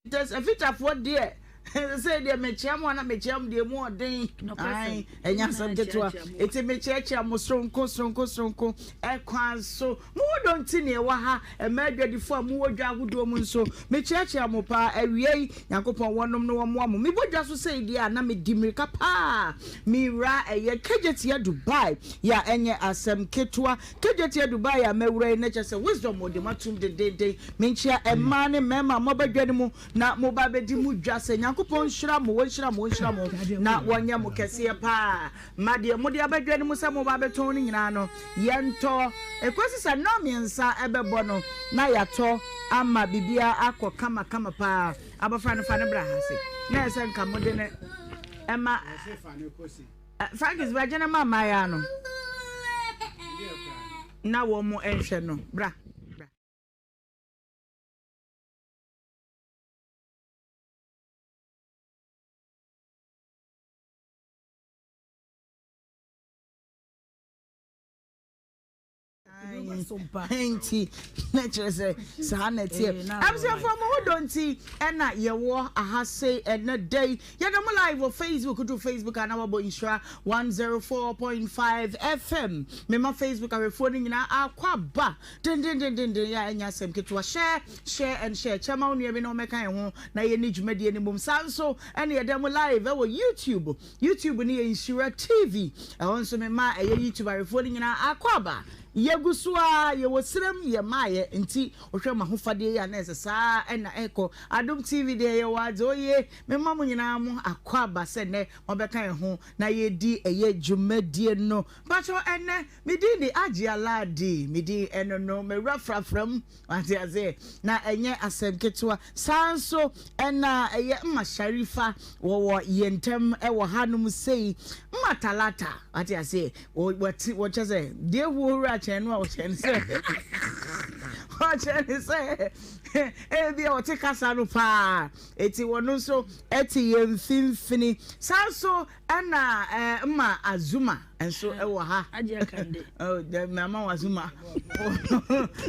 Tɛs afitafoɔ deɛ sɛ deɛ mekyea mo a na mekyea mo deɛ mu ɔden ae ɛnyɛ asɛm ketewa ɛti mekyerɛkyerɛ mo soronko soronko soronko ɛkwan so mo ho dɔ nti ne ɛwɔ ha ɛma adwadifoɔ a mowɔ dwa ahodoɔ mu nso mekyerɛkyerɛ mo paa awia yi nyankopɔn wɔnom no wɔmmoa mo mebɔ dwa so sɛ deɛ a na medi mmirika paa mewura ɛyɛ kegyetia Dubai yɛ a ɛnyɛ asɛm ketewa Kejetia Dubai a mawura yi na kyerɛ sɛ wisdom wɔde mo atom dendeenden. Menkyia mmaa ne mmarima a moaba dwa no mu na moba abɛdi mo dwa sɛ Nyankopɔn nhyira mo, wɔnhyira mo, wɔnhyira mo na wɔnyɛ mo kɛseɛ paa. Ma deɛ mode aba dwa no mu sɛ moba abɛtɔn no nyinaa no yɛntɔ. Ɛkɔsi sɛ nnɔnmiɛnsa ɛbɛbɔ no na yɛatɔ ama biribiara akɔ kama kama paa. Abɔfra no fa no bra ha se na ɛsɛ nka mode no ɛma. Frankis bɛgye no ma mmaayaa no na wɔn nhwɛ no bra. Nti na kyerɛ sɛ saa na ɛteɛ. Abusuafoɔ mo ho dɔ nti ɛna yɛwɔ aha sei ɛnɛ da yi. Yɛda mo live wɔ Facebook, wodu Facebook a na wabɔ Nhyira 104.5 FM. Mema Facebook ahwɛfoɔ no nyinaa akɔ aba dendendendenden yɛ a ɛnyɛ asɛm ketewa. Share, share and share. Kyɛ ma wo nua bi na ɔmmɛka yɛn ho na yɛnni dwumadie no mmom. Saa nso ɛna yɛda mo live ɛwɔ YouTube. YouTube no yɛ Nhyira TV. Ɛhɔ nso me ma ɛyɛ YouTube awefoɔ no nyinaa akwaaba. Yɛgu so ara, yɛwɔ serem, yɛmmaeɛ nti wohwɛ m'ahofadeɛ yi a na ɛsɛ saa na ɛkɔ. Adom TV deɛ yɛwɔ adze oye. Me ma mo nyinaa mo akwaaba sɛ nnɛ moabɛka yɛn ho na yɛredi ɛyɛ dwumadie no. Mpakyɛw ɛnnɛ me din de Agye Aladi, me din ɛno no, mawura frafra mu. Wate aseɛ? Na ɛnyɛ asɛm ketewa. Saa nso ɛna ɛyɛ Mma Sharifa wɔwɔ yɛn ntam wɔ hanom sei. Mma Talata, wate aseɛ? Wɔte, wɔkyɛ sɛ, deɛ huo wura kyɛn no a wɔkyɛn no sɛ, wɔkyɛn no sɛ, ebi a wɔte kasa no paa. Eti wɔn nso ɛte yɛn mfimfini. Saa nso Ɛna eh, mma Azuma nso wɔ ha. Agye Akande. Oh, mama wɔ Azuma.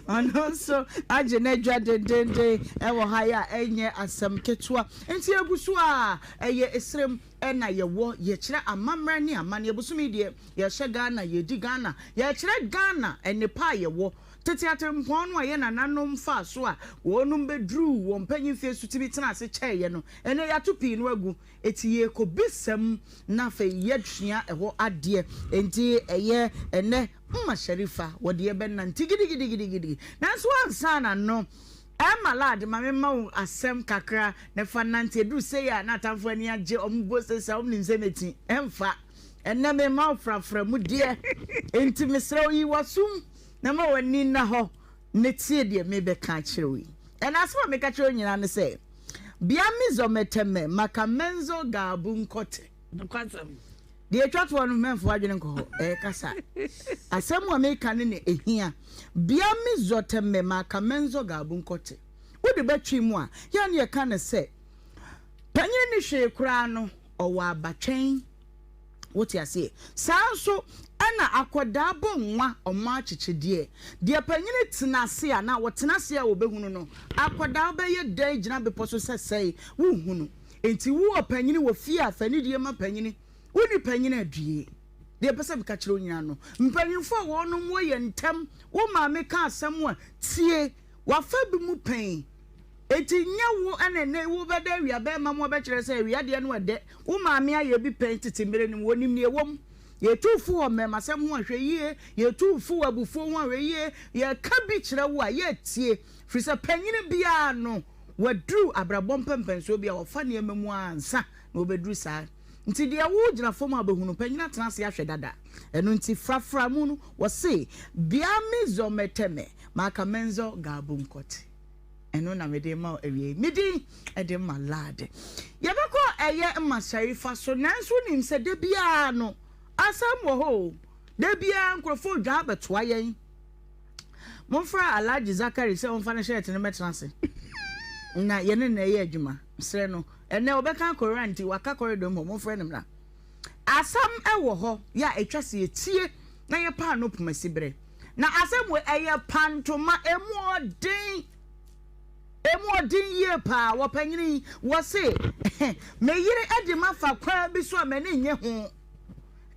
Ɔno nso agye n'adwa dendenden wɔ ha yi a ɛnyɛ asɛm ketewa. Nti egu so a ɛyɛ esrem ɛna yɛwɔ yɛkyerɛ amammerɛ ne amanneɛ. Bosome yi deɛ yɛhyɛ Ghana, yɛdi Ghana, yɛkyerɛ Ghana nnepa a yɛwɔ. Tete atempɔn no a yɛn nananom faa so a wɔnom bɛduruu wɔn mpanyin mfeɛ so tumi tena ase kyɛeɛ no, ɛnnɛ yɛato pii no agu. Eti yɛrekɔbisa mu na afei yɛasua ɛhɔ adeɛ. Enti ɛyɛ ɛnnɛ Mma Sharifa wɔde yɛbɛnante gidigidigidigidi. Nanso ansa na no, Emma Ladd ma memma wo asɛm kakra na fa nante. Ɛduru sei a na atamfo ani agye, wɔn bo sesa, wɔn nim sɛ mɛti. Ɛmfa. Ɛnnɛ memma wo frafra mu deɛ. Enti mesrɛ wo yi w'asom na ma w'ani nna hɔ na tie deɛ merebɛka akyerɛ wo yi. Ɛna asɛm a meka kyerɛ wo nyinaa ne sɛ, Bia me zɔ mɛtɛmɛ maka mɛnzɔ gaabu nkɔtɛ. Nokwasɛm. Deɛ ɛtwa toɔ no mɛmfa w'adwene nkɔ hɔ, ɛyɛ kasa. Asɛm a meka no na ɛhia. Bia me zɔ tɛmɛ maka mɛnzɔ gaabu nkɔtɛ. Wode bɛtwe mu a, yɛ a na yɛka no sɛ, panyin nni hwee koraa no, ɔwɔ abatwɛn. Wote aseɛ? Saa nso ɛna akwadaa bɔ nwa ɔmo akyekyedeɛ. Deɛ panyini tena ase a na wɔtena ase a wɔbɛhunu no, akwadaa bɛyɛ dɛn gyina bepɔ so sɛ sɛe? Wonhunu. Enti wo ɔpanyini wɔ fie a fa anidie ma panyini. Wonni panyini a due. Deɛ mpɛ sɛ meka kyerɛ wo nyinaa no, mpanyinfoɔ a wɔnom wɔ yɛn ntam, wo maame ka asɛm a, tie. Wafa bi mu pɛn. Enti nyɛ wo na ɛnnɛ yi wobɛda awia bɛrima mu abɛkyerɛ sɛ awia deɛ no ɛdɛ. Wo maame ayɛ bi pɛn tete mmerɛ no mu, ɔnim deɛ ɛwɔ mu. Yɛtu wo fo wɔ mmarimasɛm ho a, hwɛ yie. Yɛtu wo fo wɔ abufuo ho a, hwɛ yie. Yɛka bi kyerɛ wo a, yɛ tie. Firi sɛ panyini biara no, waduru abrabɔ mpɛnpɛnsoɔ bi a ɔfa nneɛma mu ara ansa na ɔbɛduru saa. Nti deɛ wogyina fam a wobɛhunu, panyini atena ase ahwɛ dada. Ɛno nti frafra mu no, wɔse, Bia me zɔ mɛtɛmɛ, maka mɛnzɔ gaabu nkɔte. Ɛno na mede rema wo awiei. Me din de Malade. Yɛbɛkɔ ɛyɛ Mma Sharifa so, nanso wonim sɛ da biara no, asɛm wɔ hɔ o. Da biara nkurɔfoɔ redwa abɛtoa yɛn. Momfrɛ Alhaji Zakari sɛ ɔmfa ne shirt no mmɛtena ase na yɛne no ɛyɛ adwuma. Mesrɛ no, ɛnnɛ ɔbɛka Koran nti waka corridor mu hɔ, momfrɛ no mmra. Asɛm wɔ hɔ yɛ a ɛtwa sɛ yɛtie na yɛpa ano poma siberɛ. Na asɛm wei ɛyɛ pantoma, emu ɔden. Emu ɔden yie paa. Wɔpanyini yi, wɔse, Me yere adi m'afa kwan bi so a m'ani nnye ho.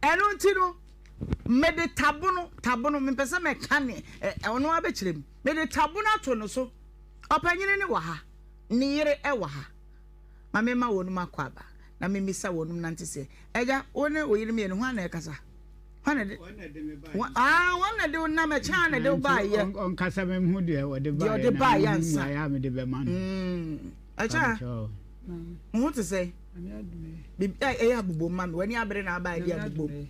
Ɛno nti no, mede tabono, tabono, mempɛ sɛ mɛka ne, ɔno ara bɛkyerɛ mu. Mede tabono ato no so. Ɔpanyini no wɔ ha. Ne yere wɔ ha. Ma memma wɔnom akwaaba na memmisa wɔnom nante sɛ, Agya, wo ne wo yere mmienu, hwan na ɛkasa? Hwan na de ah, wɔn na de wo nam ɛkyɛn a na de wo baayɛ. Ɔnkasa mɛhu deɛ ɔde baayɛ deɛ ɔde baayɛ ansa. Na a mede bɛma no. Ɛkyɛn a, mo ho te sɛ bibi ɛyɛ abobom ma me w'ani abere na abaayɛ de abobom.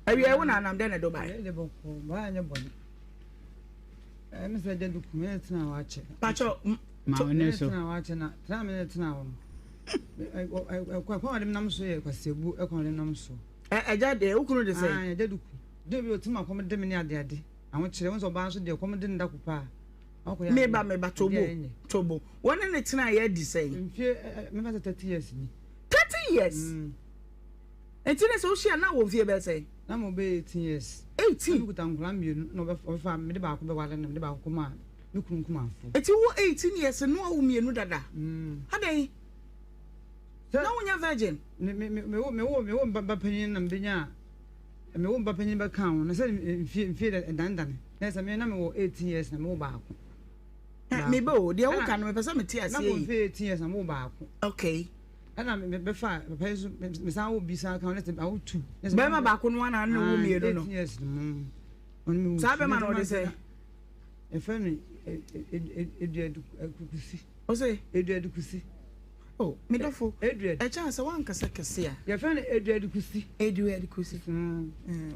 Awia wo na anam dɛ na ɛde wo baayɛ. Pakyɛ Ma wo ne so. Tena hɔ akyɛ na tena me ne tena hɔ no. Ɛkwan a wɔde nam so yɛ kwasiabu ɛkwan a wɔde nam so. Ɛgya deɛ wo kunu de sɛ. Ah ɛgya duku. De bi otim akɔm de me ne ade ade. Ahokyerɛ wɔn sɛ ɔbaa nso deɛ kɔm de ne da ko paa. Meba meba tobo tobo. Wɔn ne ne tena yɛ adi sɛn. Mfie mɛfa sɛ 30 years ni. 30 years. Nti ne sɛ wohyia na wɔ mfie bɛyɛ sɛn. Na mo bɛyɛ 18 years. 18. Na mekuta nkwadaa mmienu na ɔbɛfa mede baako bɛware na mede baako kɔma me kunu nkumanfo. Eti wo 18 years no awo mmienu dada? Adɛn? Na wonyɛ virgin? Me me me wo me wo me wo ba panyin na mebenya me wo ba panyin bɛka ho na sɛ mfie mfie dane dane na sɛ me na me wɔ 18 years na me wo baako. Me ba o, deɛ woka no mepɛ sɛ mete aseɛ yi. Na mo mfie 18 years na me wo baako. Okay. Ɛna me bɛfa papa yi so me san wo bi san ka ho na sɛ awo tu. Bɛrima baako no ana ne wo mmienu no. 18 years no. Saa bɛrima na ɔde sɛ. Yɛfrɛ no Eduard Kusi. Ose? Eduard Kusi. Oh, me dɔfo. Eduard. Ɛkyɛ sɛ wankasa kɛse a. Yɛfrɛ no Eduard Kusi. Eduard Kusi.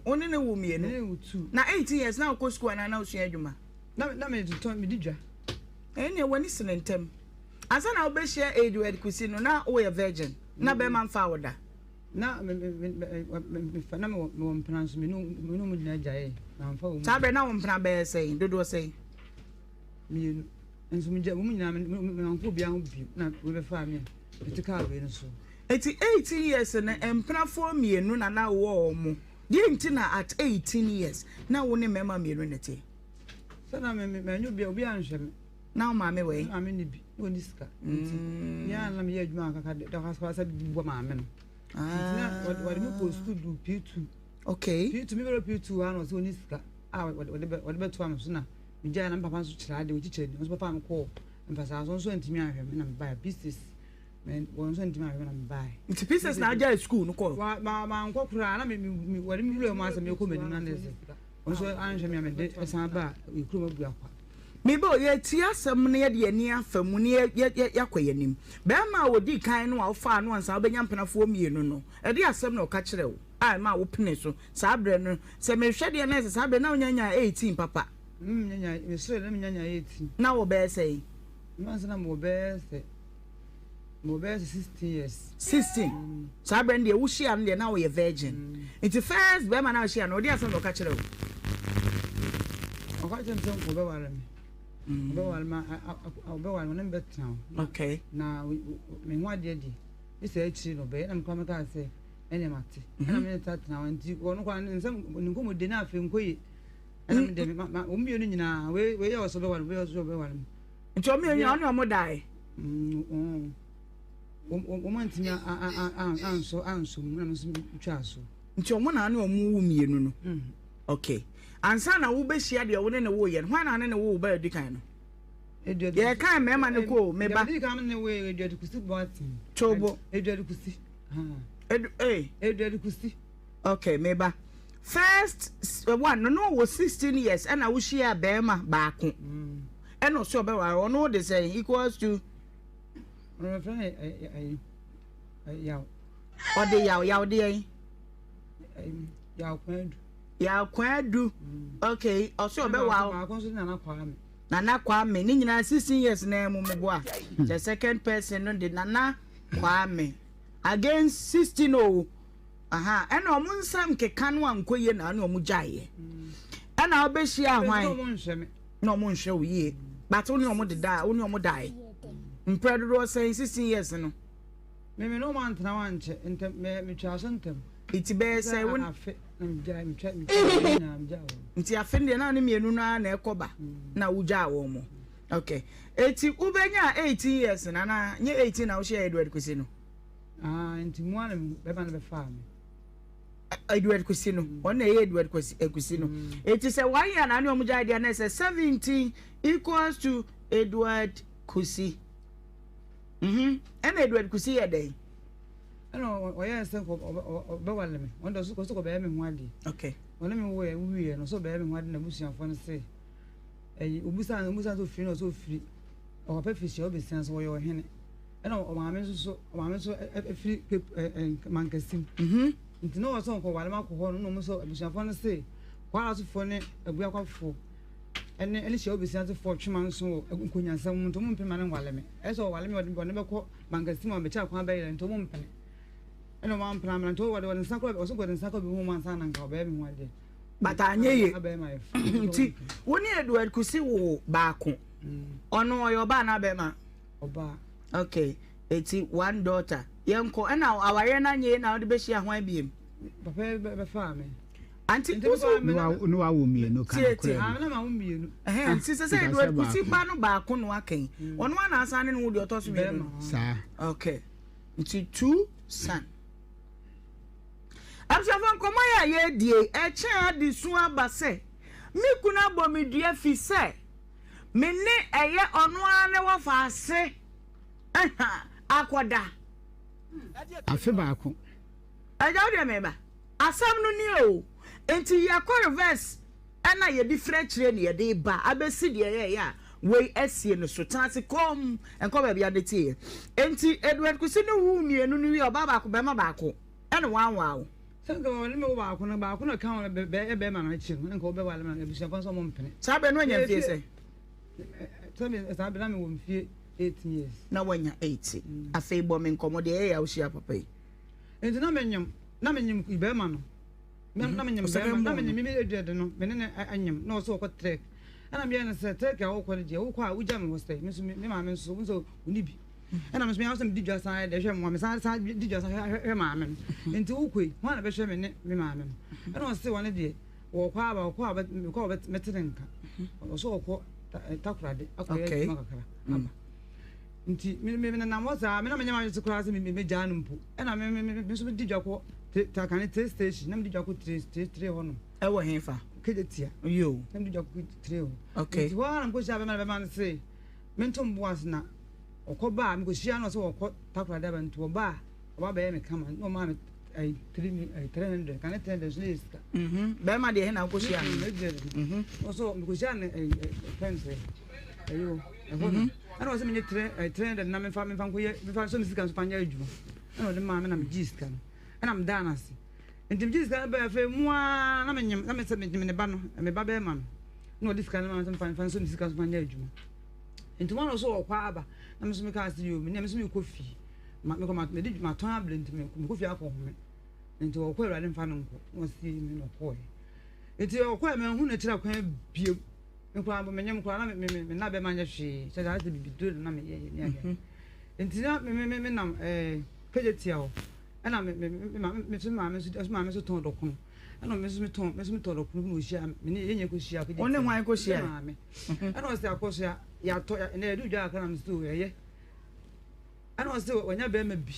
Wo ne ne wo mmienu. Ne wo tu. Na 18 years na wokɔ sukuu anaa na wosua adwuma? Na na me totɔ me di dwa. Ɛnneɛ w'ani sene ntɛm. Ansa na wobɛhyia Eduard Kusi no na woyɛ virgin. Na bɛrima mfaa wo da. Na me me me me me fa na mewɔ mewɔ mpena nso me ne me ne wɔn nyinaa gyaee na amfa wɔn. Saa berɛ na wo mpena bɛyɛ sɛn dodoɔ sɛn? Mmienu nso me gya wɔn nyinaa me me me mankɔ obiara ho bio na wɔbɛfaa me a mete kaa wei no so. Eti 18 years no mpenafoɔ mmienu na na wowɔ wɔn deɛ nti na at 18 years na wo ne mmarima mmienu na ɛte? Sɛ na me me manyɛ obiara obiara anhwɛ me. Na wo maame wɔ he? Me maame nni bi, na ɔnni sika. Nti, me ara na meyɛ adwuma kakra de da sɛ bɔ maame no. Nti na wɔde me kɔɔ sukuu duu P2. Okay. P2, me bɛrɛ P2 hɔ ara na ɔsɛ ɔnni sika a wɔde bɛtoa me so na megyae na me papa nso kyerɛ adeɛ, ɔkyikyɛ ni, ɔnso papa me kɔɔ mfasaa so, nso antumi anhwɛ me na mebaeɛ. P6, wɔn nso antumi anhwɛ me na mebaeɛ. Nti P6 na agyae sukuu no kɔɔ? Mankɔ koraa na wɔde me wura mu asɛ mekɔ m'anim na ne sɛ wɔn nso anhwɛ me a mede san baa kurom Abuakwa. Me ba o, yɛretie asɛm na yɛde yɛn ani afa mu na yɛakɔ yɛn anim. Barima a ɔdii kan no a wofaa no ansa wobɛnya mpenafoɔ mmienu no, ɛdeɛn asɛm na ɔka kyerɛɛ wo a ɛmaa wopenee so saa berɛ no? Sɛ mehwɛ deɛ na ɛsɛ saa berɛ no na wonya nyaa 18 papa. Mesɔre na menya nyaa 18. Na wɔ bɛyɛ sɛn? Mma na mewɔ bɛyɛ sɛ mewɔ bɛyɛ sɛ 16 years. 16 saa berɛ no deɛ wohyia no deɛ na woyɛ virgin nti first bɛrima no a wohyia no ɔde asɛm na ɔka kyerɛ wo? Ɔka kyerɛ me sɛ ɔbɛware me ɔbɛware me ɔbɛware me ɔne me bɛtena hɔ. Okay. Na me ho adeɛ deɛ ne sɛ akyiri no ɔbɛyɛ na mekora mekaa sɛ ɛne mate ɛna me ne ta tena hɔ nti ɔno koraa ne nsɛm ne nkɔmmɔdi na afei nkɔ yie ɛna me deɛ wɔn mmienu nyinaa wei wei yɛ ɔsɛ ɔbɛware me wei yɛ ɔsɛ ɔbɛware me. Nti wɔn mmienu nyinaa ɔne wɔn dae? Wɔn antumi ansɔ ansɔ mu na me nso metwaa so. Nti wɔn na ne wɔn wo mmienu no? Okay. Ansa na wobɛhyia deɛ wo ne ne woyɛ no, hwan na ne ne wo ba adi kan no? Yɛka mmarima no kɔ o, me ba. Deɛ kan ne wo Eduard Kusi Boateng. Tobo. Eduard Kusi. Edu eh. Eduard Kusi. Okay, me ba. First one no no wɔ 16 years ɛna wohyia barima baako. Ɛna ɔsɛ ɔbɛware ɔno de sɛn equals to. Ɔbɛfrɛ no yaw. Ɔde yaw yaw deɛ. Yaw kwadu. Yaw kwadu. Okay, ɔsɛ ɔbɛware. Baako nso Nana Kwame. Nana Kwame ne nyinaa 16 years na mu meboa. The second person no de Nana Kwame against 16 o. Aha, ɛna ɔmo nsɛm keka no ankɔ yie na ɛna ɔmo gyaeɛ. Ɛna ɔbɛhyia hwan? Na ɔmo nhwɛ wo yie. But wo ne ɔmo deda, wo ne ɔmo dae. Mprɛ dodoɔ sɛn 16 years no? Me me ne ɔmo antena hɔ ankyɛ, ntɛm, me metwaa so ntɛm. Nti bɛyɛ sɛ wo. Afe na megyae, metwa, metwa, nyinaa megyaa wɔn. Nti afe no deɛ na ne mmienu no ara na ɛkɔ ba na wogyaa wɔn mo. Okay. Eti wobɛnya 18 years no anaa nye 18 na wohyia Edward Kwesi no? Ah, nti mu ara na bɛma no bɛfaa me. Edward Kwesi no, ɔno na ɛyɛ Edward Kwesi Kwesi no. Eti sɛ one year na ne ɔmo gyae deɛ na ɛsɛ 17 equals to Edward Kwesi. Mhm. Ɛna Edward Kwesi yɛ dɛn? Ɛna ɔyɛɛ sɛ ɔbɛwale me. Ɔno deɛ ɔsɛ ɔbɛyɛ me ho adeɛ. Okay. Ɔne me woeɛ wieɛ no ɔsɛ ɔbɛyɛ me ho adeɛ na abusuafoɔ no se ɛyi obusa obusa sɛ ofiri na ɔsɛ ofiri ɔpapa firi hyɛ ɔbɛsia sɛ ɔyɛ ɔhene ɛna ɔmaame nso so ɔmaame nso ɛfiri cape ɛ ɛ mankasim mhm. nti na ɔsɛ ɔkɔ wale ma akɔ hɔ no na ɔmo sɛ abusuafoɔ no se kwarasofoɔ ne abuakwafoɔ ɛne ɛne hyɛ ɔbɛsia sofoɔ twema nso wɔ nkonyansɛm mu nti ɔmo mpene ma ne nwale me ɛsɛ ɔwale me ɔde ɔne bɛkɔ mankasim a ɔbɛkyɛ akwan bɛyerɛ nti ɔmo mpene ɛna ɔmo ampene amena nti ɔde ɔde nsa kɔ ɔsɛ ɔde nsa kɔ bi ho mu ansa na nka ɔbɛyɛ me ho adeɛ. But anyɛ yie. Nti wo ne Edward Kusi woo baako. Ɔno ɔyɛ ɔbaa anaa bɛrima? Ɔbaa. Okay. Eti one daughter. Yɛnkɔ. Ɛna awareɛ no anyɛ yie na wode bɛhyia hwan biem? Papa yi bɛfaa me. Anti woso. Ne wawo mmienu ka Tie nokorɛ tie. no. Ah, na mawo mmienu. Ɛhɛn, nti sɛ sɛ Edward Kusi ba no baako no aka yi. Ɔno ara na asan ne no wo deɛ ɔtɔ so mmienu no. Saa. Okay. Nti two son. Abusuafo, nkɔmmɔ yi a yɛredi yi, ɛkyɛn adesua aba sɛ me kunu abɔ me dua fi sɛ me ne ɛyɛ ɔno ara ne wɔfa ase akɔda. Afe baako. Agya wo deɛ meba. Asɛm no nie o. Nti yɛkɔ reverse ɛna yɛde firi akyire na yɛde ba abɛsi deɛ yɛyɛ a wei asie no so. Tena ase komm nkɔ baabi a de teeɛ. Nti Edward Kusi ne woo mmienu no wie ɔbaa baako bɛrima baako. Ɛna wanwaa wo. Sɛ nka ɔne me wo baako no, baako na ɛka ho bɛyɛ bɛrima no akyi no, nka wobɛwale me abusuafoɔ nso ɔmo mpene. Saa berɛ no wanya mfie sɛn? Sɛ me saa berɛ na mewɔ mfie 18 years. Na wanya 18. Afei bɔ me nkɔmmɔ deɛ ɛyɛ a wohyia papa yi. Nti na menyem, na menyem bɛrima no. Na menyem bɛrima, na menyem me Edward no, me ne no anyem, na ɔsɛ ɔkɔ trek. Ɛna meyɛ no sɛ trek a wokɔ no deɛ, wokɔ a wogya me hɔ sɛ, me nso me maame nso, wo nso wonni bi. Ɛna me nso meyɛ sɛ medi dwa san de hwɛ mmoa, mesan san di dwa san hwɛ maame no. Nti wokɔ yi, hwan na bɛhwɛ me ne me maame no? Ɛna ɔse wɔne deɛ, wɔkɔ aba, wɔkɔ a mekɔ a mɛte ne nka. Ɔsɛ ɔkɔ Takoradi akɔyɛ adwuma kakra aba. Nti me me nenam hɔ saa, me na menyɛ m'adwene so koraa sɛ me megyaa no mpo. Ɛna me me me nso medi dwa kɔ Takane tire station, na medi dwa kɔ tire tire tire hɔ nom. Ɛwɔ hefa? Kejetia. Yo. Na medi dwa kɔ tire hɔ. Okay. Nti hɔ ara na mekɔhyia bɛma na bɛma no se mento mbo ase na ɔkɔ ba a mekɔhyia no sɛ ɔkɔ Takoradi aba nti ɔba a ɔba bɛyɛ me kama na ɔmaa me ɛyi three mi ɛyi 300 kane 300 so ne yɛ sika. Mhm. Bɛrima deɛ he na wokɔhyia no? Mhm. Ɔsɔ mekɔhyia no ɛyi fɛn sɛ ɛyi hɔ ɛhɔ no ɛna ɔsɛ menye three ɛyi 300 na memfa memfa nkɔyɛ memfa nso me sika nso fa nyɛ adwuma ɛna ɔde maa me na megyee sika no ɛna medaa no ase nti megyee sika no bɛɛ afei mu ara na menyem na mesɛ menyem ne ba no me ba bɛrima no na ɔde sika no maa me sɛ memfa memfa nso me sika nso fa nyɛ adwuma. Nti wɔn nso wɔkɔ aba na me nso mekaa sɛ yoo me nso mekɔ fie ma mekɔ ma mede matɔn abere nti mekɔ fie akɔ home nti wɔkɔ awurade mfa no nkɔ na wɔsie me na ɔkɔɛ nti ɔkɔɛ manhu no akyiri akwan bio mekora menyem koraa na me me me na bɛma nyɛ hwee kyɛ sɛ ayɛ sɛ bibi duro na meyɛ ne adeɛ mhm. nti na me me me nam ɛɛ kagye tia hɔ ɛna me me me me nso maame nso maame nso tɔn dɔkono ɛna me nso metɔn me nso metɔn dɔkono bi na ohyia me ne yɛnyɛ kɔ hyia kagye tia wɔn ne hwan kɔ hyia maame Ɛna ɔse akɔsoa yɛatɔ ɛnɛ yɛde dwa akra na me so ɛyɛ ɛna ɔse wanya bɛrima bi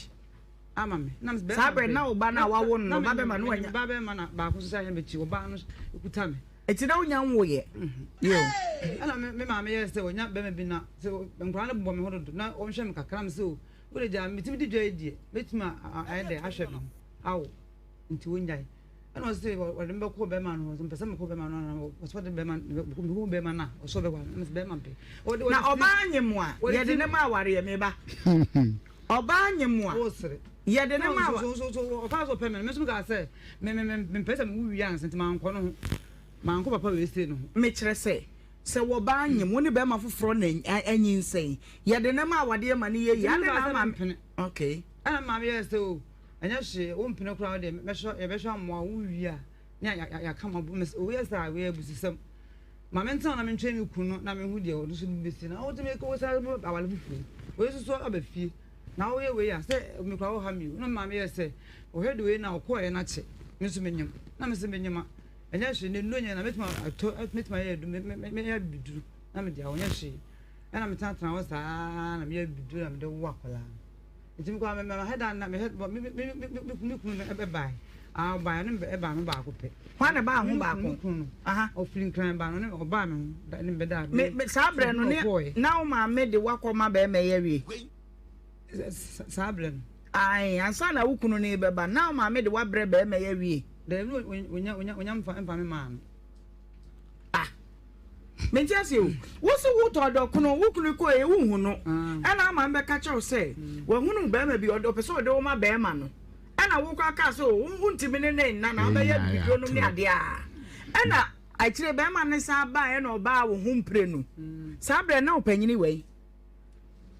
ama me na bɛrima saa berɛ na wo ba no a wawo no ba bɛrima no wanya ba bɛrima na baako nso sɛ ayɛ m'akyi ɔbaa no kuta me ɛti na wonya nwoyɛ yo ɛna me maame yɛ sɛ wanya bɛrima bi na sɛ nkwadaa no bobɔ me ho dodo na ɔnhwɛ me kakra me sɛ o wode gyaa metumi di dwa yi deɛ mɛtumi ayɛ dɛ ahwɛ me ho awo nti wonyae Ɛna ɔse wɔde me bɛkɔ bɛrima no hɔ, mpɛ sɛ mekɔ bɛrima no hɔ, ɔsɛ wɔde bɛrima mehu bɛrima no a ɔsɛ ɔbɛware me, bɛrima bɛ. Na ɔbaa nye mo a yɛde ne ma awareɛ me ba. Ɔbaa nye mo a yɛde ne ma awareɛ. So so so ɔkaa sɛ ɔpɛ me no, me nso mekaa sɛ me me me mepɛ sɛ mewu wie ansa nti mankɔ no ho, mankɔ papa wei sei no ho. Mekyerɛ sɛ sɛ wɔbaa nye mo ne bɛrima foforɔ na anyinsɛn yɛde ne ma awadeɛ ma ne yɛ yie adɛn na ama mpene. Okay. Ɛna maame yɛɛ sɛ o. Ɛnyɛ hwee, wo mpene koraa wo deɛ mɛhwɛ yɛbɛhwɛ amoa wo wie a ne yɛaka ma bo mɛsɛ woyɛ saa woyɛ abususɛm ma mentena na mentwɛn me kunu no na mehu deɛ ɔno nso de bɛsi na wotumi wo saa awale foforɔ wei nso so aba fie na woyɛ wei a sɛ mekora wo ha mi o na maame yɛ sɛ ɔhwɛ de wei na ɔkɔɔɛ no akyɛ me nso menyam na mesɛ menyam a ɛnyɛ hwee na nnuro nyɛ na mɛtumi atɔ mɛtumi ayɛ adu mɛyɛ abibiduro na mede a ɔnyɛ hwee. Ɛna metenatena hɔ saa na meyɛ biduro na mede wo akwadaa no. Nti mekɔ a mehwɛ da na mehwɛ me me me me me kunu no ɛbae. Ah ɔbae no ɛbaa me baako pɛ. Hwan na ɛbaa ho baako? Me kunu no. Aha. Ɔfiri Nkran baa no ne ɔbaa me ho ne bɛda. Me me saa berɛ no ne na wo maame de wakɔ ma bɛrima yi awie. Saa berɛ no. Ae ansa na wo kunu no rebɛba na wo maame de wabrɛ bɛrima yi awie. Daabi onya onya onya mfa mfa me maa no. Ah mente ase o. Wo se wo tɔ dɔkono wo kunu kɔ yɛ wo hu no. Ɛna ama mbɛka kyerɛ wo sɛ wahunu bɛrima bi ɔpɛ sɛ ɔde wo ma bɛrima no. Ɛna wo kɔ aka sɛ o wo ntumi ne ne nna na wobɛyɛ bibiduro nom ne adeɛ a. Ɛna akyire bɛrima no san baa ɛna ɔbaa wo ho mprenu. Saa berɛ na wo panyini wai.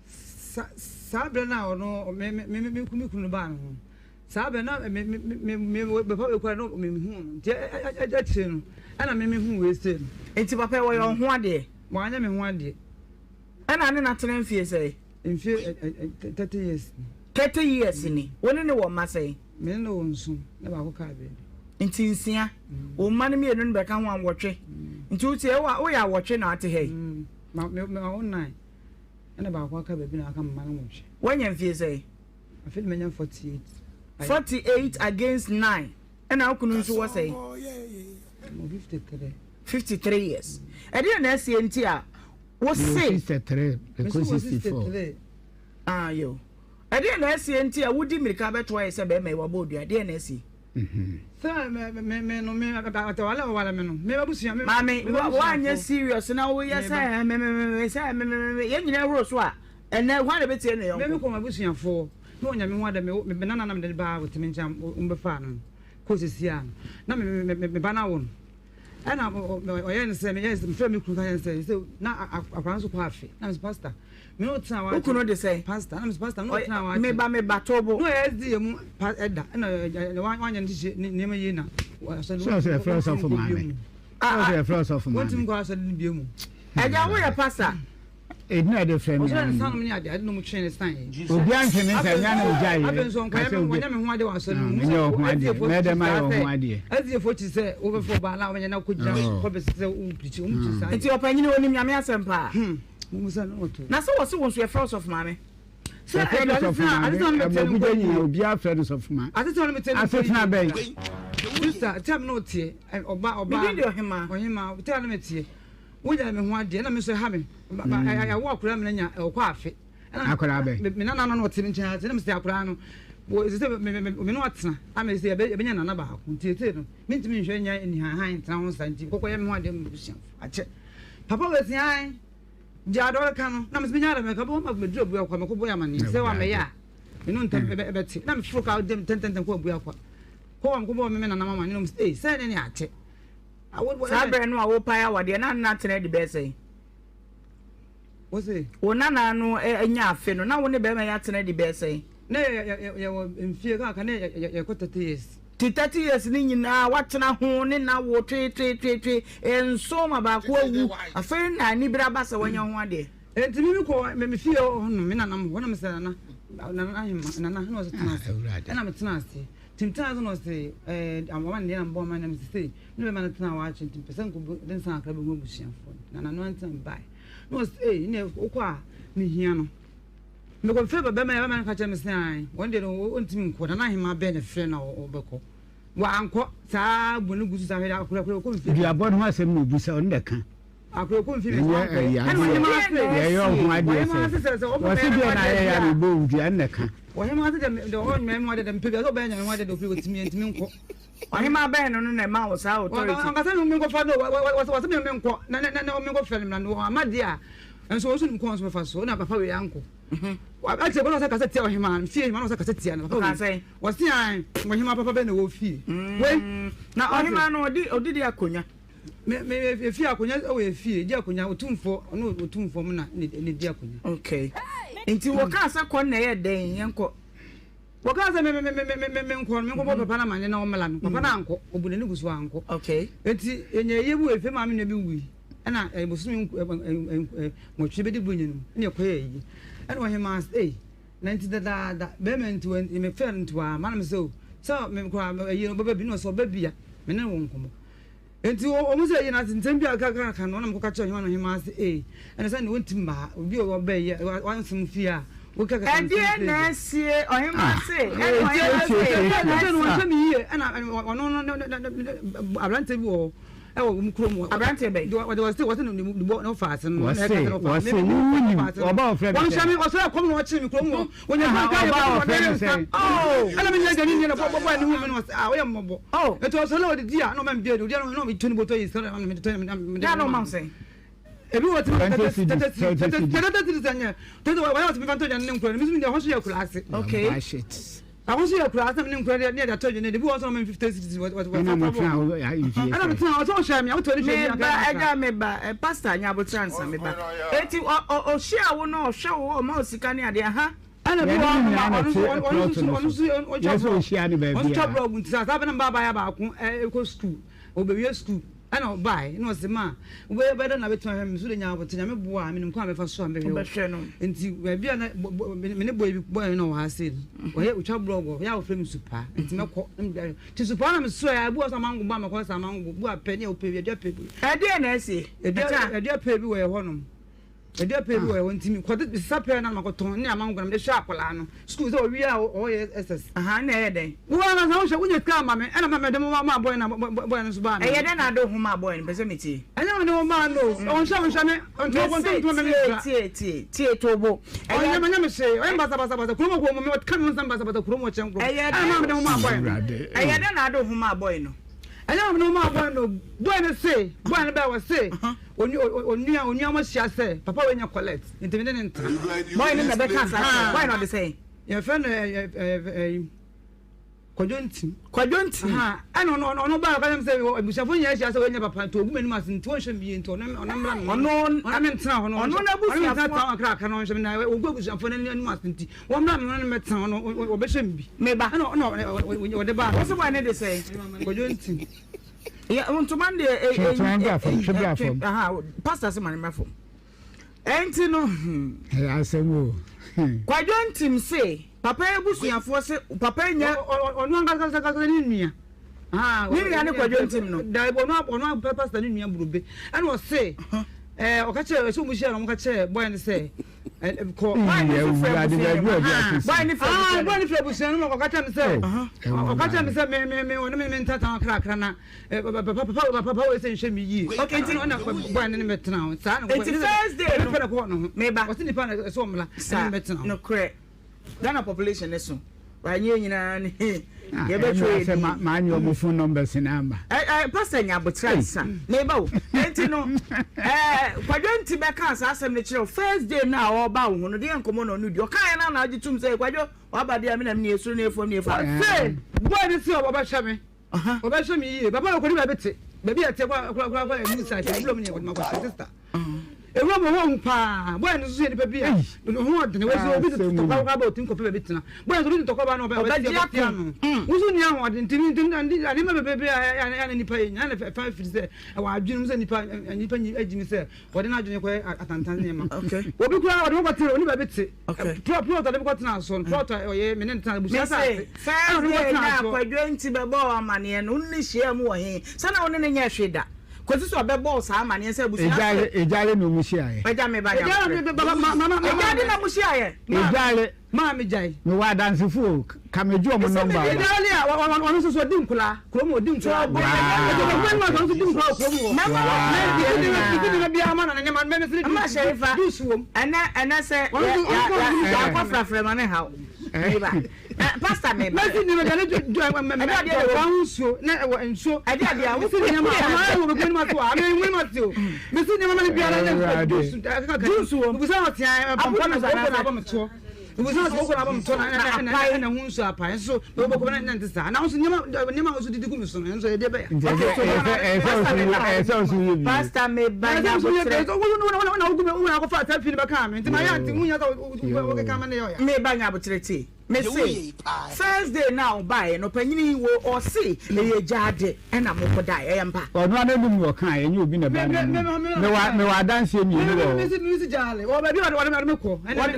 Sa saa berɛ no a ɔno me me me me me kunu no baa me ho saa berɛ na me me me me me papa wei koraa no me mehu no nti akyire no ɛna me mehu wei sei no. Nti papa yi wɔyɛ wo ho adeɛ? Wanyɛ me ho adeɛ. Ɛna ne no atena mfie sɛn? Mfie 30 years ni. 30 years ni. Wo ne no wɔ mma sɛn? Me ne no wɔ nson na baako kaa baabi. Nti nsia. Wo mma no mmienu no bɛka ho a nwɔtwe. Nti wotie woyɛ awɔtwe na ate ha yi? Ma me ma wo nnan ɛna baako aka baabi na aka mma no nwɔtwe. Wanya mfie sɛn? Afei na manya 48. 48 against 9 ɛna wo kunu nso wɔ sɛn? Mo 53. 53 years. Ɛdeɛ na ɛseɛ nti a wo se. 63 ɛkɔ 64. Ah yo. Ɛdeɛ na ɛseɛ nti a wodi mmirika bɛtoa yɛ sɛ bɛrima yi wabɔ odua ɛdeɛ na ɛseɛ. Sɛ me me me no me atawale a ɔware me no me abusua me. Maame woanyɛ serious na woyɛ sɛ me me me sɛ me me me yɛn nyinaa horo so a ɛnɛ hwan na ɛbɛtie ne yɔnko. Me me kɔ m'abusuafoɔ na wɔnya me ho ada me me nana na mede ba wɔte me nkyɛn wɔn bɛfaa no kɔ sisi a na me me me ba no awo no. Ɛna ɔyɛ no sɛ meyɛ mefrɛ me kunu ka yɛn sɛ sɛ na akwadaa nso kɔ afe na mesɛ pastor me ne ɔtena wa wo kunu de sɛ pastor na mesɛ pastor me ne ɔtena wa meba meba tobo na ɔyɛ sdi yɛ mu pa ɛda ɛna wanyɛ no hyehyɛ nneɛma yie na sɛ sɛ ɛfrɛ ɔsɔfo maame sɛ sɛ ɛfrɛ ɔsɔfo maame wɔntumi nkɔ asɔre no bio mu ɛgya woyɛ pastor Edin a yɛde frɛ me ara ni. Obiara ntwe me nsa, me ara na megyae yɛ. Ka sɛ obi, menyɛ wo ho adeɛ, mɛyɛ dɛn mayɛ wo ho adeɛ? Nti ɔpanyini onim Nyame asɛm paa? Na sɛ wɔse wo nso yɛfrɛ wo sɔfo maame? Yɛfrɛ no sɔfo maame, Abɔgugya nyinaa obiara frɛ no sɔfo maame. Asetena bɛn? Me din de Ɔhemaa. Wogyae me ho adeɛ na me nso ɛha me. Yɛawo akwadaa mi na nya ɔkɔ afe. Akwadaa bɛn? Me nana no na ɔte me nkyɛn ase na me sɛ akwadaa no wɔ ɛsɛ sɛ me me me no atena ama ɛsɛ yɛbɛ yɛbɛnya nana baako nti ɛsɛ no mentumi nhwɛ nya anihanhan ntena ho saa nti kɔkɔ yɛ me ho adeɛ me busuafo akyɛ papa wɔ si an gya adɔre ka no na me sɛ menya adɔ mɛka bɔ ma meduru abu akwa mɛkɔ bɔ yɛ amaneɛ sɛ wa mɛyɛ a me no ntɛm ɛbɛte na meforo ka ntɛntɛntɛm kɔ abu akwa kɔ wa mekɔ bɔ me nana mama ne nom sɛ sɛ ne ne akyɛ Saa berɛ no a worepae awadeɛ na nna tena adi bɛyɛ sɛn? Wo nana no nya afe no na wo ne bɛrima yi atena adi bɛyɛ sɛn? Na yɛwɔ mfie kaka na yɛkɔ 30 years. Ti 30 years no nyinaa woatena ho ne na wo tweetweetwetwe nso ma baako awu afei na anibere aba sɛ wanya ho adeɛ. Enti me mekɔ me fie hɔ no me nana hɔ na mesɛ nana nana ahema nana na ɔsɛ tena ase ɛna metena ase nti metena ase na ɔsɛ ɛɛ awama ne deɛ na mbɔ ɔma na mesɛ sei Ne bɛma no tenaa hɔ akyɛ nti mepɛ sɛ nkɔ de nsa kakra bɛhu abusuafoɔ no. Na nano antena mebaeɛ. Na ɔsɛ ei ne wokɔ a mehia no. Mekɔfrɛ ba bɛma yɛ bɛma no ka kyerɛ me sɛ ae wɔn deɛ no ɔntumi nkɔ. Nana ahema bɛn na frɛ no a ɔbɛkɔ. Wankɔ saa bu no gu so saa hwɛ akora akora kɔ mfie. Duabɔ no ho asɛm na obu sɛ ɔno na ɛka. Akora kɔ mfie ɛnyɛ ɛyɛ adeɛ yɛyɛ ɔho adeɛ sɛ wɔsi deɛ na ayɛ yɛ a mebɔ wo dua ɛno na ɛka. Ɔhema ase deɛ deɛ ɔnyɛ mu adeɛ deɛ mpɛ bi sɛ ɔbɛyɛ nyame ho adeɛ deɛ ɔpɛ ɔtumi ntumi nkɔ. Ɔhemaa bɛn no no na ɛmaa wo saa authority? Ɔnkasa ne menkɔfa no wɔsɛ me menkɔ na na na menkɔfrɛ no mmra no ama deɛ a nso wɔn nso nim kɔn so bɛfa so na papa wei ankɔ. Akyire kɔ na ɔsɛ kasa tia ɔhemaa no fie hemaa na ɔsɛ kasa tia no papa wei wɔse an ɔhemaa papa bɛn na ɛwɔ fie wei. Na ɔhemaa no ɔdi ɔdi di akonnwa. Me me efie akonnwa ɛwɔ efie di akonnwa otumfoɔ ɔno otumfoɔ mu na ne di akonnwa. Okay nti wɔkaa sɛ kɔ na ɛyɛ dɛn yɛn kɔ. Wɔkaa sɛ, Me, me, me, me, me, menkɔ no, menkɔbɔ papa no amanneɛ na ɔmmra no. Papa no ankɔ, ɔbu n'ani gu so ankɔ. Okay. Enti yɛnya ayie bi wɔ efie, maame nua bi wui, ɛna ɛyɛ bosome nwɔtwe bɛdi buronya no mu, ɛna yɛkɔyɛɛ ayie. Ɛna ɔhemaa sɛ, ei, na nti dadaada, bɛrima nti, wa, mefrɛ no nti wamma, na mesɛ o, sɛ me koraa ayie no ɔbɛba bi, na ɔsɛ ɔba bi a, me ne no wɔ nkɔmmɔ. Enti wɔn sɛ yɛn ase nsɛm bi a kaka ka no, ɔna mekɔka kyerɛ ɔhema no ɔhema ase ee, ɛna sɛ ne wɔntim mma ha, obi a ɔbɛ yɛ wansɛm fie a, woka kaka nsɛm Ɛdeɛ na asie ɔhema se, ɛna ɔhema se, ɛdeɛ na asie. Wɔnhwɛ me yie, ɛna ɔno no aberanteɛ bi wɔ hɔ ɛwɔ wɔn kurom hɔ. Aberanteɛ bɛn? Wɔde wɔse wɔse ne ne bɔ ne ɔfa ase no. Wɔse wɔse wo nim ɔba ɔfrɛ me sɛ. Wɔnhwɛ me ɔsɛ ɛkɔm na ɔkyere me kurom hɔ. Wɔnyɛ Aha, sɛ nka yɛ ɔba bɔ ɔfrɛ bɔ me nsa. sɛn? Oh! Ɛna me nyɛ gani nyɛ na bɔ bɔ bɔ ne hu me no ɔsɛ ah ɔyɛ mmɔbɔ. Oh! Eti ɔsɛ na ɔdidi a na ɔma me bi ɔdi a na ɔma me bɔtɔ yi sɛ na me tɔ na me de Na na ɔma wo sɛn? Ebi wɔ tiri 20 tete cedis, tete 30 tete cedis. tete tete sɛ nyɛ tete wɔyɛ ɔsɛ mefa ntɔ aduane ne nkura no mi nso mi deɛ ɛhɔ so yɛ akura ase. Okay. Buy shit. Ɛhɔ so yɛ akura ase na me ne nkura deɛ ne yɛde atɔ aduane ebi wɔ hɔ nso na ɔma me 50 cedis wɔ wɔ wɔ Ɛna mo fa tena bɔ. hɔ mfie Ɛna me sɛn? tena hɔ ɔsɛ ɔhwɛ me a wotɔ ne hwɛ bi Meba anka ɛgya kakra. meba ɛ pastor nya abotra nsa meba. Eti ɔ ɔ ɔhyia wo na ɔhwɛ wo ɔma wo sika ne adeɛ ha. Ɛna bi Yɛne wɔ ne hɔ nyinaa ma na ɔno nso ɛte ɔno plot nso no ɔno so. nso ɔtwa Yɛ sɛ blɔg ɔhyia no ɔno nso twa baabiara. blɔg nti saa saa bɛ na mbaa baayɛ baako ɛkɔ sukuu ɔbɛwie sukuu ɛna ɔbae na ɔse ma wobɛyɛ bɛyɛ dɛ na bɛtumi ahwɛ me nso de nya abote nyame boa a menim kwan a mɛfa so a mɛhwɛ wo Wobɛhwɛ no. nti baabi a na me ne bɔyɛ bi bɔyɛ no wɔ ha sei no ɔyɛ ɔtwa blɔg wɔ yɛ a wɔfrɛ me supaa nti mɛkɔ na mede ahwɛ nti supaa na mesoɛ a ebi wɔ sɛ amango bɔ a mɛkɔ sɛ amango bu apɛ ne a wopɛ bi adua pɛ bi Ɛdeɛn na asie? adua Ɛkyɛ a. adua pɛ bi wɔ yɛ hɔnom Ɛdeɛ pɛɛ bi wɔ hɔ nti mekɔde mesesa pɛɛ na makɔtɔn ne amango na mede hwɛ akwadaa no sukuu sɛ ɔwie a ɔyɛ SS. Ahaa na ɛyɛ dɛn? Wo ara na wohwɛ wonya sika ama me ɛna mede mo maa bɔyɛ na bɔyɛ no nso baa me. Ɛyɛ dɛn na ade wo ho maa bɔyɛ no mpɛ sɛ metie. Ɛnyɛ mede wo maa no o ɔnhwɛ ɔnhwɛ me ɔntoma Mese ɔntoma ntoma me tie mfira. tie tie tie tobo. Ɛyɛ Ɔnyɛ ɔnyɛ me hwee ɔyɛ me basabasabasa kurom hɔ mu me ɔka me ho nsɛm basabasa kurom hɔ kyɛn kurom ɛyɛ ɛna maa mede dɛn wo maa bɔyɛ no. Awurade ɛyɛ ei. dɛn na ade wo ho maa bɔyɛ no? Ɛnyɛ mede wo maa bɔyɛ no bɔyɛ no se bɔyɛ no bɛɛ wɔ se Onua onua mo hyia sɛ papa wei nyɛ collect nti me ne ne ntena. Boy no na ɛbɛka saa asɛm. Boy no ɔde sɛn? Yɛfrɛ no ɛɛ Kwadwo Ntim. Kwadwo Ntim. Ɛna ɔno ɔno baa ɔka kyerɛ me sɛ abusuafo nyinaa ahyia sɛ wei nyɛ papa nti ogu m'anim ase nti wɔnhwɛ me yie nti ɔno ɔno mmra me Ɔno ɔno me ntena hɔ no ɔno ɔno me n'abusuafoɔ. ntena tena akra akra na ɔnhwɛ me na ogu abusuafoɔ no anim ase nti wɔmmra me no ne mɛtena hɔ no wɔbɛhwɛ me bi. Meba. Ɛna ɔno ɔde baa. Wo se boy no de sɛn? Kwadwo Ntim. Yɛ ntoma no deɛ Twe ntoma no bra fam, twe bra fam. Aha, pastor sɛ ma no mmra fam. Ɛnti no. Hmm. Ɛyɛ asɛm o. Kwadwo Ntim se papa yi abusuafoɔ se papa yi nya. Ɔno ankasa ne nua. Ne nua ne Kwadwo Ntim no. Daabi ɔno ɔno pastor ne nua Burobe. Ɛna ɔse ɛɛ ɔka kyerɛ ɛsɛ ɔmo hyia na ɔmo ka kyerɛ boy no sɛ kɔ. Boy no nso fira abusua no mu. Boy no fira abusua no mu. Boy no fira abusua no mu ɔka kyerɛ me sɛ ɔka kyerɛ me sɛ me me me ɔne me me ntata kakra na papa papa papa wei sɛ nhwɛ me yie. Okay nti ɔna boy no ne me tena ho saa na nti first day no nipa na kɔ ne ho meba ɔsi nipa na ɛsɛ ɔmla ɛne me tena ho. Nokorɛ Ghana population ne so wanyɛ nyinaa ne yɛbɛtwerɛ yɛ din. Maa nyɛ ɔmo phone numbers na ama. Ɛ ɛ pastor nya abotra nsa meba o enti no ɛɛ kwadwo nti bɛka saa asɛm no kyerɛ wo first day no a ɔreba wo ho no deɛ nkɔmɔ na ɔno di ɔkaeɛ no na agye tum sɛ kwadwo waba deɛ me na me ne esoro ne efuam ne efuam. Ɔse boy no se ɔbɛhwɛ me Ɔbɛhwɛ me yie. Papa ɔkɔdi baabi te. Baabi a ɛte kɔ kora kora kora ɛmu sa kyɛ ewura mu nyɛ wɔde ma kɔhyɛ sista. Ewura mu hɔ hu paa. Bɔyɛ no nso yɛ nipa bi a ne ho ɔdene. Wɔsi obi te tɔkwa kora ba otumi kɔpɛ baabi tena. Bɔyɛ nso obi te tɔkwa ba na ɔbɛ ɔbɛte ɔbɛte ano. Woso ni ahoɔden nti nti nti nneɛma bebrebe a ɛna nipa yɛ nyina na ɛfa firi sɛ ɛwɔ adwene mu sɛ nipa nipa nyi agyimi sɛ wɔde n'adwene kɔyɛ atantan nneɛma. Obi kura ɔde kɔ tena oni baabi te. Plot plot ɔde kɔ tena so plot ɔyɛ me ne tena busua Mese sa ase. first day na akwadwo nti bɛbɔ wo amaneɛ no wone no hyia mu wɔ he? Sɛ na wo ne no nyɛ hwee da kɔsi sɛ ɔbɛbɔ wo saa amaneɛ sɛ abusua Egyare se egyare na ɔmo hyiaeɛ. Agya me ba Egyare nyabotrɛ ba ma ma ma Egyare na mo hyiaeɛ. Egyare. Maa me gyae. Mewɔ adansefo o, ka megye wɔn nɔmba ma. Egyare a ɔno nso so ɔdi nkoraa kurom ɔdi nkoraa. Ɔno nso di nkoraa wɔ kurom hɔ. Mama Sherifa, ɛnɛ ɛnɛ sɛ yɛakɔ frafra ma ne haw. Meba. Pastor meba. Mɛsi nneɛma bi a ne dwa mɛ dwa ho nsuo na ɛwɔ nsuo. Ɛde adeɛ a wosi nneɛma a ɔmo ayɛ wɔ bɛkɔ anim ase wɔ ame nwene ma se o. Mesi nneɛma ma ne biara ne nsuo juice Juice wɔ mu. Ebusa ɔtea pɔmpɔ na ɔkɔ na abɔ me toɔ. Ebusa ɔsɛ ɔkɔ na abɔ me toɔ na na na na ho nsuo apae nso bɛkɔ bɛkɔ na na nte saa. Na nso nneɛma nneɛma a nso didi gu me so no nso ɛdeɛ bɛyɛ. Nti ɛsɛ ɛsɛ ɛsɛ ɔso yɛ ɛsɛ ɔso yɛ bi. Pastor meba Ɛsɛ nso yɛ nyabotrɛ. bi. Wo na na wo gu me wo na akɔfa saa fi no bɛka me nti ma yɛ ante wo nya sɛ wo keka ma ne yɛ ɔya. Meba nyabotrɛ tie. Mese first day no a ɔbaeɛ no ɔpanyini yi wo ɔse ɛyɛ gyaade ɛna mokɔ daeɛ ɛyɛ mpa. Ɔno ara n'anum na ɔkaeɛ, ɛnyɛ obi na ɛbaa n'anum. Mewɔ mewɔ adanseɛ mmienu wɔ hɔ.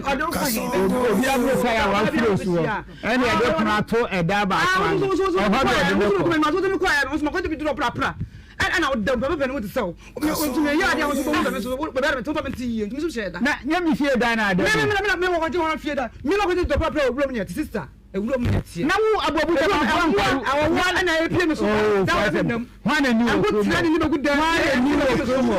Ɔde wo kɔ he? Obi aborosan a waforo soɔ ɛna yɛde pono ato ɛdan baako ano, ɛhɔ na ɔde me kɔ. Ɛna ɔda mu pɛpɛpɛ ne wo te sɛ wo. Nti meyɛ adeɛ a wo nso bɛhu sɛ me nso baabi a mete wo mfa me nte yie nti me nso hyɛɛ da. Na nyɛ me fie dan na ada mu. Me me me me wɔkɔgye wɔn fie dan. Me makɔgye dɔkora pɛ wɔ wuram ne ɛte sister ewuram ne ɛteɛ. Na wo aboabu dɛm afa nkɔ wo. Awɔwɔ ɛna epie me so. Oh Da fo wɔ asɛm. nam. Hwan na ni wɔ Ɛnko kurom tena hɔ? ne ni bɛgu dan. Hwan na ni wɔ kurom hɔ?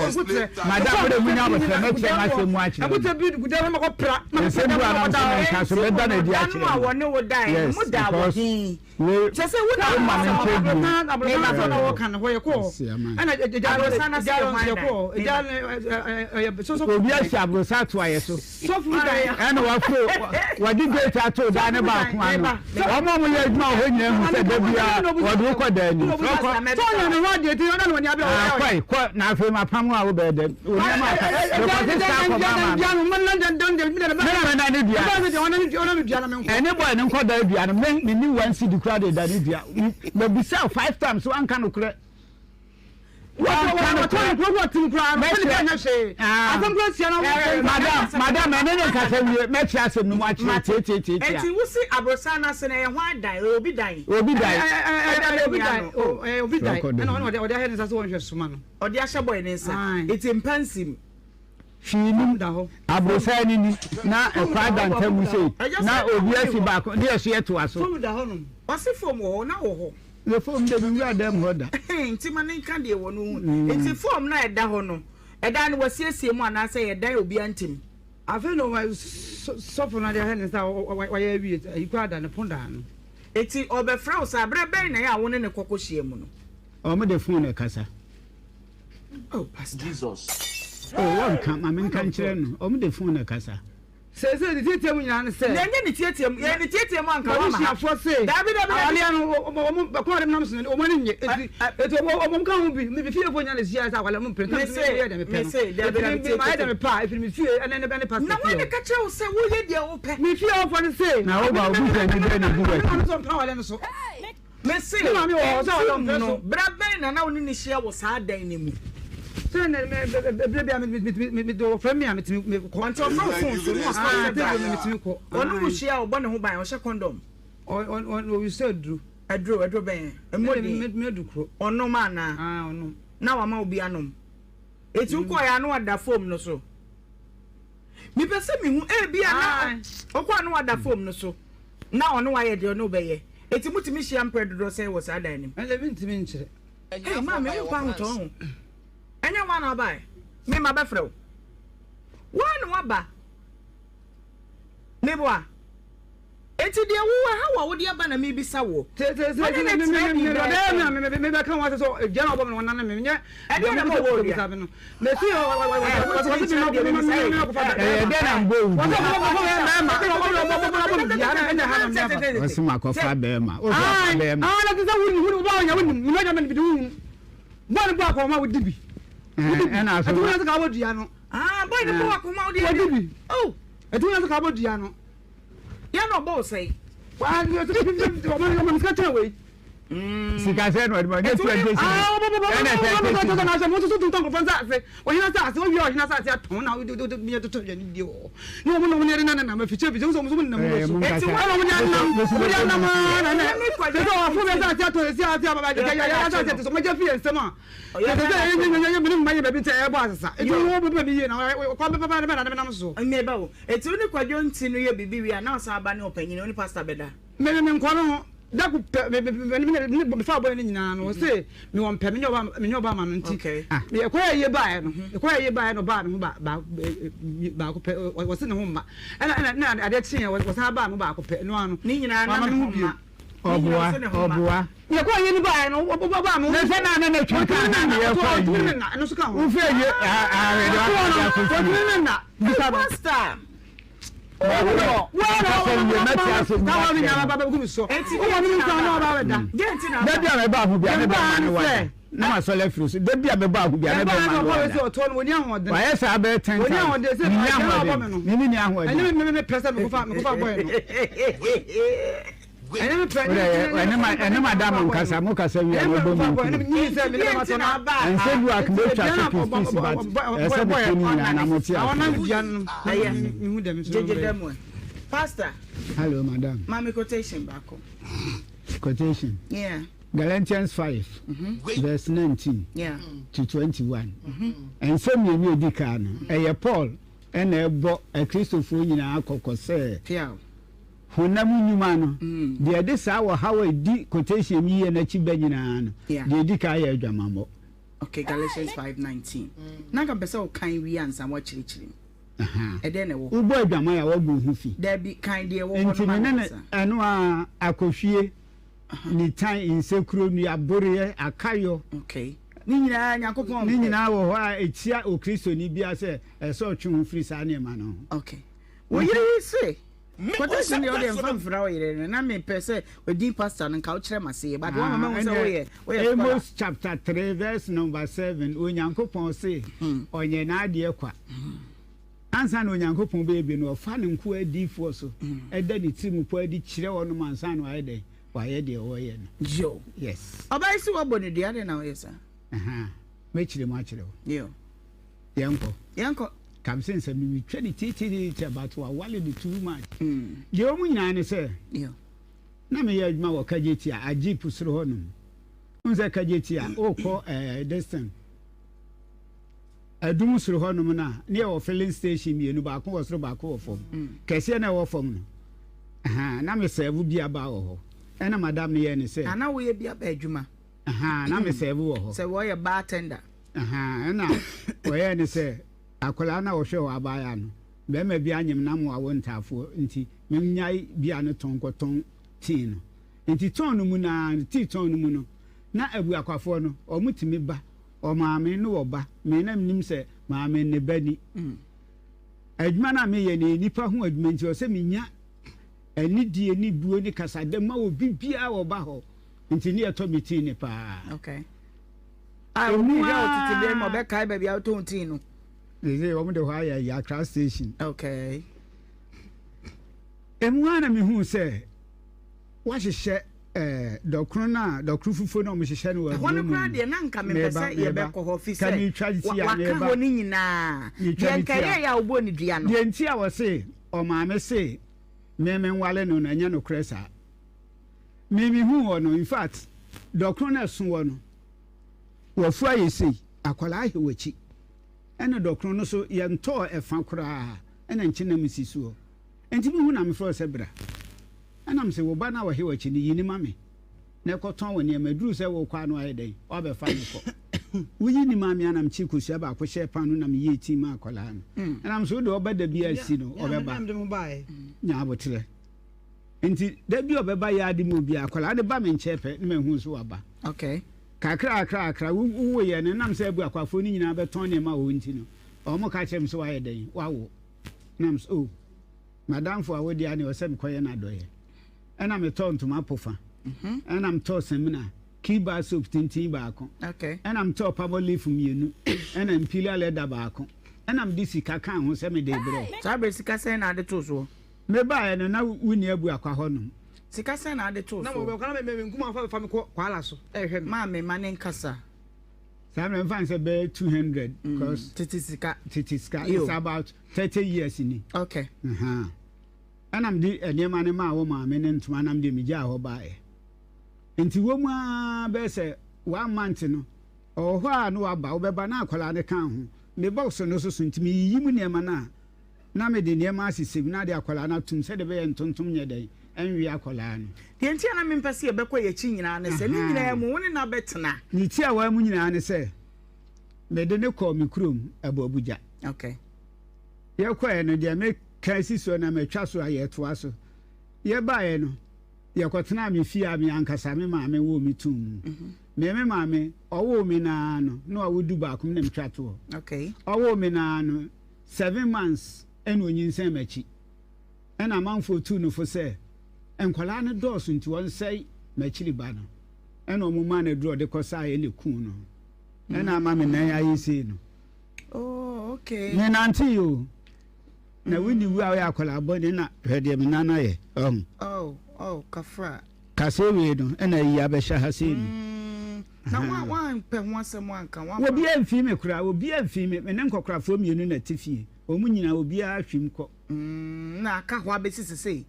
Madam wo de munya abɔfra mɛkyerɛ m'asɛm mu akyerɛ Ɛnko mo. tena bi gu dan ma kɔ pra. Ma kɔ Nsɛm pra bi wɔ ma a kɔ na da. mesɛ menka so mɛda no adi Da no akyerɛ a mo. wɔne wo daeɛ no, Yes mo daa wɔ because he? Wei Kyerɛ sɛ wo na wo ma me nkyɛ bio. Abrɔsan na wɔka no hɔ yɛkɔɔ ɛna Abrɔsan na sɛ yɛ hwan dan? Obi asi abrɔsan ato ayɛ so ɛna waforo wɔde gate ato dan ne baako ano. Wɔn a wɔyɛ adwuma wɔ hɔ nyinaa hu sɛ da biara wɔde wo kɔ dan nim. Kɔe kɔ na afei mapam a wobɛyɛ dɛm. Onneɛma aka mekɔte saa kɔma maame. Me na mɛda ne dua. Ɛne boy no nkɔ da dua no me me ni one cedi kura de da ne dua. Mabisa five times wanka nokorɛ. Wanka nokorɛ. Mɛkyerɛ madam madam ɛne ne nkasa wie mɛkyerɛ asɛm no mu akyerɛ tiatiatiatia. Eti wusi aborosan no ase no ɛyɛ hwan dan? Ɛyɛ obi dan? Obi dan. Obi dan. Obi dan. Ɛna ɔde ahyɛ ne nsa sɛ wɔnhwɛ soma no. Ɔde ahyɛ boy ne nsa. Eti mpa nsim. Hwee nnim. Aborosan no ni, na ɛkwan da ntam sei, na obi asi baako, ne yɛso yɛtoa so. Fam da hɔ nom. Ɔse fam wɔ hɔ, na wɔ hɔ. Na fam de me nwura dɛm hɔ da. Nti ma ne nka deɛ wɔ no hu. Nti fam no a ɛda hɔ no, ɛdan no wasiesie mu anaasɛ ɛyɛ dan a obiara nte mu? Afei na sɔfo no de ahyɛ ne nsa a wayɛ awie, ayi koraa da ne pon da ano. Nti ɔbɛfrɛ wo saa, berɛ bɛn na ɛyɛ a wo ne no kɔ kɔhyia mu no? Wɔn de phone na ɛkasa. Oh, Pastor. Jesus. Oh, wɔnka, ma menka nkyerɛ no. Wɔn de phone na ɛkasa. Seesei ne tiatia mu nyinaa ne sɛ. Na ɛnyɛ ne tiatia mu, yɛyɛ ne tiatia mu anka wama ha. M'abusuafoɔ se. Dabi, dabi, dabi. Awareɛ no, wɔn, wɔn, kwan a wɔde nam so no, wɔn ani nnye. Enti, enti wɔn, wɔn ka ho bi. Me fiefoɔ nyinaa na ɛhyiaeɛ sɛ awareɛ no, wɔmpene. Me se, Meyɛ deɛ mepɛ no. me se, dabi, dabi, Enti me, mayɛ deɛ tiatia. mepɛ a, ɛfiri me fie ɛne, ne pastor Na fie wɔn na hɔ. ɛka kyerɛ wo sɛ woyɛ deɛ wopɛ. Me fie hɔfoɔ no se. Na wo ba, obi sɛ ni bɛn na egu Me maame w'akyi. sɛ ɔmpene awareɛ no so. Mese, Ne maame wɔ hɔ sɛ ɔyɛ mfim ɔmpɛ no, so. berɛ bɛn na na wo ne no hyia wɔ saa dan no mu? Sɛ na me berɛ bi a me me wɔfrɛ me a metumi mekɔ. Ɔnti ɔfrɛ wo phone so na wasoma wo sɛ bra. Metumi kɔ. Ɔne wo hyia a ɔbɔ ne ho ban, ɔhyɛ condom? Ɔuse aduro. Aduro, aduro bɛn? Ɛmu den. Me adu koro. Ɔnom anaa? Ɔnom. Na wama obi anom? Eti wokɔeɛ a na wada foam no so? Mepɛ sɛ mehu, ebia na ɔkɔ a na wada foam no so. Na ɔne wo ayɛ deɛ ɔne wo bɛyɛ. Enti motumi hyia mprɛ dodoɔ sɛn wɔ saa dan no mu? Ɛnde mentumi nkyerɛ. Hey, maame, wompɛ ahotɔ ho. Ɛnyɛ wo ara na wobaeɛ. Me mabɛfrɛ wo. Wo ara na woaba. Meboa. Enti deɛ wo ɛha wo a wode aba na mebisa woɔ. Wo ne no tena bi bɛyɛ sɛn? Mebɛka ho asɛ sɛ dua na ɔbɔ me no wɔnane me. Menyɛ Ɛdeɛn na ɛma ɔbɔ wo dua? Ɛyɛ dɛn na mbɔ wo dua? Ɔse makɔfa bɛɛma. Wokɔfa bɛɛma. Ɛna so. Yɛn na ɔbɔ wo sɛn? Sika sɛ na ɔde ma ɔnyɛ 20 cedis ɛna 30 cedis. Eti wo ne Kwadwo Nti no yɛ biribi wie a na ɔsan ba ne ɔpanyin, wo ne pastor bɛda? Me me me nkɔ no ho da ko pɛ me me me me ne me fa bɔyɛ no nyinaa no ɔse me wɔ mpɛ me nyɛ ɔba me nyɛ ɔba ma no nti me ɛkɔ yɛ yie baeɛ no ɛkɔ yɛ yie baeɛ no ɔbaa me ho ba ba baako pɛ ɔse ne ho mma ɛna ɛna na adeɛ kyeeɛ ɔsan baa me ho baako pɛ ɛno ano ne nyinaa na wama ne me ho ho bio mma ne nyinaa Ɔboa ɔse ne ho mma. ɔboa. Yɛkɔ yie no baeɛ no ɔbaa me ho Ne sɛ na ne ne twe ka ɔtumi na ne ne nna yɛ kɔ ɔtumi ne yie. nna ɛno nso ka ho Wofɛ yie ahwɛde ɔtumi wakɔ akɔ ɔtumi fie. ne nna bisa no. Pastor. Da bi a mɛba aho bia ne bɛma ne wada na masɔre afiri so da bi a mɛba aho bia ne bɛma ne wada wayɛ saa bɛyɛ ten times menni ahoɔden mene ni ahoɔden ɛne madam nkasa mo kasa wie a mɛbɔ mu nkuro ɛnsɛ bi a mɛtwa so piece piece but ɛsɛ mete ne nyinaa na mote aseɛ. Pastor. Hello, madam. Mami quotation baako. Quotation. Yeah. Galatians 5 verse 19 to 21. Nsɛm mmienu a edi kan no, ɛyɛ Paul na ɛbɔ Akristofoɔ nyinaa kɔkɔ sɛ honam nnwuma no, deɛ ɛde saa ɔhaw a ɛdi quotation yi yɛ n'akyi ba nyinaa no, deɛ ɛdi kan yɛ adwamammɔ. Okay, Galatians 5:19. Na nka mpɛ sɛ wokan wie ansa woakyerɛkyerɛ mu. Ɛdɛn na ɛwɔ hɔ? Wobɔ adwaman a woagu wo ho fi. Dabi, kan deɛ ɛwɔ hɔ no ma me ansa. Ɛno ara, akɔhwie. Nitan, nsekuro, nnuaboreɛ, akayɔ. Okay. Ne nyinaa Nyankopɔn mpɛ. Ne nyinaa wɔ hɔ a ɛtia Okristoni biara sɛ ɛsɛ sɛ ɔtwe ho firi saa nneɛma no ho. Okay. Wo yere yi se, quotation deɛ ɔdeɛ mfa mfra wo yere no, na mepɛ sɛ odin pastor no nka wokyerɛ m'aseɛ, but woama mahu sɛ woyɛ woyɛ scholar. Amos chapter 3 verse number 7, Onyankopɔn se ɔnyɛ n'adeɛ kwa. Ansa na Onyankopɔn bɛyɛ bi no, ɔfa ne nkoa adiyifoɔ so da ne tirimupɔ adi kyerɛ wɔnom ansa na wayɛ dɛn? Wayɛ deɛ ɔreyɛ no. Yo. Yes. Ɔbaa yi se wɔbɔ no dua, adɛn na woyɛ saa? Ahaa, mɛkyerɛ mu akyerɛ wo. Yo. Yɛnkɔ. Yɛnkɔ. Kam sɛ nsɛm no metwa ne tiitiriitia but wawale no too much. Deɛ ɛwɔ mu nyinaa ne sɛ, Yo. na meyɛ adwuma wɔ Kagyetia, Agip soro hɔ nom. Wohu sɛ Kagyetia, wokɔ ɛɛ this thing. Adum soro hɔ nom no a, ne yɛwɔ filling station mmienu, baako wɔ soro, baako wɔ fam. Kɛseɛ na ɛwɔ fam no, ahaa, na me sɛɛvo bi aba wɔ hɔ. Ɛna madam no yɛɛ ne sɛ. Ah, na woyɛ bi aba adwuma? Ahaa, na me sɛɛvo wɔ hɔ. Sɛ wɔyɛ bartender. Ahaa, ɛna wɔyɛɛ ne sɛ, akwadaa no a ɔhwɛ hɔ abaayaa no, bɛrima bi anyem na ama wawo ntaafoɔ, nti mennyae bia no tɔn nkɔtɔn tii no. Nti tɔn no mu no ara, tii tɔn no mu no, na abuakwafoɔ no, wɔtumi ba. Ɔmaame ne ɔba, me na menim sɛ maame ne ba ni. Adwuma no a meyɛ no yɛ nnipa ho adwuma nti ɛwɔ sɛ menya anidie ne buo ne kasadɛ ma obi biara a ɔba hɔ nti ne yɛtɔ me tii ne paa. Okay. A obi hwɛ wo tete bere ma ɔbɛkae baabi a wotɔn tii no. Sɛ wɔn de hɔ ayɛ yɛ Accra station. Okay. Emu ara na mehuu sɛ wɔahyehyɛ ɛɛ dɔkono no a dɔkono fufuo no a wɔhyehyɛ no wɔ Ɛhɔ no aburo mu koraa no. deɛ na nka mepɛ Meba, sɛ meba. yɛbɛkɔ hɔ fi Ka sɛ metwa wa ti a, waka meba. hɔ no nyinaa. Metwa Deɛ me nka ti a. ɛyɛeɛ a wobɔɔ no dua no. Deɛ nti a wɔse ɔmaame se me menwale no no, ɛnyɛ nokorɛ saa. Me mehuu wɔ no, in fact, dɔkono no a ɛso wɔ no, wafu ayɛ sei, akwadaa ahɛ w'akyi. Ɛna dɔkono no so yɛntɔɔ ɛfa koraa, ɛna nkyenam si soɔ. Enti me hu na mefrɛ wo sɛ bra. Ɛna mese, Wo ba no a ɔhe w'akyi no, yi no ma me, na kɔtɔn wo nneɛma. Ɛduruu sɛ worekɔ a na wayɛ dɛn? Woabɛfa no kɔ. Woyi no maa me a na mekyee kosua baako hyɛɛ paano na meyɛɛ tii maa akwadaa no. Ɛna mese, Wo deɛ ɔba da bi a si no, ɔbɛba. Nya aboterɛ. Enti da bi a ɔbɛba yɛ ade mu obiara, akwadaa no ba me nkyɛn pɛ na mahu nso waba. Okay. Kakra kakra kakra, wowoeɛ no, ɛnam sɛ abuakwafoɔ no nyinaa bɛtɔn nneɛma wɔ hɔ nti no, wɔka kyerɛɛ me sɛ woayɛ dɛn? Woawo. Na mese, Oh, m'adamfo a wode a nea ɔsɛ mekɔyɛ no adɔeɛ. Ɛna metɔɔ ntoma pofa. Ɛna metɔɔ samina, key bar soap tenten baako. Ɛna metɔɔ palmolive mmienu. Ɛna imperial leather baako. Ɛna mede sika kaa ho sɛ mede rebrɛ wo. Saa berɛ sika sɛn na ade too soɔ? Mebaeɛ no, na wonni Abuakwa hɔnom. Sika sɛn na ade too Na soɔ? wɔbɛkɔ na me me nkumaa fa fa me kɔ Kwala so ɛrehwɛ me. Maame, ma ne nkasa. Saa mmerɛ mfa no sɛ bɛyɛ 200 because Tete sika. tete sika Yo. it's about 30 years ni. Okay. Ahaa. Ɛna mede nneɛma no maa wo maame ne ntoma na mede megyaa hɔ baeɛ. Nti wɔ mu ara bɛyɛ sɛ one month no, ɔwɔ hɔ a na waba, wobɛba na akwadaa no ka ho. Me box no so so nti meyiyi mu nneɛma no a, na mede nneɛma asesɛ mu na ade akwadaa no atom sɛdeɛ ɛbɛyɛ ntontom nyɛ dɛn ɛnwe akwadaa no. Deɛ nti a na mempɛ sɛ yɛbɛkɔ yɛn akyi nyinaa ne sɛ, ne nyinaa mu, wo ne no abɛtena. Ne tiawa mu nyinaa ne sɛ, mede no kɔɔ me kurom, Abuabuja. Okay. Yɛkɔeɛ no, deɛ meka asi soɔ na matwa so a, yɛtoa so. Yɛbaeɛ no, yɛkɔtenaa me fie a me ankasa me maame woo me too mu. Me me maame, ɔwoo me no ara no, na wawo dubaako, me na metwa toɔ. Okay. Ɔwoo me no ara no, Seven months ɛna onyinsɛn makyi ɛna amanfoɔ tuu no fo sɛ nkwadaa no dɔɔso nti ɔnsɛe makyiri ba no ɛna ɔmo maa no aduru ɔde kɔ saeɛ ɛna ekuu no ɛna ama me nan ayɛ sei no. Oh, okay. Me nante yi o na wonni wu a woyɛ akwadaa bɔne na hwɛ deɛ me nan ayɛ ɔho. Oh, oh, kafra. Kaseɛ wei no ɛna ayi abɛhyɛ ha sei no. Mm, na wa wampɛ ho asɛm anka wa. Obiara mfii me koraa, obiara mfii me. Me ne nkɔkorafoɔ mmienu na ɛte fie. Wɔn nyinaa obiara hwim kɔ. Mm, na aka hɔ abɛsi sesei.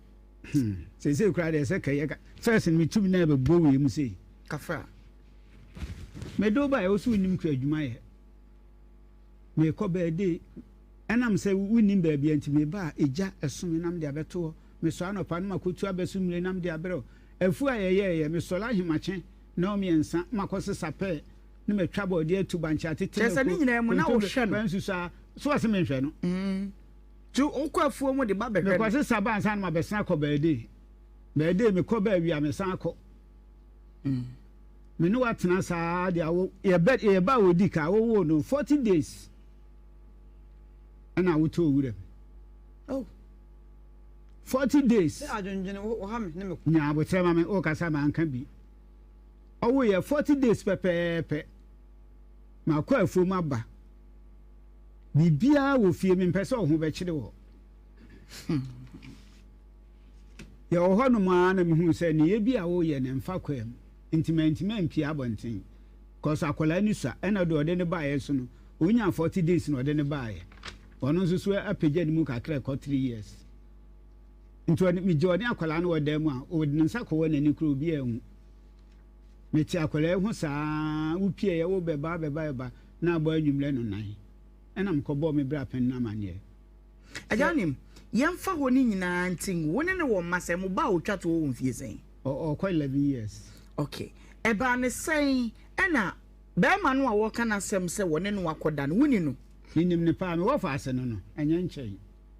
Hmm, sesei koraa deɛ sɛ kɛyɛ ka. First no metumi na ɛbɛbɔ wei mu sei. Kafra. Mede wo baeɛ wo so wonnim kura adwuma yɛ. Merekɔ bɛɛde ɛnam sɛ wonnim baabi a nti meba a egya ɛso me na mede abɛto hɔ. Mesɔre anɔpa na makɔtu abɛso mmire na mede abrɛ wo. Afuo a yɛyɛeɛ, mesɔre ahemakye nnɔnmiɛnsa na makɔsesa pɛɛ na matwa bɔɔdeɛ atu bankye atete Kyerɛ sɛ ne mako, nyinaa mu na kontomire, wohwɛ no. kwansusu a, so wɔse menhwɛ no? Nti wokɔ afuo mu de ba bɛhwɛ no? Mekɔsesa ba ansa na mabɛsena akɔ bɛɛde. Bɛɛde mekɔ ba awie a mesan akɔ. Me ne wo atena saa de awo yɛbɛ yɛba a odi ka wowoo no 40 days ɛna wotɔ wuram. Oh. 40 days. Sɛ adwendwene wo ha me ne me. Nya abotrɛ ma me o kasa ma anka bi. Ɔwo yɛ 40 days pɛpɛɛpɛ. Makɔ afuom aba. Biribiara wɔ fie mempɛ sɛ ɔho bɛkyere wɔ. Yɛwɔ hɔnom ara na mehuu sɛ nneyɛɛ bi a woreyɛ no mfa kwaa mu nti mantumi ampue abɔnten cos akwadaa no sua ɛna deɛ ɔde no baeɛ nso no ɔnyaa 40 days na ɔde no baeɛ ɔno nso so apagya ne mu kakra ɛkɔ 3 years nti ɔde megye ɔne akwadaa no wɔ dan mu a ɔde ne nsa kɔwɔ n'ani koro obi anhu mete akwadaa yi ho saa wopieɛ wobɛba bɛba bɛba na abɔ anwummerɛ no nan ɛna mekɔbɔɔ me bra pɛn no amanneɛ. Agya wonim, yɛmfa hɔ no nyinaa nti ngu. Wo ne no wɔ mma sɛn? Mo ba a ɔtwa toɔ wɔ mfie sɛn? Ɔkɔ 11 years. Ok. Ɛbaa no sɛn ɛna barima no a wɔreka n'asɛm sɛ wɔne no akɔda no, woni no? Menim no paa. Me wɔfaase no no, ɛnyɛ nkyɛe.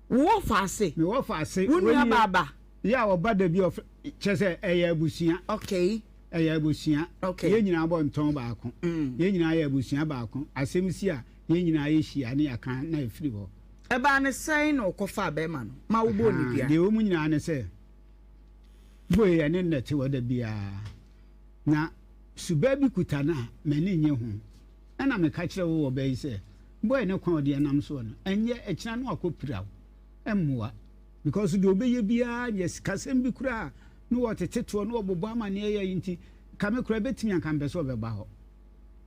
Wo wɔfaase? Me wɔfaase. Wo nua baa ba? Yeah, ɔba da bi ɔfrɛ, kyerɛ sɛ ɛyɛ abusua. Ok. Ɛyɛ abusua. Ok. Yɛn nyinaa bɔ ntɔn baako. Yɛn nyinaa yɛ abusua baako. Asɛm si a, yɛn nyinaa yɛhyia ne yɛaka na ɛfiri hɔ. Ɛbaa no sɛn na ɔkɔfaa bɛrima no ma wobɔɔ no dua? Deɛ ɛwɔ mu nyinaa ne sɛ, boy yɛne no na ɛte hɔ da biara, na suba bi kuta no a m'ani nnye ho. Ɛna meka kyerɛ wo wɔ bɛ yi sɛ, boy no kwan a ɔde ɛnam soɔ no, ɛnyɛ, ɛkyena no akɔpira wo, ɛmmoa. Because deɛ ɔbɛyɛ biara nyɛ sikasɛm bi koraa na wɔtete toɔ na wɔbobɔ amaneɛ yɛ nti, ka me koraa ɛbɛtumi anka mepɛ sɛ ɔbɛba hɔ.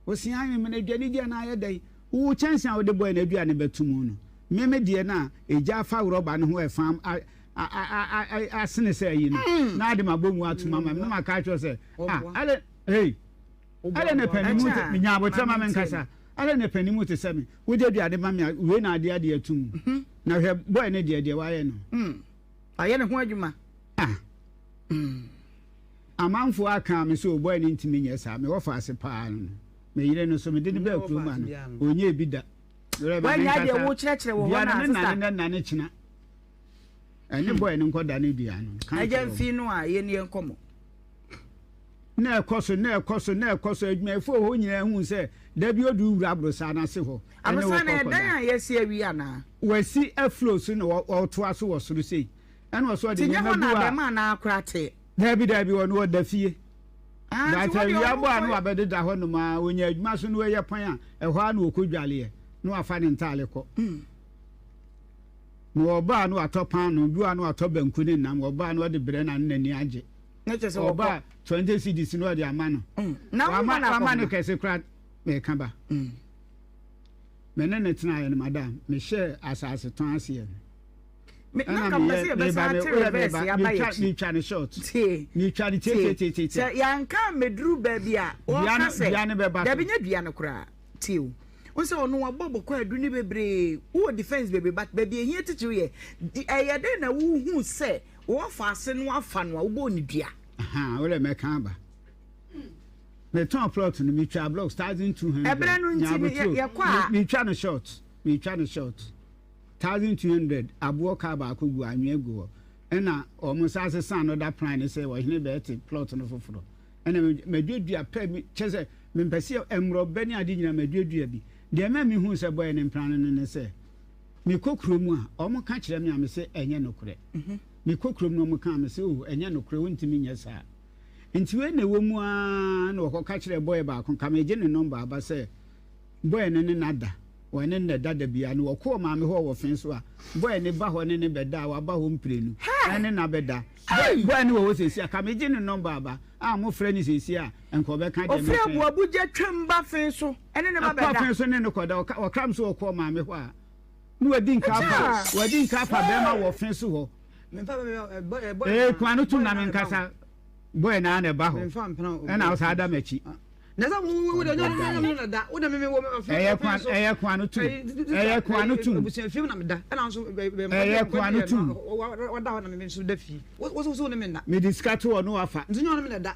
Ɔse ae memene aduane di anaa ayɛ dɛn? Wo kyɛnse a wode bɔe no aduane bɛto mu no, me me deɛ no a egya afa rɔba no ho ɛfa asene sɛ ayi no, na ade mabɔ mu atom ama me na maka akyerɛ sɛ, ah, ale, hey, ale na panin mu te, menya abotrɛ ma me nkasa, ale na panin mu te sɛ me, wode aduane ma me a, wei na ade ade ato mu. Mhm. Na hwɛ bɔe no deɛ deɛ wayɛ no. Mm. Wayɛ ne ho adwuma. Ah. Mm. Amanfoɔ aka me sɛ obɔe no ntumi nyɛ saa, mewɔ faase paa no no. Me yere no nso, mede no baa kurom ha no, ɔnyɛɛ bi da. Woannya deɛ wokyerɛkyerɛ wɔ hɔ no a, sista. Dua no ne nane nane kyena. Ɛne bɔe no nkɔda ne dua no. Agya mfi no a, yɛn yɛn nkɔmmɔ. Na ɛkɔ so, na ɛkɔ so, na ɛkɔ so. Adwumayɛfoɔ hɔ nyinaa hu sɛ da bi ɔde wura aborosan no ase hɔ. Aborosan no ɛdan a yɛasi awie anaa? Wɔasi aflow so na wɔtoa so wɔ soro sei. Ɛna ɔso ɔde nneɛma gu a. Ti nyɛ hɔ na abɛɛma anaa akora te? Daabi, daabi, ɔno ɔda fie. But awia bɔ a na wabɛdeda hɔ nom ara, ɔnya adwuma so na wanya kwan a, ɛhɔ ara na ɔkɔ dwaleɛ na wafa ne ntaale kɔ. Na ɔba a na watɔ paano, bi wɔ a na watɔ banku ne nam, ɔba a na ɔde brɛ no a na n'ani agye. Ɔba a 20 cedis na ɔde ama no. Wama wama no kɛse koraa mɛka ba. Me ne no tenaeɛ no madam, mehyɛɛ asase tɔn aseɛ no. Me na nka mpɛ sɛ yɛbɛsan ate reverse aba yɛ akyi. Metwa no short. Tie. Metwa no tietietie. Sɛ yɛanka mmɛduru baabi a wɔka sɛ. Dua no bɛba so. Dabi nyɛ dua no koraa. Tie o. Wo sɛ ɔno wabɔ bɔkɔ adu ne bebree. Wowɔ defense bebree but baabi ehia titiriw yɛ ɛyɛ dɛn na wohu sɛ wɔfa ase no afa no a wobɔɔ ne dua. Ahaa wo dɛ mɛka aba. Metɔn plot no metwa blocks 1200. Ɛberɛ no nti yɛkɔ a. Metwa no short. Metwa no short. 1200 aboɔ kaa baako gu anwea gu hɔ ɛna wɔn san sesa another plan ne sɛ ɔhene bɛɛte plot no foforɔ ɛna maduadua pɛ me kyɛ sɛ mempɛ sɛ mmorɔbɛ ne ade nyinaa maduadua bi deɛ ɛma mehu sɛ bɔyɛ ne mpena no no ne sɛ mekɔ kurom a wɔn ka kyerɛ me a me sɛ ɛnyɛ nokorɛ mhm. mekɔ kurom na wɔn ka me sɛ oh ɛnyɛ nokorɛ wontumi nyɛ saa nti wei na ɛwɔ mu ara na wɔkɔka kyerɛ bɔyɛ baako ka megye ne nɔmba aba sɛ Boy no ne no ada, wɔne no na ɛda da biara, na wɔkɔ ɔmaame hɔ wɔ fe so a, boy no ba hɔ ne no bɛda a, waba hɔ mprenu, ɛne no abɛda. Boy boy no wɔ hɔ seesei a, ka megye ne nɔmba aba a, mofrɛ no seesei a, nka ɔbɛka deɛ Ofiri mɛka yi. Abuabugya twam ba fe so ne no ba Ɛkɔ bɛda. fe so ne no kɔda, ɔka ɔkra me sɛ ɔkɔ ɔmaame hɔ a, na wadi nka afa, wadi nka afa bɛrima wɔ fe so hɔ. Ee, kwan no tum na menkasa. Boy naa na ɛba hɔ ɛna wo saa da m'akyi. Ɛyɛ kwan ɛyɛ kwan no tum ɛyɛ kwan no tum ɛyɛ kwan no tum. Mede sika to hɔ no wafa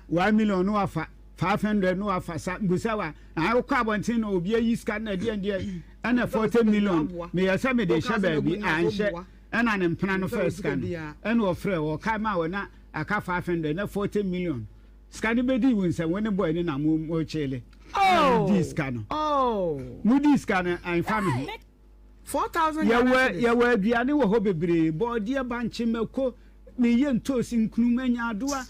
1 million no wafa 500 no wafa sa busa wa na wokɔ abɔnten na obi ayi sika na ɛdeɛ deɛ ɛna 40 million meyɛ sɛ mede hyɛ baabi anhyɛ ɛna ne mpena no fɛ sika no ɛna ɔfrɛ ɔka ma wɔ na aka 500 na 40 million sika no bɛdi wo nsɛm wo ne boy ne na mo mo kyele ɛna mo di sika no mo di sika no ɛnfa me ho. 4,000 Yɛwɔ yɛwɔ aduane wɔ hɔ bebree, bɔɔdeɛ, bankye, mako, meyɛ ntoosi, nkunuma, nyaadoa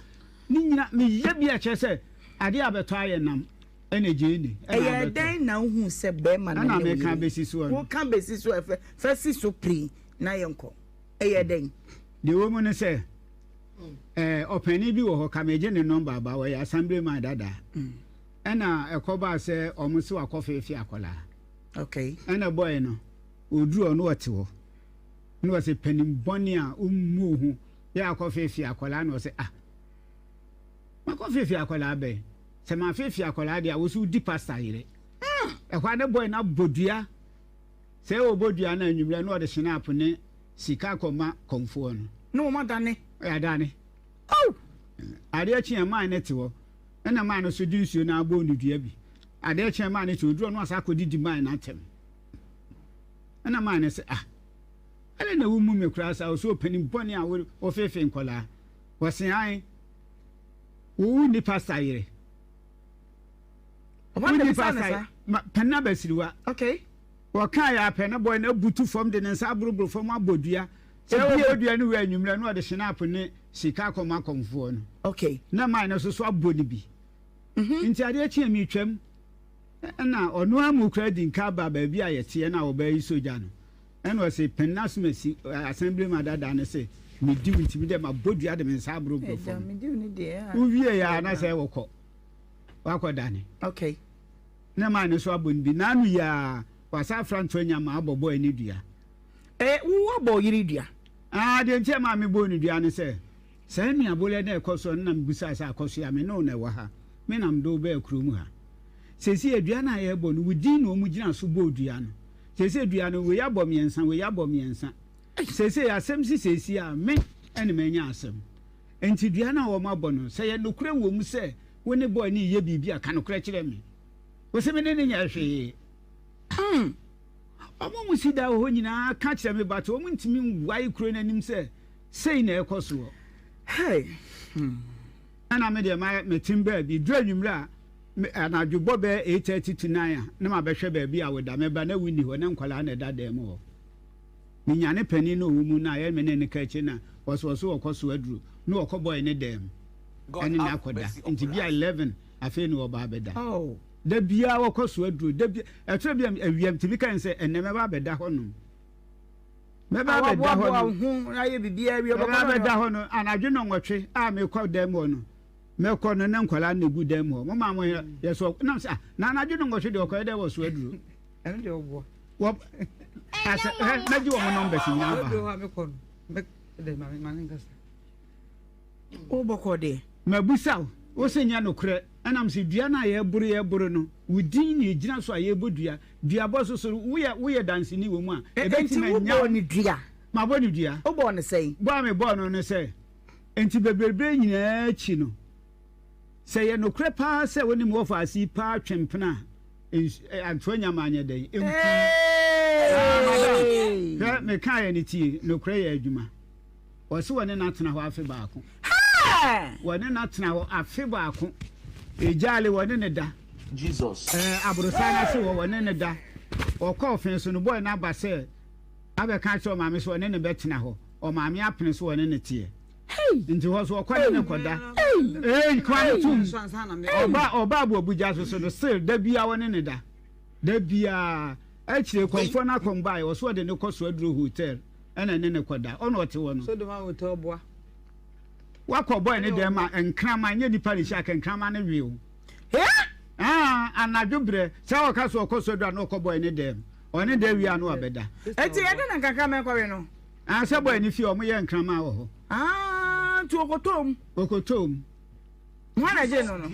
ne nyina meyɛ bi a kyerɛ sɛ adeɛ a bɛtɔ ayɛ nam ɛna gyeene ɛna Ɛyɛ abɛtɔ. Dɛn na wohu sɛ bɛrima no Ɛna ne wo meka yere? bɛsi soɔ no. Woka bɛsi so ɛfɛ fɛ si so pii na yɛnkɔ. Ɛyɛ dɛn? Deɛ wɔ mu ne sɛ ɛɛ ɔpanin bi wɔ hɔ ka megye ne number aba, wɔyɛ assembly man dada, ɛna ɛkɔbaa sɛ ɔmo se wakɔ feefe akwadaa. Ɛna boy no ɔduru ɔno ɔte hɔ na ɔsɛ panin bɔne a ɔmmu wo ho yɛ akɔ feefe akwadaa, na ɔsɛ, "Ah, makɔ feefe akwadaa bɛn? Sɛ ma feefe akwadaa deɛ a, wo so wodi pastor yere." Ɛhɔ a ne boy no abɔ dua sɛ ɔbɔ dua no anwummerɛ na ɔde schnapps ne sika akɔma kɔmfoɔ no. Ne wɔn adane. Adane. Oh! Adeɛ kye maa ne te hɔ ɛna maa no so de nsuo no abɔ ne dua bi. Adeɛ kye maa ne te oduro no asa akɔdidi maa no atɛm ɛna maa no sɛ, "Ah, ɛna na wo mu me koraa sa ɔsɛ ɔpanin bɔne a wɔfeefe nkɔlaa." Wɔse an wo ni pastor yere. Wonni pastor pɛnna basiriwa. Wɔka yɛ apɛ no boy no abutu fam de ne nsa aboroboro fam abɔ dua sɛ ɔbɔ dua no wɔ anwummerɛ na ɔde schnapps ne sika akɔma akɔmfoɔ no. Na man no so so abɔ no bi. Nti adeɛ kyeɛ metwam ɛna ɔno amu kora di nka ba baabi a yɛteɛ no a ɔbaa yi sogya no ɛna ɔse pɛnna somasi assembly ma dada no sɛ medi wo ntimi dɛ mabɔ dua de me nsa aboroboro fam wowie yɛ a na sɛ wɔkɔ wakɔ dane. Na maa ne so abɔ no bi n'ano yi a wasa afra nto anya ma abɔ bɔɔ ne dua. Ɛ wo abɔ yere dua? Ah, deɛ nti a maa me bɔɔ ne dua ne sɛ saa nnuabolɛ na ɛkɔ so no na mebusaa sɛ akɔso a me ne wo na ɛwɔ ha, me na mede wo baa kurom ha. Seesei adua no a yɛrebɔ no, wo din na wɔn gyina so bɔɔ dua no. Seesei dua no, wei abɔ mmiɛnsa, wei abɔ mmiɛnsa. Seesei asɛm si seesei a me ɛne manya asɛm. Enti dua no a wɔabɔ no, sɛ ɛyɛ nokorɛ wɔ mu sɛ wo ne boy no reyɛ biribi a, ka nokorɛ kyerɛ me. Wo se me ne no nyɛɛ hwee. Hmm. Wɔn a wɔsi dan wɔ hɔ nyinaa ka kyerɛ me but wɔn ntumi nwae kuro no anim sɛ sei na ɛrekɔ soɔ. Hey. Ɛna me deɛ ma metem baabi. Duru anwummerɛ a, me, anadwo bɔ bɛyɛ 8:30 to 9 a, na mabɛhwɛ baabi a woda. Meba na wonni hɔ, na nkwadaa na ɛda dan mu hɔ. Menyane panin no a ɔwɔ mu no a yɛ me ne no ka akyire na ɔse ɔse ɔkɔ so aduro na ɔkɔ bɔe ne dan mu ɛne no akɔda nti bi a 11 afei na ɔba abɛda. Da biara ɔkɔ so aduro da bi ɛtwerɛ bi a awia ntumi ka sɛ ɛnɛ mɛba abɛda hɔ nom, mɛba abɛda hɔ nom, mɛba abɛda hɔ no anadwo nɔnwɔtwe a mekɔ dan mu hɔ no, mɛkɔ no ne nkwadaa na egu dan mu hɔ mo maa mo yɛ so nam sɛ, ah, na anadwo nɔnwɔtwe deɛ ɔkɔyɛ dɛ wɔ so aduro. Ɛno deɛ ɔboa. Wɔ asɛ ɛ mɛgye wɔn numbers nyinaa ba. Ɔdɔ hɔ a mekɔ no mɛ dɛ maame maame nkasa. Wobɔkɔ deɛ. Mabusa wo, wo se nyɛ nokorɛ, ɛnam sɛ dua no a yɛreboro yɛreboro no, wo din na ɛgyina so a yɛrebɔ dua, duabɔ so so woyɛ woyɛ danseni wɔ mu a, ɛbɛtumi anya wo. Enti wobɔɔ no dua? Mabɔ no dua. Wobɔɔ no sɛn? Bɔ a mebɔɔ no ne sɛ, enti bebrebe nyinaa akyi no, sɛ ɛyɛ nokorɛ paa sɛ wo ne me wɔ faase yi paa twe mpena a, nsu, antoa nya ma anyɛ dɛn? Ɛnkum. Ah, madam, hwɛ, mekaeɛ no tie, nokorɛ yɛ adwuma. Ɔse wɔne no atena hɔ afe baako. Wɔne no atena hɔ afe baako. Egyaale wɔne no da. Jesus. Ɛɛ, aborosan no ase hɔ wɔne no da. Ɔkɔɔ fe so no, boy no aba sɛ abɛka akyerɛ ɔmaame sɛ ɔne no bɛtena hɔ. Ɔmaame apene so wɔne no teɛ. Nti hɔ so ɔkɔ ne no kɔda. Ee, kwan no tum. Ɔba ɔba aboabugya so so no, still da biara wɔne no da. Da biara. Akyire kɔmfoɔ no akɔm baeɛ, ɔso ɔde no kɔ so aduro hotel. Ɛna ɛne no kɔda. Ɔna ɔte hɔ no. Sodom ahotɔ boa. Wakɔ boy ne dɛm a nkraman nyɛ nipa ne hyia kɛ nkraman ne we o. Ah, anadwo brɛ sɛ ɔka so ɔkɔ so aduro a na ɔkɔ boy ne dɛm. Ɔne dɛ wie a na wabɛda. Eti ɛde na nkraman kɔwe no? Ah, sɛ boy ne fie ɔmo yɛ nkraman wɔ hɔ. Ah, nti ɔkɔtɔ mu. Ɔkɔtɔ mu. Hwan na ɛgyee no no?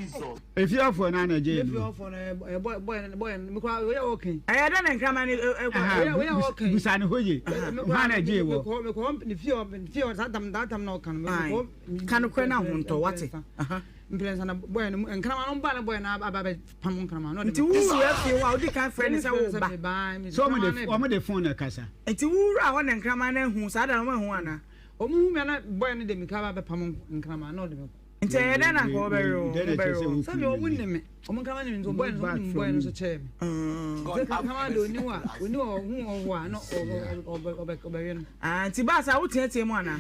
Efiafoɔ no na ɛgyee no. Efiafoɔ no ɛyɛ bɔyɛ bɔyɛ bɔyɛ no mekɔ oyɛ ɔkɛn. Ɛyɛ dɛ na nkraman no ɛkɔ. Busa ne hɔ yie. Hwan na ɛgyee wɔ? Mekɔ mekɔ ne fie hɔ ne fie hɔ saa tam saa tam na ɔka no mekɔ. Ka nokorɛ no ahontɔ wate. Mprɛnsa na bɔyɛ no nkraman no ba na bɔyɛ no aba bɛ pam nkraman no. Nti wo wura fie hɔ a wodi kan frɛ no sɛ wo ba. So wɔn de phone na ɛkasa. Nti wo wura hɔ na nkraman no ahu saa da no wɔn ahu ana? Wɔn hu mi ana bɔyɛ no de mika ba bɛ pam nkraman na ɔde me kɔ. Nti ɛyɛ dɛn na anka wɔbɛwe wo? Wɔbɛwe wo. Sɛdeɛ wɔn nim me, wɔn nkraman nim me nti wɔbɔɛ no so, wɔn nim bɔɛ no so kyɛɛ me. Sɛ kraman deɛ ɔni hɔ a, ɔni hɔ ɔhu ɔho a na ɔbɛwe no. Ah, nti baa saa woteatea mu anaa?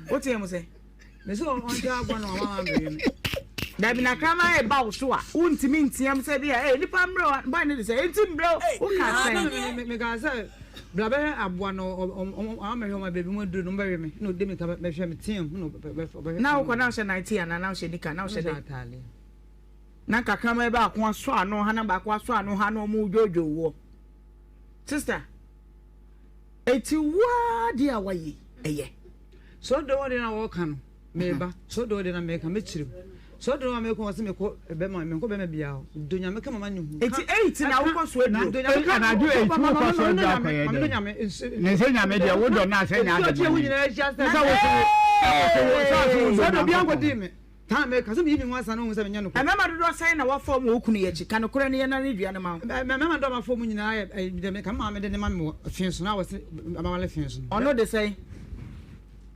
Woteɛ mu sɛ? Mese ɔnkyɛ aboa no wama wabɛwe me. Dabi na kraman reba wo so a, wontumi nteam sɛ bi a, ee nipa mmerɛ o, bɔɛ no de sɛ, enti mmerɛ o, woka sɛn? Mekaa sɛ, Bra bɛhwɛ aboa no, ɔma mɛhwɛ wɔn baabi mu aduru no, wɔbɛwe me. Na ɔde mirika bɛhwɛ me, team, na ɔbɛhwɛ. Na wokɔ na wohyɛ nightie anaa na wohyɛ nika na wohyɛ dɛn? Ataale. Na nkakraman baako asɔ ano ha na baako asɔ ano ha na wɔn dwoodwoo woɔ. Sister, eti wo ara deɛ a wayɛ ɛyɛ. So dɔn deɛ na wɔka no. Meba, so do de na meka mekyerɛ mu. So do na mekɔ wɔse mekɔ bɛma menkɔ bɛma bia hɔ. Do nyame ka mama ne hu. Eti 8 na wokɔ so aduro. Anadwo 8 wokɔ so aduro akɔyɛ dɛn? Ne sɛ nyame deɛ wodɔ no a sɛ nyɛ ade bɔne. Sɛ wo so wo so wodɔ Nyankopɔn. Taa meka sɛ meyi me ho ansa na wohu sɛ menyɛ nokorɛ. Mmarima dodoɔ sɛn na wɔafa wɔn wɔ wo kunu yi akyi? Ka nokorɛ no yɛ na ne dua no ma wo. Mmarima dodoɔ a mafa wɔn nyinaa yɛ deɛ meka me maame de ne ma me wɔ fe so na wɔse mawale fe so no. Ɔno de sɛn?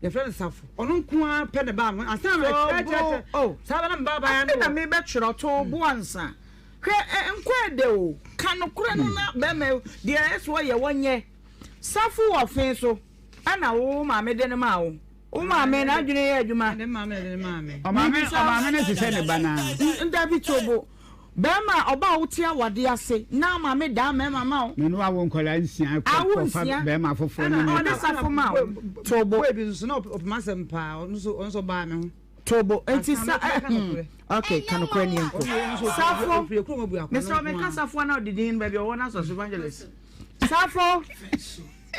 Yɛfrɛ no Safo. Ɔno nko ara pɛ ne baa ho. Ansa na kyerɛ kyerɛ saa bɛ na me baa baa no. Afei na mebɛtwerɛ to bo ansa. Hwɛ nkɔ ɛdɛ o. Ka nokorɛ no na bɛrima deɛ ɛsɛ ɔyɛ wɔnyɛ. Safo wɔ fe so ɛna wo maame de no maa wo. Wo maame n'adwene yɛ adwuma. Ne maame na ɛde no maa me. Ɔmaame ɔmaame no te sɛ ne ba no ara. Dabi Tobo. Bɛrima ɔba a wote awade ase na maame daa mmarima ma wo. Me ne wawo nkwadaa nsia kɔ Awo kɔfa nsia. bɛrima foforɔ ne Ɛna ne ɔde kɔ. safo ma wo. Tobo. Boy bi nso na ɔpɛ m'asɛm paa ɔno nso ɔno nso ɔbaa me ho. Tobo. Enti Ansa sa mɛka eh hmm. nokorɛ. Okay, ka nokorɛ nie nko. Ɔno ɔno nso Safo. ɔfiri kurom abu akɔ Mesrɛ no wo nko menka ara. safo a na ɔde din no baabi a ɔwɔ no asɔ so evangelist. Safo.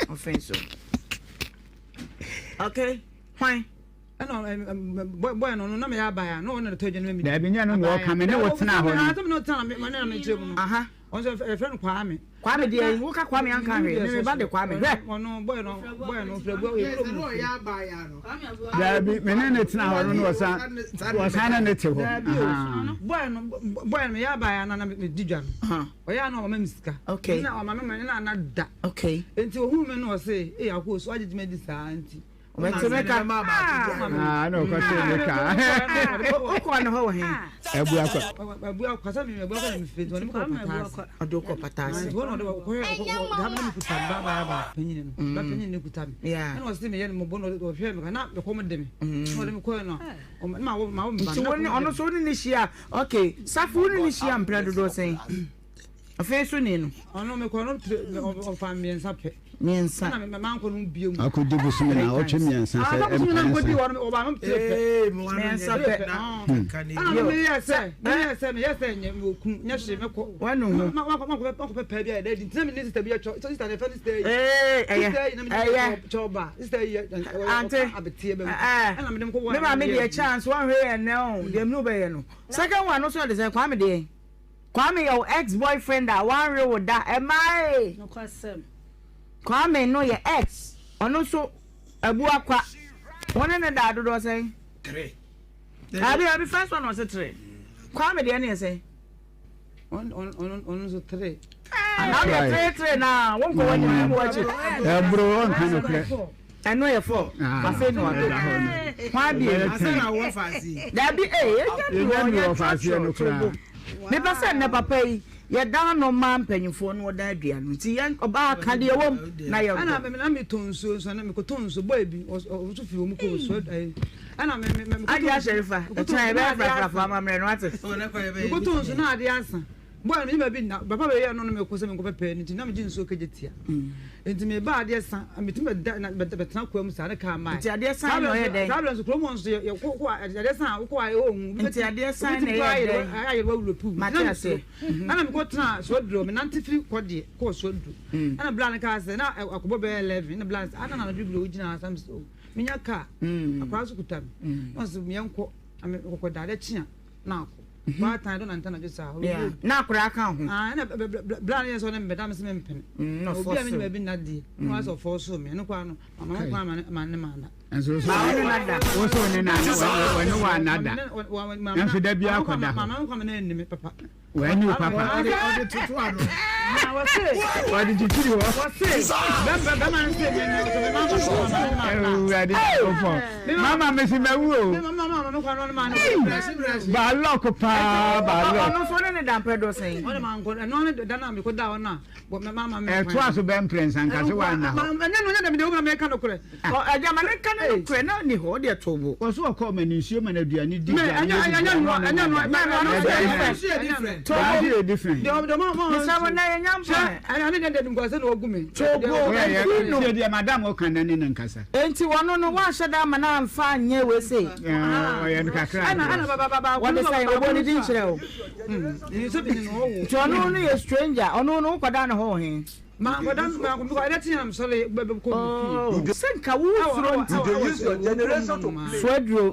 Ɔfɛn so. Okay. Hwan? Ɛna bɔyɛ no na meyɛ abaya na ɔno na tɔ adwa no ma mi. Dabi nyɛ no na ɔka me ne wo tena hɔ no. Asɛm na ɔtena me ne na mekyerɛ mu no. Aha. Ɔno nso yɛfrɛ no Kwame. Kwame deɛ woka Kwame anka hwee me me ba de Kwame hwɛ. Ɔno bɔyɛ no bɔyɛ no ɔfrɛ bu yɛ kurom no. Dabi me ne ne tena hɔ no na ɔsan ɔsan ne ne te hɔ. Dabi o bɔyɛ no bɔyɛ no meyɛ abaya na na medi dwa no. Ɔyɛ a na ɔma me sika. Okay. Na ɔma me ma na na da. Okay. Nti ohun me no ɔse ee akɔ so agye me di saa nti. Ɔbɛte me ka. Ah, na ɔkɔte me ka. Wokɔ ne hɔ wɔ he? Abuakwa. Abuakwa sɛ me abuakwa na me firi nti ɔde me kɔ pataase. Ɔde wokɔ pataase. Nti wɔn na ɔde kɔ kɔ daa na me kuta me ba ba ba panyin no. Ba panyin no kuta me. Yeah. Ɛna ɔse me yɛ no mɔbɔ na ɔhwɛ me ka na me kɔm de me. Na ɔde me kɔɛ no. Ma wo ma wo mba. Nti wo ne ɔno so wo ne ne hyia okay safo wo ne ne hyia mpena dodoɔ sɛn? Afei so ni no. Ɔno mekɔ no tire ɔfa mmiɛnsa pɛ. Mmiɛnsa. Ɛna mɛ mankɔ no bio mu. Akɔdi bosome na ɔtwe mmiɛnsa sɛ mprɛnsa. Bosome na nkɔdi hɔ no ɔba no tire pɛ. Mmiɛnsa pɛ. Ɛna me meyɛ sɛ meyɛ sɛ meyɛ sɛ nyɛ mewɔ kun nyɛ hwee mɛkɔ. Wanu ho. Mankɔ mankɔ pɛ pɛɛ bi a yɛda adi ntina me ne sista bi atwa sista na ɛfɛ ne sista yi. Ee ɛyɛ Sista yi na me ne ɛyɛ. kyɛw ba sista yi yɛ Ante. abeteɛ bɛ mu. Ɛɛ. Ɛna me de mekɔ wɔ Me maame deɛ chance wɔnhwɛ yɛ nnɛ o deɛ mene wobɛyɛ no. Second one no so yɛ de sɛ Kwame deɛ. Kwame yɛ wo ex boyfriend a wanwe wo da ɛmaa ee. Nokwasɛm. Kwame no yɛ ex ɔno nso abu akwa wo ne no daa dodoɔ sɛn? Three. Abi abi first one ɔse three. Kwame deɛ ne yɛ sɛn? Ɔno nso three. Ana deɛ three three na wo nkɔ w'anim wo akyi. Ɛboro ɔnka nokorɛ. Ɛno yɛ fɔ afei na wato hwan bie dabi ee yɛnya bi wɔ yɛ trɔtrɔ tobo mepɛ sɛ nnɛ papa yi yɛdan no ma mpanyinfoɔ no wɔdan adua no nti yɛn ɔbaa ka deɛ wɔm na yɛnkɔ. Ɛna na metɔ nsuo nso na mekɔtɔ nsuo bɔɔ bi ɔso fi wɔn kɔ nsuo ɛyi ɛna me me me Adi ahyɛrifa ɛkyɛn yɛbɛyɛ frafrafoɔ amammerɛ no ate. Mekɔtɔ nsuo na adeɛ asa. Boy no menye baabi nna, papa bɛyɛɛ no na mekɔ sɛ menkɔpɛ pɛɛ no nti na megye nsuo kɛgye tia. Nti meba adeɛ sa, metumi bɛda na bɛtena koa mu saa ne kaa mae. Nti adeɛ san na ɔyɛ dɛn? Saa berɛ nso kurom hɔ nso yɛ kɔ kɔ adeɛ san a wokɔ a ɛwɔ hu. Nti adeɛ san na ɛyɛ dɛn? Ayɛ wawuro puu. Mate aseɛ. Ɛna mekɔ tena Suaduro, menante firi kɔdeɛ kɔɔ Suaduro. Ɛna bla no kaa sɛ na akɔbɔ bɛyɛ 11 ɛna bla no sɛ ana na anadwo bi wogyina ha sɛ mesɛ o menya kaa. Akwadaa nso kuta me. Na ɔsɛ meɛnkɔ na mekɔkɔda adeɛ kye a. na akɔ. Baatan do na nta na dwo saa. Yeah. Na akwadaa ka ho. Ah, na bra no yɛ sɛ ɔne mbɛda me sɛ mempene. Mm, na Obi a me ne baabi nna deɛ. Na wasɛ ɔfɔɔ so me. Ɛno koraa no, mama ho kwan ma ne ma nda. Nso so wo so ne na wɔne wɔ anada. Nso da bi akɔda hɔ. Mama ho kwan ma ne nni me papa. Wɔani wo papa. Ɔde toto ano. Ɔde twitwiri hɔ. Awurade Nyankopɔn. Mama mesi mawu o. Baalɔk paa baalɔk. Ɔno nso ne ne da mpɛ do sɛn. Ɛtoa so bɛ mprɛnsa nka sɛ woanna hɔ. Agya ma ne nka ne nokorɛ na ɔnni hɔ ɔdeɛ too bo. Ɔso ɔkɔɔ ma ne nsuo ma no aduane di gya ne yɛ di gya na ɔne Too bo. Mesrɛ mo na yɛnya mpɔn. Too bo ɛnti no. Tie deɛ madam ɔka na ne no nkasa. Enti wɔno no woanhyɛ da ama no amfa anyɛ wei sei. Ɔyɛ no kakra. Wɔde sɛn ɔbɔ ne din kyerɛ wo. Nti ɔno no yɛ stranger ɔno no wokɔda ne hɔ wɔ he? Oh, sɛ nka wo suro nti. Suaduro.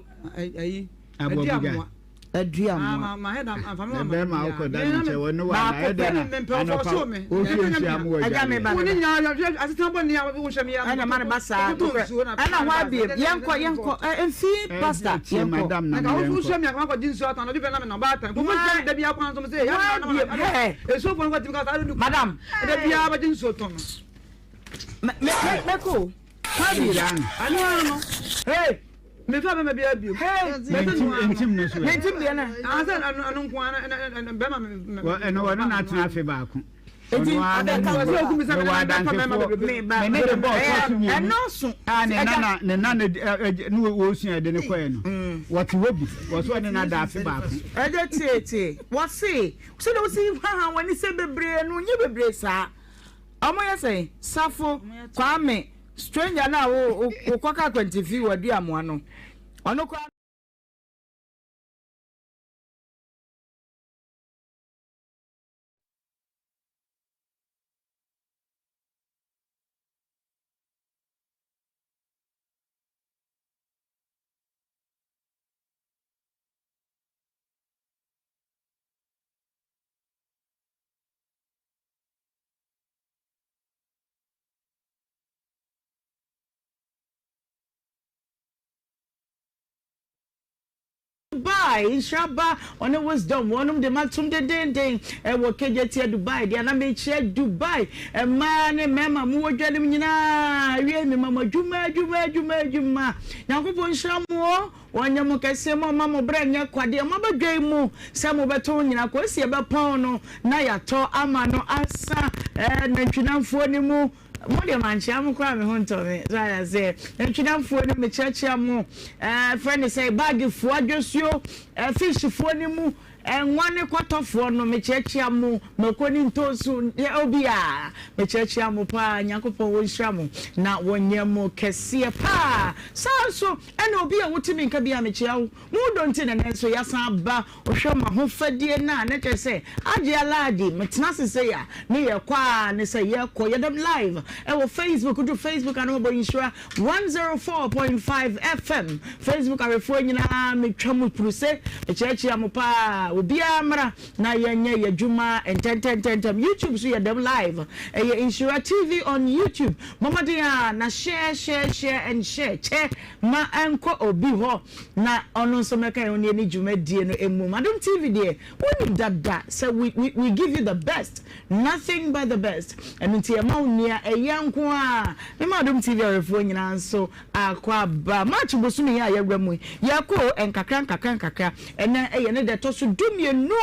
Aduamoa. Bɛrima wokɔ da ne nkyɛn wɔne wa na ɛdɛ na anɔpa wohwie nsuo amu wɔ Agya me ba me ba. Ɛna ma ne ba saa. Ɛna hɔ abiem. Yɛnkɔ yɛnkɔ mfi pastor yɛnkɔ. Madam. Mɛkɔ o. Hɔ abiem. Hey. Mefa bɛma bi abiem. Hey. Ntim no so. Ntim deɛ na. Asɛ ɛno nko ara na bɛma. Ɛno wɔne no atena afe baako. Eti mewɔ adansefoɔ me ne de bɔɔ tɔ so mmienu a ne nana ne nana ne wɔsua de ne kɔɛ no wɔte hɔ bi wɔso ɔne no ada afe baako. Ɛgye tie tie wɔse sɛdeɛ wosi haha wɔn ani sɛ bebree no nye bebree saa wɔn yɛ sɛn safo kwame stranger no a wo wokɔka akwantifi wɔ aduamoa no ɔno koraa. Dubai nhyira ba ɔne wisdom wɔnom de matom dendeenden ɛwɔ kegyetia Dubai deɛ na mekyerɛ Dubai mmaa ne mmarima mo wɔ dwa nom nyinaa awie me ma mo adwuma adwuma adwuma adwuma Nyankopɔn nhyira mo o wɔnyɛ mo kɛseɛ mo ɔma mo berɛ nyɛ kwa deɛ mo aba dwa yi mu sɛ mo bɛtɔn nyina kɔsi ɛbɛpɔn no na yɛatɔ ama no asa ɛɛ nantwinamfoɔ no mu Mo deɛ mankyea mo koraa me ho ntɔ me so ayɛ sɛ ntwenamfoɔ no mekyerɛkyerɛ mo ɛɛ frɛ ne sɛ baagifoɔ adwosuo ɛɛ fishfoɔ no mu ɛnwa ne kɔtɔfoɔ no mekyerɛkyerɛ mo mako ne ntoosu deɛ obiara mekyerɛkyerɛ mo paa nyankopɔn wɔnhyira mo na wɔnyɛ mo kɛseɛ paa saa nso ɛna obi a wotumi nka bi a mekyea wo mo dɔ nti na nanso yɛasan aba Wohwɛ m'ahofadie no a na kyerɛ sɛ agye alaadi metena ase sei a ne yɛkɔ a ne sɛ yɛkɔ yɛdam live ɛwɔ Facebook wodu Facebook a na wɔbɔ nhyira 104.5 FM Facebook ahwɛfoɔ nyinaa metwa mo puruse mekyerɛkyerɛ mo paa obiara mmra na yɛnyɛ yɛ adwuma ntɛntɛntɛntɛm YouTube so yɛdam live ɛyɛ nhyira TV on YouTube mɔmɔden a na share share share and share kyɛ ma ɛnkɔ obi hɔ na ɔno nso mmɛka yɛn ho na yɛnni dwumadie no mmom. Adom TV deɛ, wonim dada sɛ we, we, we give you the best, nothing but the best. Ɛno nti yɛma wo nea ɛyɛ nko ara. Mema Adom TV ahwɛfoɔ nyinaa nso akɔ aba. March bosome yi a yɛawura mu yi, yɛrekɔ o, nkakra nkakra nkakra. Ɛnnɛ ɛyɛ ne da ɛtɔ so dumienu.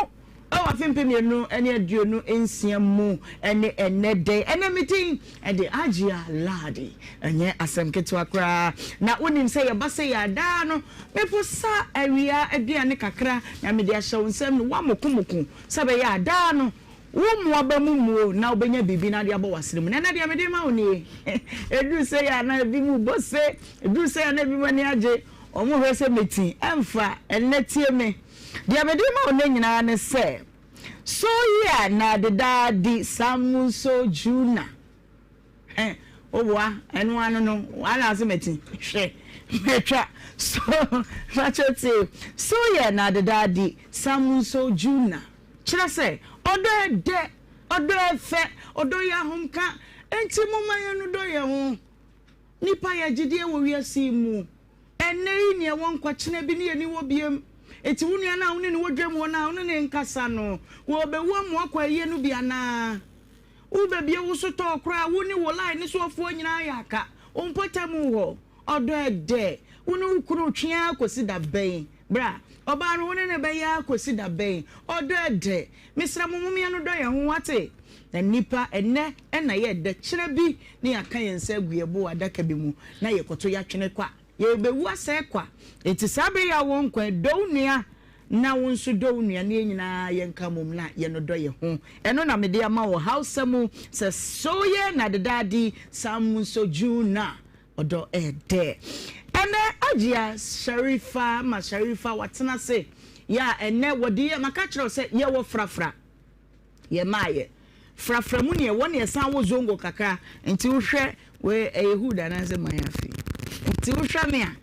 Wɔ afe 2026 mu ne ɛnnɛ da yi, ɛnnɛ me din de Ajia Ladi. Ɛnyɛ asɛm ketewa koraa. Na wonim sɛ yɛba sɛ yɛ a, daa no meposa awia aduane kakra na mede ahyɛ wo nsam no woamokomoko sɛ ɛbɛyɛ a daa no wo mmoa ba mu mmuo na wobɛnya biribi na ade abɔ w'asene mu. Na ɛnnɛ deɛ mede rema wo nie. Ɛduru sei a na ebinom rebɔ se, ɛduru sei a na ebinom ani agye. Wɔhwɛ sɛ meti ɛmfa. Ɛnnɛ tie me. Deɛ mede rema wo nnɛ nyinaa ne sɛ, So yi a na deda di Samuso Juna. Hɛ! Woboa, ɛno ano no, ana ase mɛti, hwɛ, mɛtwa, so, fakyɛ tie, so yɛ na adedaadi, samunso juna. Kyerɛ sɛ, ɔdɔ yɛ dɛ, ɔdɔ yɛ fɛ, ɔdɔ yɛ ahomka, enti momma yɛnnodɔ yɛn ho. Nnipa yɛ gyedie wɔ wiase yi mu. Ɛnnɛ yi nea ɛwɔ nkwa kyena bi ne yɛnni hɔ biom. Enti wo nua no a wo ne no wɔ dwam hɔ no a wo ne no nkasa no, wɔrebɛwu ama woakɔ ayie no bi anaa? Wobɛbie wo sotɔɔ koraa a, wo ne wo line no soɔfoɔ nyinaa ayɛ aka. Wo mpɔtam hɔ, ɔdɔ ɛdɛ. Wo ne wo kunu retwe ara kɔsi da bɛn? Bra, ɔbaa no wo ne no bɛyɛ ara kɔsi da bɛn? Ɔdɔ ɛdɛ. Mesrɛ mo, mom yɛnnodɔ yɛn ho, woate? Na nnipa, ɛnnɛ na ɛyɛ dɛ, kyena bi na yɛaka yɛn nsa agu yɛn bo wɔ adaka bi mu na yɛkɔto yɛatwene kwa. Yɛrebɛwu asɛe kwa. Enti saa bere yi a wowɔ nkwa yi, dɔ wo nua na wo nso dɔ wo nua na yɛn nyinaa yɛnka mmom na yɛnnodɔ yɛn ho. Ɛno na mede ama wɔ Hausa mu sɛ Soye na Dedaadi Sammuso Juna. Ɔdɔ ɛɛdɛ. Ɛnɛ Ajia Sharifa ma Sharifa watena ase yɛ a ɛnɛ wɔde yɛ maka kyerɛ wo sɛ yɛwɔ frafra. Yɛ maayɛ. Frafra mu neɛ wɔ ne ɛsan wɔ zongo kakra nti wohwɛ wei ɛyɛ hood anaasɛ mayafi nti wohwɛ me a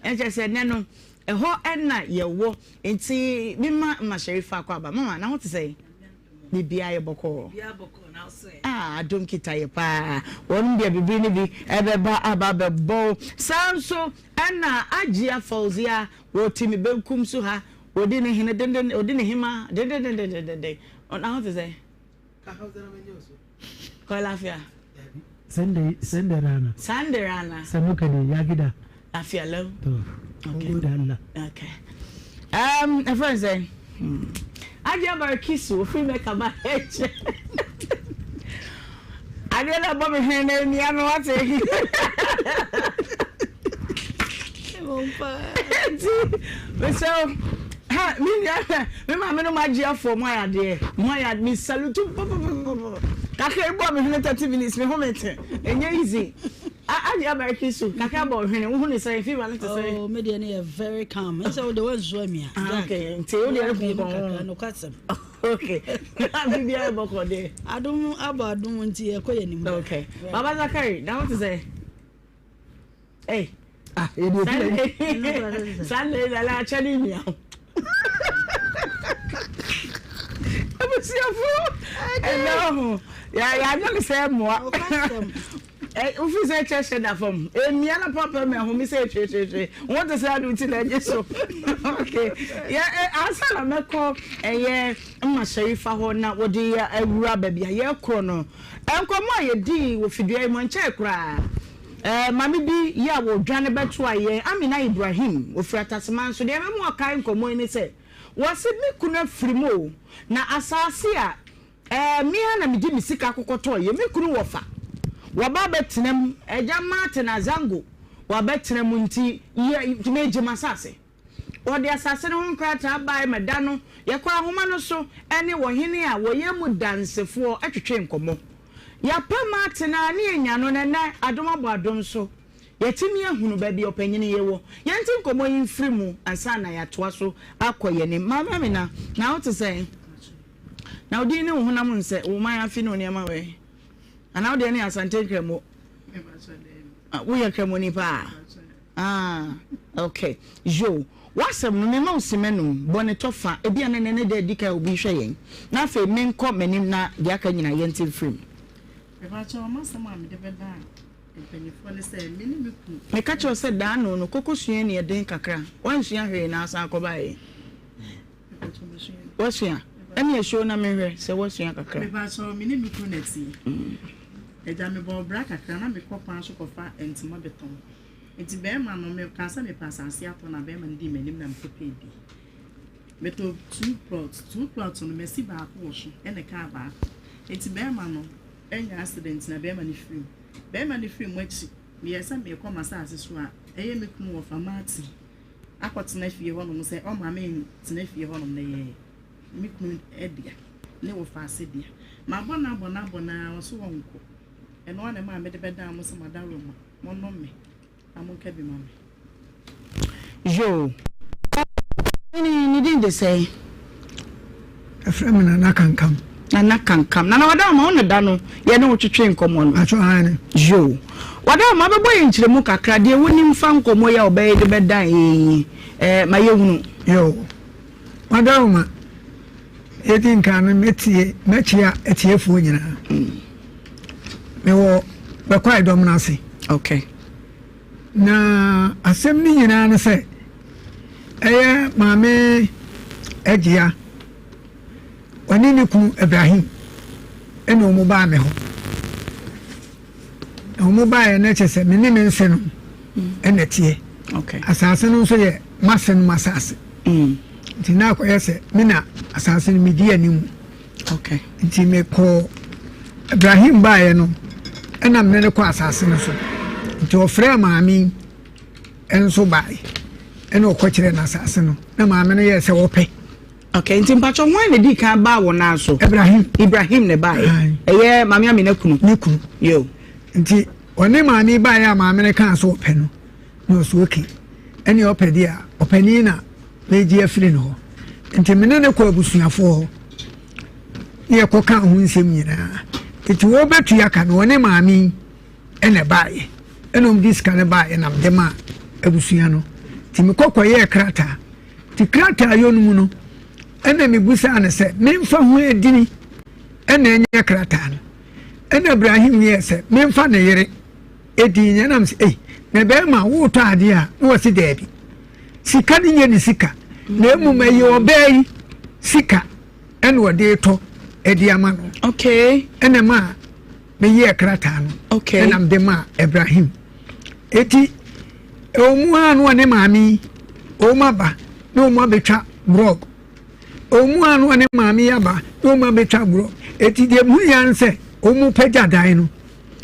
ɛkyɛ sɛ ɛnɛ no ɛhɔ ɛna yɛwɔ nti mema ma Sharifa akɔ aba mama na ho te sɛ biribiara yɛ bɔkɔɔ ah adom kita yɛ paa wɔn deɛ biribi no bi ɛbɛba aba bɛbɔ saa nso ɛna Agyia Fauzia wɔte me benkum so ha Odi ne hene denden, odi ne hema dendendendenden. Ɔna ho te sɛ. Kɔ lafiya. Sande sande rana. Sande rana. Sannu ka dai ya gida. Lafiya lau. To. Mun gode Allah. Okay. A friend say, Aja Barkisu, ofiri Mecca ba ɛkyɛ. Adeɛ na ɛbɔ me hwene na emia me wate. Nti mesɛ ha me nua me maame no magye afɔ mo ayɛ adeɛ mo ayɛ adeɛ me salute papapapa kakra yi bɔ me hwene 30 minutes me ho me te ɛnyɛ easy agye abariki so kakra bɔ hwene wo ho ne sɛn fever no te sɛn. Oh me deɛ no yɛ very calm ɛsɛ wo de wansuo amia. Ah, okay nti wo deɛ no kunkun ho. Nokwasɛm. Okay. Biribiara bɔkɔ de. Adom abɔ adom nti yɛkɔ yɛn anim. Okay. Baba Zakari, na wo te sɛ? Hey. Ah, yɛde efi na. Sunday na la akyɛ ne nua. Abusuafo ɛnna ho yɛ yɛ anyɛ ne sɛ mmoa. Wofi sɛ kyɛ hyɛ da fam. Emia na papa mi ahome sɛ hwehwehwɛ. Wɔn te sɛ adi ti na ɛgye so. Okay. Yɛ ansa na mɛkɔ ɛyɛ mma Sharifa hɔ na wɔde yɛ awura baabi a yɛkorɔ no. Nkɔmmɔ a yɛdii wɔ fidua yi mu ɛnkyɛe koraa. Maame bi yɛ a wɔdwane bɛtoa yɛn, Amina Ibrahim, ɔfiri Atasema nso. Deɛ ɛbɛma wakae nkɔmmɔ yi ne sɛ, wɔse me kunu afiri mu o, na asaase a Ɛɛ, me ara na mede me sika akokɔtɔeɛ. Me kunu wɔfa, waba abɛtena mu. Agya Martin Azango, wabɛtena mu nti, yɛ, megye m'asase. Wɔde asase no ho nkrataa bae ma da no, yɛkɔɔ ahoma no so ne ɔhene a wɔyɛ mu dansefoɔ twetwee nkɔmmɔ. Yɛapɛ Martin a ne yɛanya no, na ɛnnɛ, adom abɔ adom so, yɛatumi ahunu baabi a ɔpanyin yi wɔ. Yɛnte nkɔmmɔ yi mfiri mu ansa na yɛatoa so akɔ yɛn anim. Maame Amina, na wote sɛn? Na wo din ne wo honam nsɛ, wo man afe ne wo nneɛma wɛ. Anaa wo deɛ ne Asante Nkramo? Ah, woyɛ Nkramoni paa? Ah, okay. Yo, w'asɛm no mema wo simma num, bɔ ne tɔ fa, ebia ne nɛ ne da adi kan obi hwɛ yɛn. Na afei menkɔ m'anim na deɛ aka nyinaa yɛnte mfiri mu. Mepakyɛw, m'asɛm a mede bɛda mpanyimfoɔ ne sɛ, me ne me kunu. Meka kyerɛ wo sɛ daano no, koko sua ni ɛden kakra. Woansua hwee na asan akɔbaeɛ. Wasua? Ɛne ɛhyɛ na menhwɛ sɛ wasua kakra. Mepakyɛw, me ne me kunu na ɛte. Agya, mebɔɔ bra kakra na mekɔ kwan so kɔfa ntoma bɛtɔn. Nti bɛrima no, mekaa sɛ mepɛ asase atɔ na bɛrima no dii m'anim na mekɔpɛɛ bi. Metɔ two plots. Two plots no, masi baako wɔ so ɛna kaa baako. Nti bɛrima no anya accident na bɛrima no firi mu. Bɛrima no firi mu akyi, meyɛɛ sɛ merekɔ m'asase so a, ɛyɛ me kunu wɔfa Martin. akɔtena fie hɔnom sɛ ɔmma mentena fie hɔnom no yɛ me kunu dea ne wɔfaase dea. Mabɔ no abɔ no abɔ no ara ɔse ɔnkɔ. Ɛno ara na ɛmaa mede bɛdaa mo sɛ moadaworoma, monnom me na monka bi ma me. Yoo. Ɔhene ne din de sɛn? Ɛfrɛ me Nana Kankam. Nana Kankam. Nana Wadawoma, wo na da no yɛne wo twetwe nkɔmmɔ no. Atwo aane. Yoo. Wadaworoma bɛbɔ yɛn nkyerɛmu kakra, deɛ wonim fa nkɔmmɔ yi a ɔbɛyɛ de bɛdan yɛn yi, eh, ma yɛhunu. Yoo, Wadaworoma, yɛdi nkan no mɛtie, mɛkyea atiefoɔ nyinaa. Mewɔ Bɛkwae dɔm no ase. Okay. Na asɛm no nyinaa ne sɛ, ɛyɛ Maame Agyia, ɔne ne kunu Ibrahim ɛna wɔn baa me hɔ. Na wɔn baeɛ no kyerɛ sɛ me ne me nse no ɛna teɛ. Asase no nso yɛ m'ase nom asase. Mm. Nti na akɔyɛ sɛ me na asase no medi anim. Okay. Nti mekɔɔ Ibrahim baeɛ no ɛna mene no kɔ asase no so. Nti ɔfrɛɛ maame yi nso baeɛ ɛna ɔkɔkyerɛɛ no asase no na maame no yɛɛ sɛ ɔpɛ. Okay, nti mpakyɛ hwan na dii kan baa wɔn nan so? Ibrahim. Ibrahim na ɛbaeɛ. Ɛyɛ maame Amina kunu. Ne kunu. Yo. Nti ɔne maame yi baeɛ a maame no kaa sɛ ɔpɛ no na ɔsɛ okay ɛne ɔpɛ deɛ a ɔpanin na megye afiri no hɔ. Nti me ne no kɔ abusuafoɔ hɔ ne yɛkɔka ho nsɛm nyinaa. Nti wɔbɛtua ka no ɔne maame yi ɛna ɛbaeɛ ɛna wɔde sika no baeɛ na mede maa abusua no. Nti mekɔ kɔyɛɛ krataa. Nti krataa yɔ no mu no ɛna mebusaa no sɛ memfa ho adini ɛna ɛnyɛ krataa no. Ɛna Ibrahim yɛɛ sɛ memfa ne yere edin nyɛ nam sɛ ei na bɛrima wotɔ adeɛ a na wɔsi daabi. Sika no nyɛ ne sika na mmom ɛyɛ ɔbaa yi sika ɛna ɔde retɔ ɛde ama no. Okay. Ɛna ma meyɛɛ krataa no. Okay. Ɛna mede maa Ibrahim. Eti ɛwɔ mu ara na ɔne maame yi wɔn aba na wɔn abɛtwa brɔg. Ɛwɔ mu ara na ɔne maame yi aba na wɔn abɛtwa brɔg. Eti deɛ mu yɛ sɛ wɔn pɛgya dan no.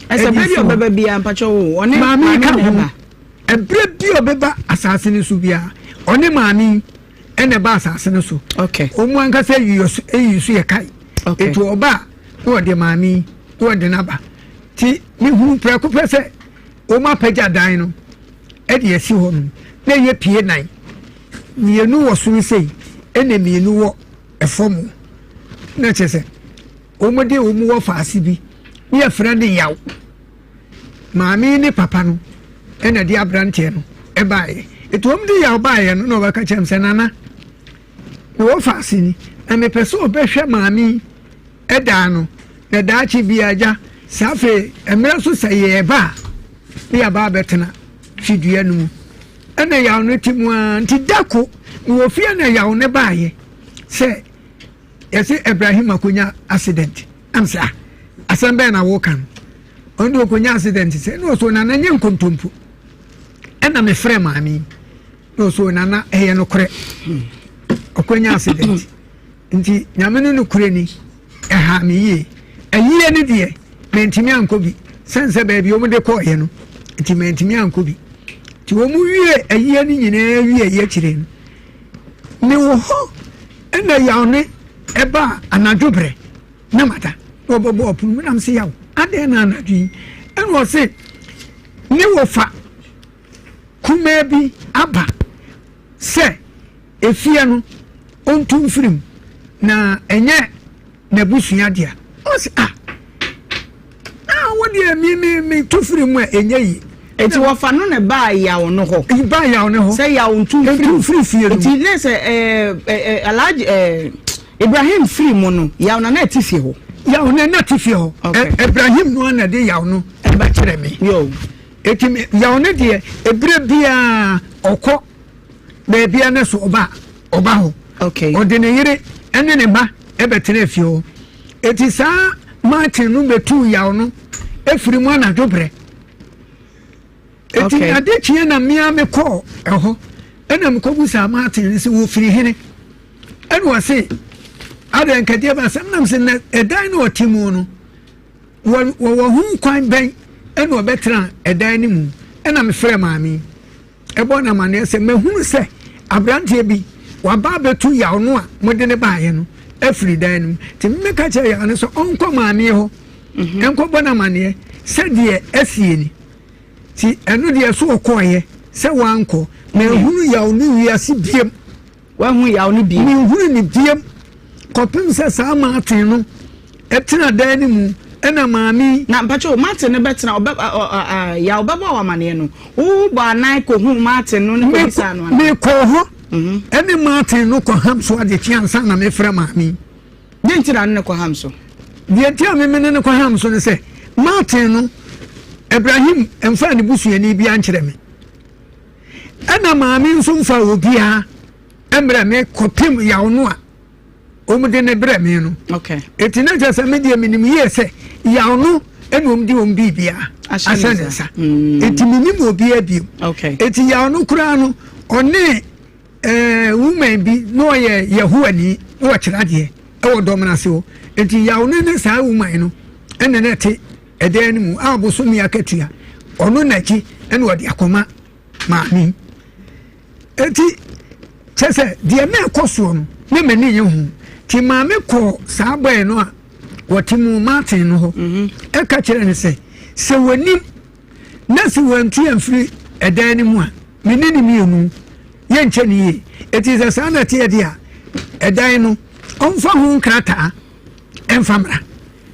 Ɛsɛ bere bi ɔbɛba biara mpakyɛ wo ɔne maame yi ka ho. Ɛberɛ bi ɔbɛba asase no so biara ɔne maame yi ɛna ɛba asase no so. Okay. Wɔn ankasa yi so yi so yɛ kae. Okay. Eti ɔba a na ɔde maame yi na ɔde n'aba. Ti mehunu prɛko pɛ sɛ wɔn apagya dan no ɛde asi hɔ nom na ɛyɛ pie nan mmienu wɔ soro sei ɛna mmienu wɔ ɛfam na kyerɛ sɛ wɔn de wɔn wɔ faase bi ne yɛfrɛ no yaw maame ne papa no ɛna de aberanteɛ no ɛbaeɛ etu wɔn de yaw baeɛ no na ɔbɛka kyerɛ m sɛ nana na wɔ faase ni na mepɛ sɛ ɔbɛhwɛ maame yi ɛdaa no na daakye bi agya sɛ afei mmerɛ so sɛ yɛreba a ne yɛaba abɛtena fidua no mu ɛna yaw no te mu ara nti da ko mewɔ fie na yaw no baeɛ sɛ yɛse Ibrahim akonya accident am sɛ ah asɛm bɛn na woka no ɔno de ɔkonya accident sɛ na ɔso nana nyɛ nkontompo ɛna mefrɛ maame yi na ɔso nana ɛyɛ nokorɛ ɔkonya accident Nti Nyame no nokorɛ ni, ɛhaa me yie. Ayie no deɛ, mantumi ankɔ bi, sɛne sɛ baabi wɔn de kɔeɛ no nti mantumi ankɔ bi. Nti wɔn wie ayie no nyinaa wieeɛ akyire no, mewɔ hɔ ɛna yaw ne ɛbaa anadwo berɛ na mada na ɔbɛbɔ ɔpono mu na mese yaw adɛn na anadwo yi ɛna ɔse ne wɔfa kumaa bi aba sɛ efie no ɔntu mfiri mu na ɛnyɛ n'abusua dea. Ɔse ah na wo deɛ mi mi mi tu firi mu a ɛnyɛ yie. Eti wɔfa no na baa yaw no hɔ. Baa yaw no hɔ. Sɛ yaw ntu mfiri mu. Ntu mfiri fie no mu. Eti ne sɛ ɛɛ ɛɛ Alhaji ɛɛ Ibrahim firi mu no yaw na na ɛte fie hɔ. Yaw na na ɛte fie hɔ. Okay. Ibrahim no na de yaw no ɛba kyerɛ me. Yo. Eti yaw no deɛ ebire biara ɔkɔ. Baabi a na so ɔba a, ɔba hɔ. Okay. Ɔde ne yere ne ne mma bɛtena fie hɔ. Eti saa Martin no bɛtuu yaw no firi mu anadwo berɛ. Eti Okay. ade kyeɛ na mmea mekɔɔ ɛhɔ ɛna mekɔbusaa Martin no sɛ wɔfiri hene. Ɛna ɔse adɛn nkadeɛ ba asɛm nam sɛ na ɛdan no ɔte mu no wɔwɔ ho kwan bɛn ɛna ɔbɛtena ɛdan no mu ɛna mefrɛ maame yi. Ɛbɔ no amanneɛ sɛ, Mahunu sɛ aberanteɛ bi, waba abɛtu yaw no a mode no baeɛ no afiri dan no mu. Nti meka kyerɛɛ yaw no sɛ ɔnkɔ maame hɔ nkɔbɔ no amanneɛ sɛ deɛ asie ni. Nti ɛno deɛ so ɔkɔeɛ sɛ wankɔ. Manhunu yaw no wiase biam. Wanhu yaw no bio. Menhunu no biam kɔpem sɛ saa Martin no tena dan no mu. Ɛna maame yi. Na mpakyɛw Martin no bɛtena ɔbɛ ɔ ɔ ɔ yaw bɛbɔ wo amaneɛ no wo bɔ anan kɔhuu Martin no ne kɔbisaa no anaa? Mekɔɔ hɔ ɛne Martin no kɔ ham so adekye ansa na mefrɛ maame yi. Deɛ nti na ne ne kɔ ham so? Deɛ nti a me ne no kɔ ham so ne sɛ Martin no Ibrahim mfaa ne busuani biara nkyerɛ me ɛna maame nso mfaa obiara mmerɛ me kɔpem yaw no a wɔde no brɛ me no. Eti na kyerɛ sɛ me deɛ menim yie sɛ yaw no ɛna wɔn de wɔn biribia ahyɛ ne nsa. Mm. Eti menim obiara bio. Eti yaw no koraa no ɔne ɛɛ eh, woman bi na ɔyɛ Yehowa ni na ɔkyerɛ adeɛ ɛwɔ dɔm no ase hɔ. Eti yaw no ne saa woman no ɛna na ɛte ɛdan no mu a bosome akatua ɔno n'akyi ɛna ɔde akɔma maame. Enti, kyerɛ sɛ, deɛ na ɛkɔ soɔ no, na m'ani nnye ho. Nti maame kɔɔ saa bɔɛ no a wɔte mu Martin no hɔ mhm. ɛka kyerɛ no sɛ, sɛ wɔnim na sɛ wɔantu amfiri ɛdan no mu a, me ne ne mmienu yɛnkyɛ no yie. Enti sɛ saa na ɛteɛ deɛ a, ɛdan no ɔmfa ho nkrataa ɛmfa mmra.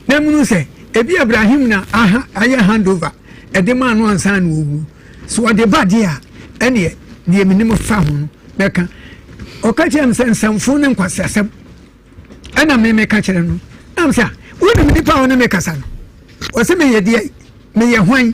Na munu sɛ ebi Ibrahim na aha ayɛ handover ɛde maa no ansa na ɔwu. So ɔde ba deɛ a, ɛneɛ deɛ menim fa ho no mɛka. Ɔka kyerɛ me sɛ nsɛmfo ne nkwaseasɛm ɛna me meka kyerɛ no. Na me sɛ wonim nipa a ɔne me kasa no? Ɔsɛ meyɛ deɛ meyɛ hwan?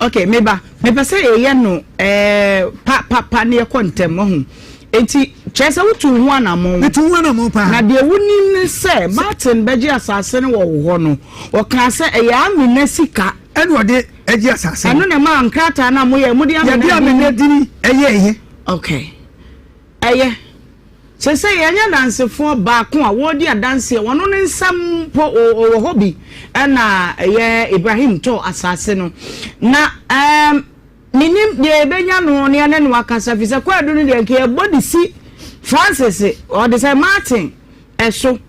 Ok, me ba, mepɛ sɛ yɛyɛ no eh, pa pa pa na yɛkɔ ntɛm, wahu. Enti, kyerɛ sɛ wotuu ho anammɔn. Metuu ho anammɔn paa. Na deɛ wonim ne sɛ, Martin bɛgye asase no wɔ wo hɔ no, ɔkaa sɛ ɛyɛ Amina sika. Ɛna ɔde gye asase no. Ɛno na ɛmaa nkrataa no a moyɛɛ, mode Amina din. Yɛde Amina din yɛeɛ. Ok. Ɛyɛ. Seesei yɛanya adansefoɔ baako a wɔredi adanseɛ, ɔno ne nsam mpo ɔwɔ hɔ bi, ɛna ɛyɛ Ibrahim tɔɔ asase no. Na ɛɛm, menim deɛ yɛbɛnya no na yɛne no akasa, firi sɛ kwaadu no deɛ nka yɛbɔ de si Francis, ɔde sɛ Martin ɛso.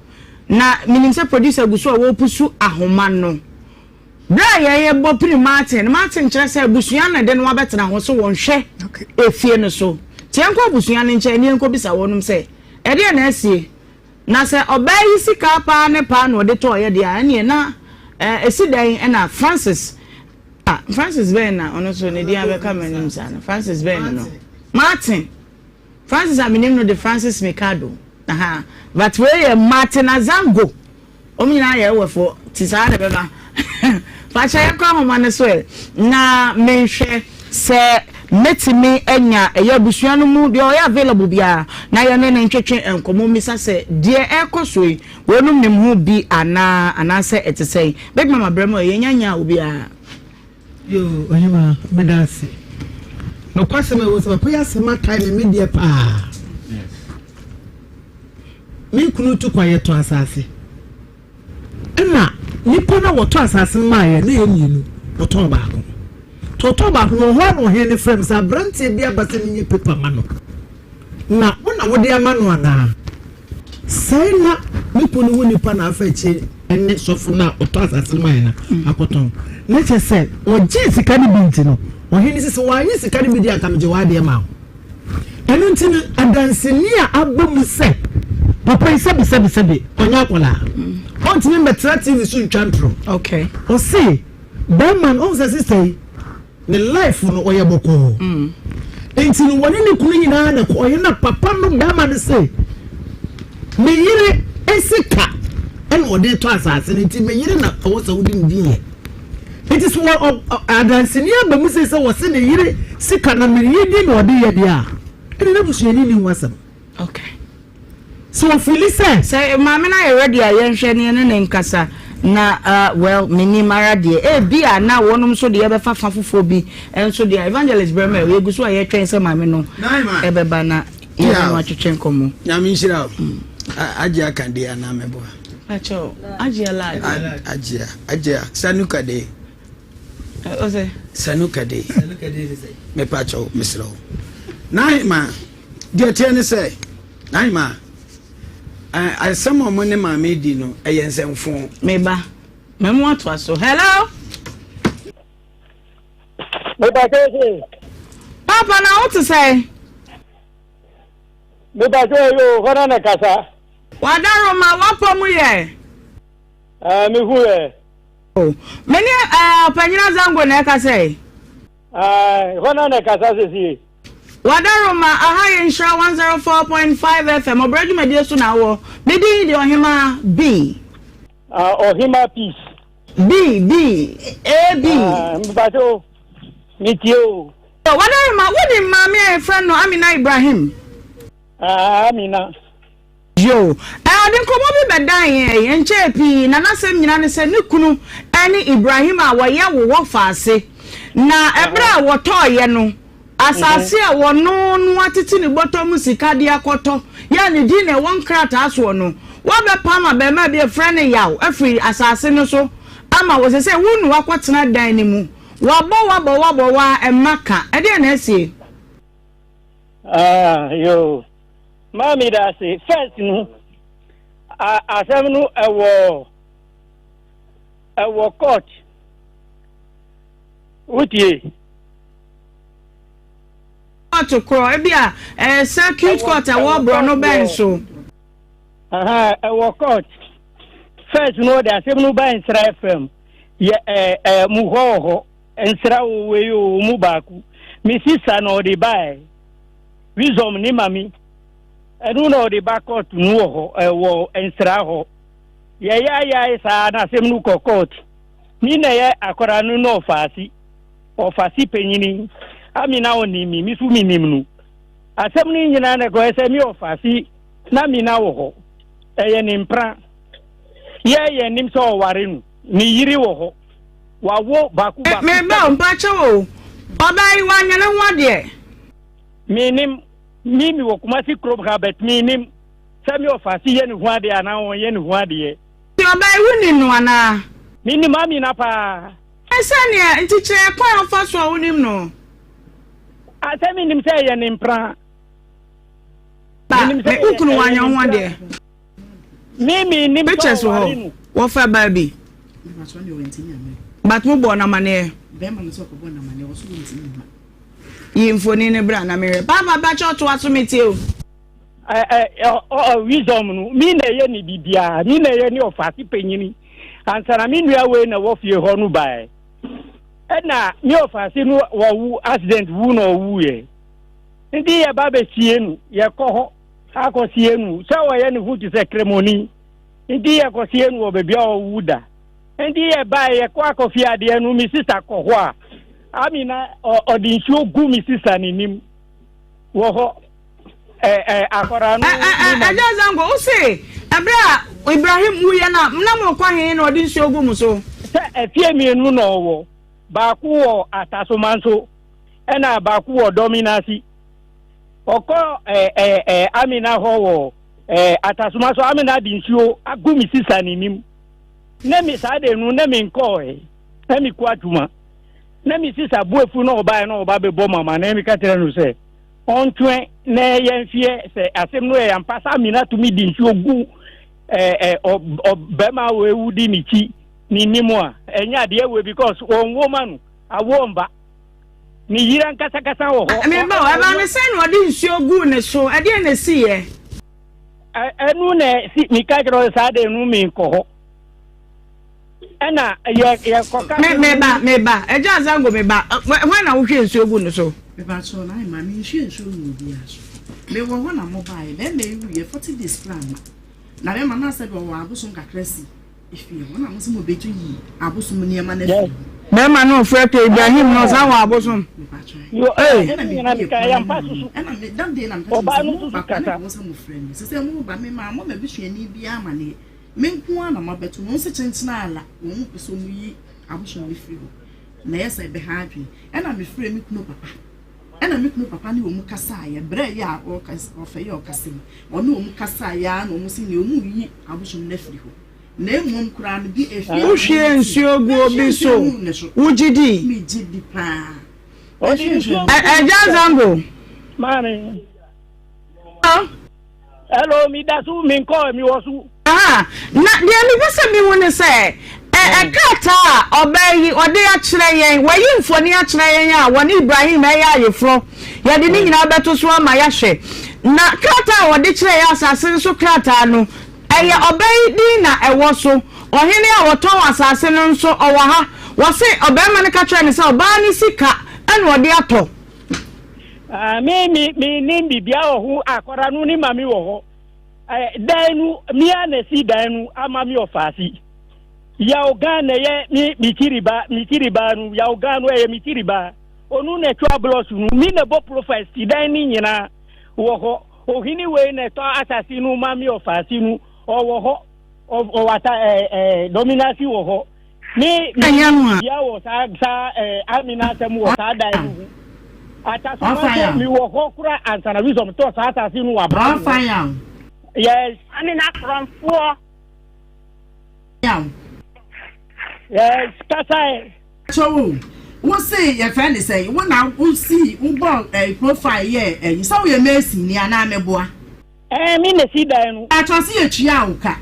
Na menim sɛ producer gu so a wɔrepusu ahoma no. Berɛ a yɛrebɔ pini Martin no, Martin kyerɛ sɛ abusua na ɛde no abɛtena hɔ so wɔnhwɛ efie no so. Nti yɛnkɔ abusua no nkyɛn na yɛnkɔbisa wɔnom sɛ, ɛdeɛn na asie? Na sɛ ɔbaa yi sika paa ne paa na ɔde tɔeɛ deɛ a, ɛnneɛ na ɛsi dɛn na Francis, ah, Francis bɛn na ɔno nso ne din abɛka m'anim saa no, Francis bɛn no? Martin. Francis a menim no de Francis Mikado. Aha. But wei yɛ Martin Azango. Wɔn nyinaa yɛ Ewefoɔ, nti saa na ɛbɛba. Fakyɛ yɛnkɔ ahoma no so ɛ, na menhwɛ sɛ mɛtumi anya ɛyɛ abusua no mu deɛ ɔyɛ available biara na yɛne no ntwetwe nkɔmmɔ mmisa sɛ deɛ ɛrekɔ so yi, wɔnom nim ho bi anaa, anaasɛ ɛte sɛn. Big Mama brɛ mu ɛ, yɛnya nyaa obiara. Yoo ɔhemaa meda ase. Nokwasɛm a ɛwɔ sɛ papa yi asɛm akae me me deɛ paa. Me kunu tu kwan yɛtɔ asase. Ɛna nipa na wɔtɔ asase no maa yɛ na yɛ mmienu wɔtɔn baako. Tɔtɔ baako no wɔ hɔ a na ɔhene no frɛ me sɛ aberanteɛ bi aba sɛ menyɛ paper ma no. Na wo na wode ama no anaa? Sɛe na me kunu ho nipa na afa akyire ne sɔfo no a ɔtɔ asase no ma yɛn no akɔtɔn. Na kyerɛ sɛ ɔgyee sika no bi nti no, ɔhene se sɛ wannye sika no bi deɛ anka megye w'adeɛ ma wo. Ɛno nti no, adanseni a aba mu sɛ papa yi sɛbe sɛbe sɛbe ɔnyɛ akwadaa, ɔntumi mmɛtena TV so ntwa ntorɔ. Okay. Ɔse bɛrima no, ɔhu sɛ sista yi, Ne life no ɔyɛ bɔkɔɔ nti no wɔne ne kunu nyinaa na kɔ ɔyɛ na papa no bɛrima no se me yere sika ɛna ɔde tɔ asase no nti me yere na ɛwɔ sɛ wode ne din yɛ nti so wɔ adanseni aba mu sɛ sɛ wɔse ne yere sika na me yere din na ɔde yɛ deɛ a ɛne n'abusuani ni ho asɛm. Okay. So ofili sɛ. Sɛ maame no ayɛ ready a yɛnhwɛ na yɛne no nkasa na uh, well menim ara deɛ ebia na wɔnom nso deɛ bɛfa fa foforɔ bi nso deɛ Evangelist Brɛmɛ yɛgu so a yɛtwɛn sɛ maame no ɛbɛba na yɛne no atwetwe nkɔmmɔ. Nyame nhyira wo. Agye aka deɛ anaa mɛboa? Pakyɛw, agye ala adeɛ. Agye agye sanuka de. Ɔsɛ. Sanuka de. Mepakyɛw mesrɛ wo. N'ahema deɛ teɛ ne sɛ Naima, asɛm a ɔmo ne maame di no, ɛyɛ nsɛmfoo. Me ba, mɛmo atoa so. Hello? Me ba sɛ. Papa na wo te sɛ? Me ba sɛ yo, hɔ na kasa. Wadaroma, wapɔ mu yɛ? Ah, me hu yɛ. Me ne eh, Ɔpanyin Azango na ɛkasa yi. Ae, hɔ na na ɛkasa sesie. Wadaroma, aha yɛ Nhyira 104.5 FM, ɔbrɛ dwumadie so na awɔ. Me din de Ɔhemaa B. Ah, Ɔhemaa Peace. B, B, A, B. Ah, mpakyɛ o, metie o. Wadaroma, wonim maame a yɛfrɛ no Amina Ibrahim? Ah, Amina. Yoo. Ɛ, ɔde nkɔmmɔ bi bɛdan yɛn ɛnkyɛɛ pii, na n'asɛm nyinaa ne sɛ ne kunu ne Ibrahim a wɔyɛ wo wɔfaase, na ɛberɛ a wɔtɔeɛ no, asase a wɔno no atete ne bɔtɔ mu sika de akɔtɔ, yɛ a ne din na ɛwɔ nkrataa soɔ no, wɔabɛpam abarimaa bi a wɔfrɛ no Yaw afiri asase no so ama wo. Seesei wo na woakɔtena dan no mu. Wɔabɔ wo abɔ wo abɔ wo ara, ɛmma ka. Ɛdeɛn na asie? Ah, yoo. Maa mi da ase. First no, asɛm no ɛwɔ ɛwɔ court. Wotie? Court korɔ, ebi a ɛyɛ circuit court ɛwɔ borɔno bɛn so. Ɛwɔ court. First no, ɔde asɛm no ba Nsra FM. Yɛ ɛɛ ɛɛ mu hɔ wɔ hɔ. Nsra wɔ wei o, mu baako. Me sista na ɔde bae. Wisdom ne mami. Ɛno na ɔde ba court no wɔ hɔ, ɛwɔ nsra hɔ. Yɛyaayae saa na asɛm no kɔ court. Mi na ɛyɛ akwadaa no na ɔfaase. Ɔfaase panyini. Amina ɔnim mi, mi so menim no. Asɛm no nyinaa na ɛkɔyɛ sɛ me ɔfaase na Mina wɔ hɔ. Ɛyɛ ne mpra. Yɛ yɛn nim sɛ ɔware no. Ne yere wɔ hɔ. Wawo baako baako. Me ba o, mpakyɛw o, ɔbaa yi wanyɛ ne ho adeɛ? Menim, me mi wɔ Kumasi kurom ha but menim sɛ me ɔfaase yɛ ne ho adeɛ anaa ɔnyɛ ne ho adeɛ. Nti ɔbaa yi wonim no anaa? Menim Amina paa. Sɛdeɛ, nti kyerɛ kwan a wofa so a wonim no. Ah, sɛ menim sɛ ɛyɛ ne mpra. Ba, me wo kunu wanyɛ ho adeɛ? Me me nim Pictures wɔ hɔ. Wɔfa baa bi. But mo bɔɔ no amaneɛ. Yi mfoni no bra na mehwɛ. Papa bakyɛ ɔtoa so metie o. Wisdom no mi na ɛyɛ ne biribiara mi na ɛyɛ ne ɔfaase panyini ansa na me nua wei na wɔ fie hɔ no bae ɛna me ɔfaase no wɔwu accident wu na ɔwuiɛ nti yɛba bɛsie no yɛkɔ hɔ akɔsie no sɛ ɔyɛ ne ho te sɛ kremoni nti yɛkɔsie no wɔ baabi a ɔwu da nti yɛbae yɛkɔ akɔfie adeɛ no me sista kɔ hɔ a amina ɔde nsuo gu me sista n'anim wɔ hɔ akɔra no ɛgya zango wo se ɛberɛ a ibrahim wuyɛ no a na mokɔ he na ɔde nsuo gu mu so sɛ afie mmienu na ɔwɔ baako wɔ atasoma nso ɛna baako wɔ dɔminasi Ɔkɔ ɛɛ ɛɛ ɛɛ Amina hɔ wɔ ɛɛ Atasoma so. Amina de nsuo agu me sisa n'anim. Ne me saa de no ne me nkɔɔɛ. Na me kɔ adwuma. Na me sisa bu afu na ɔbaeɛ na ɔba bɛbɔ mama na meka kyerɛ no sɛ ɔntwɛn na yɛnhwɛ sɛ asɛm no yɛ ampa sɛ Amina tumi de nsuo gu ɛɛ ɛɛ ɔ bɛrima a wɔawu di ne kyi n'anim a ɛnyɛ adeɛ wei because wɔnwo ma no awoɔ mba. Ne yere ankasakasa wɔ hɔ. Me ba o, ɛbaa ne sɛn na ɔde nsuo guu ne so? Ɛdeɛn na ɛsiiɛ? Ɛno na ɛsi, meka kyerɛ wo saa de no menkɔ hɔ. Ɛna yɛ yɛkɔka. Me me ba me ba ɛgya azango me ba hwan na wohwie nsuo gu ne so? Mepa kyɛw na ayɛ ma me nhwie nsuo ngu obiara so. Mewɔ hɔ na mobaeɛ bɛrima yi wuiɛ 40 days koraa ma na bɛrima no asɛ deɛ ɔwɔ abosom kakra si Efie hɔ na mo sɛ mo bɛtu yi abosom nneɛma no afiri hɔ. Bɛrima no ɔfrɛ tɔ Ibrahim no ɔsan wɔ abosom. Ee. Ɛna me that day na meka kyerɛ sɛ mo ba kwan na mo sɛ mo frɛ me sɛ sɛ mo ba me maa mo ma busuani biara ma ne me nko ara na mo abɛto no nso kyenkyen ala wɔn mo pɛ sɛ wɔn yi abosom no firi hɔ na ɛyɛ sɛ ɛbɛha adwene ɛna me frɛ me kunu papa ɛna me kunu papa ne wɔn kasaeɛ berɛ yɛ a ɔfɛ yɛ ɔkasa mu ɔne wɔn kasaeɛ a na wɔn sɛ nea wɔn yi abosom no afiri hɔ Na mmom koraa no, bi efie a Wohwie nsuo gu obi so, wogye di? Megye di paa. Agya Zango. Maame. Hello, mi da so, mi nkɔ, mi wɔ so. Aha, na deɛ mepɛ sɛ mehu ne sɛ, ɛ krataa a ɔbaa yi ɔde akyerɛ yɛn, wayi mfoni akyerɛ yɛn a wɔne Ibrahim ɛyɛ ayeforɔ, yɛde ne nyinaa bɛto so ama yɛahwɛ. Na krataa a wɔde kyerɛ yɛn asase no so krataa no, Ɛyɛ ɔbaa yi din na ɛwɔ so. Ɔhene a ɔtɔn asase no nso, ɔwɔ ha. Wɔse ɔbarima no ka kyerɛɛ no sɛ ɔbaa no sika na ɔde atɔ. Ah, me me me nim bibia wɔ ho akɔra no ne mame wɔ hɔ. Eh, dan no me a na si dan no ama me ɔfaase. Yaw gan na yɛ me me tiri ba me tiri ba no yaw gan no ɛyɛ me tiri ba. Onu na ɛtwa blɔs no me na bɔ profile si dan ne nyinaa wɔ hɔ. Ohini wei na ɛtɔ asase no ma me ɔfaase no ɔwɔ hɔ. Ɔwɔ asa ɛɛ ɛɛ dominasi wɔ hɔ. Me me bia wɔ saa saa ɛɛ amina asɛm wɔ saa dan no ho. Atasoma nso mi wɔ hɔ kora ansa na wisdom tɔ saa asase no wɔ abira mu. Yes. Amina korɔmfoɔ. Yes, kasa ɛ. Kyɛw wo se yɛfrɛ ne sɛ wo na wo si wo bɔ eh, profile yɛ ɛyi sɛ woyɛ mason ni anaa meboa. Ɛɛ me na si dan no. Atwa se yɛtua wo ka.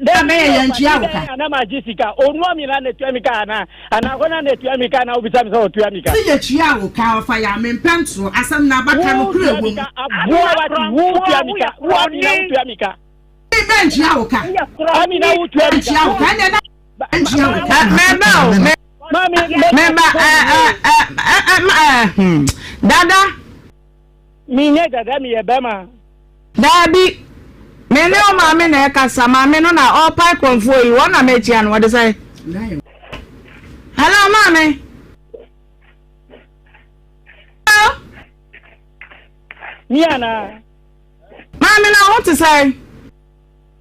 Dɛ bɛyɛ yɛn tua wo ka. Ana ma gye sika. Onua mi na na tua mi ka ana. Ana hɔ na na tua mi ka na obisa mi sɛ ɔtua mi ka. Se yɛ tua wo ka ɔfa yɛ ame mpɛ ntoro asɛm na abaka no kura wɔ mu. Aboa wa ti wo tua mi ka. Wo ami na wo tua mi ka. Me bɛ ntua wo ka. Ami na wo tua mi ka. Ntua wo ka ɛnɛ na ntua wo ka. Mɛba o. Mɛba ɛ ɛ ɛ ɛ ɛ dada. Menyɛ dada meyɛ bɛma. Daabi, me ne wo maame na ɛkasa, maame no na ɔrepae korɔmfoɔ yi, wɔn na mekyia no, wɔde sɛn? Hello, maame. Hello. Mi ana. Maame na ho te sɛn?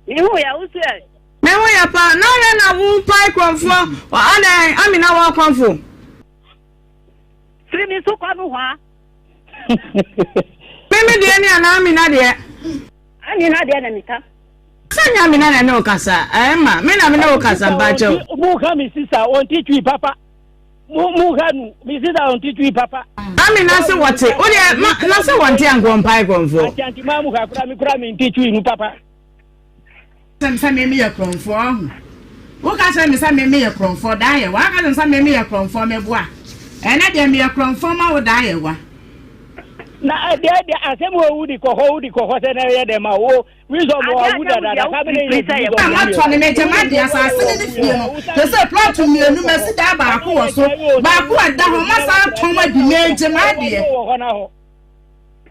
Me ho yɛ, wo so ɛ? Me ho yɛ paa, na yɛ na wo pae korɔmfoɔ, adɛn, Amina wɔ korɔmfo? Firi mi so kɔ nohoa. Me me deɛ ne anaa Amina deɛ? Amina deɛ na meka. Sɛ nyɛ Amina na ɛne wo kasa, ɛma me na me ne wo kasa mpakyɛw. Mo ka me sisa ɔnte twi papa. Mo mo ka nu me sisa ɔnte twi papa. Amina se wɔte, wo deɛ ma na sɛ wɔnte anka ɔmpae korɔmfoɔ. Akyɛnti maa mu ka kura me kura me nte twi nu papa. Kyerɛ me sɛ me meyɛ korɔmfoɔ ɔho Woka kyerɛ me sɛ me meyɛ korɔmfoɔ daa yɛ wa Woka kyerɛ me sɛ me meyɛ korɔmfoɔ meboa Ɛnɛ deɛ meyɛ korɔmfoɔ ma wo daa yɛ wa. Na ɛdeɛ deɛ asɛm wɔ wudi kɔ hɔ wudi kɔ hɔ sɛ na ɛyɛ dɛ ma wo wisdom wɔ awu dada na kabere yɛ wisdom. A matɔ ne megye m'adeɛ asase ne ne fie no te sɛ plot mmienu masi dan baako wɔ so baako ɛda hɔ masan atɔn adi megye m'adeɛ.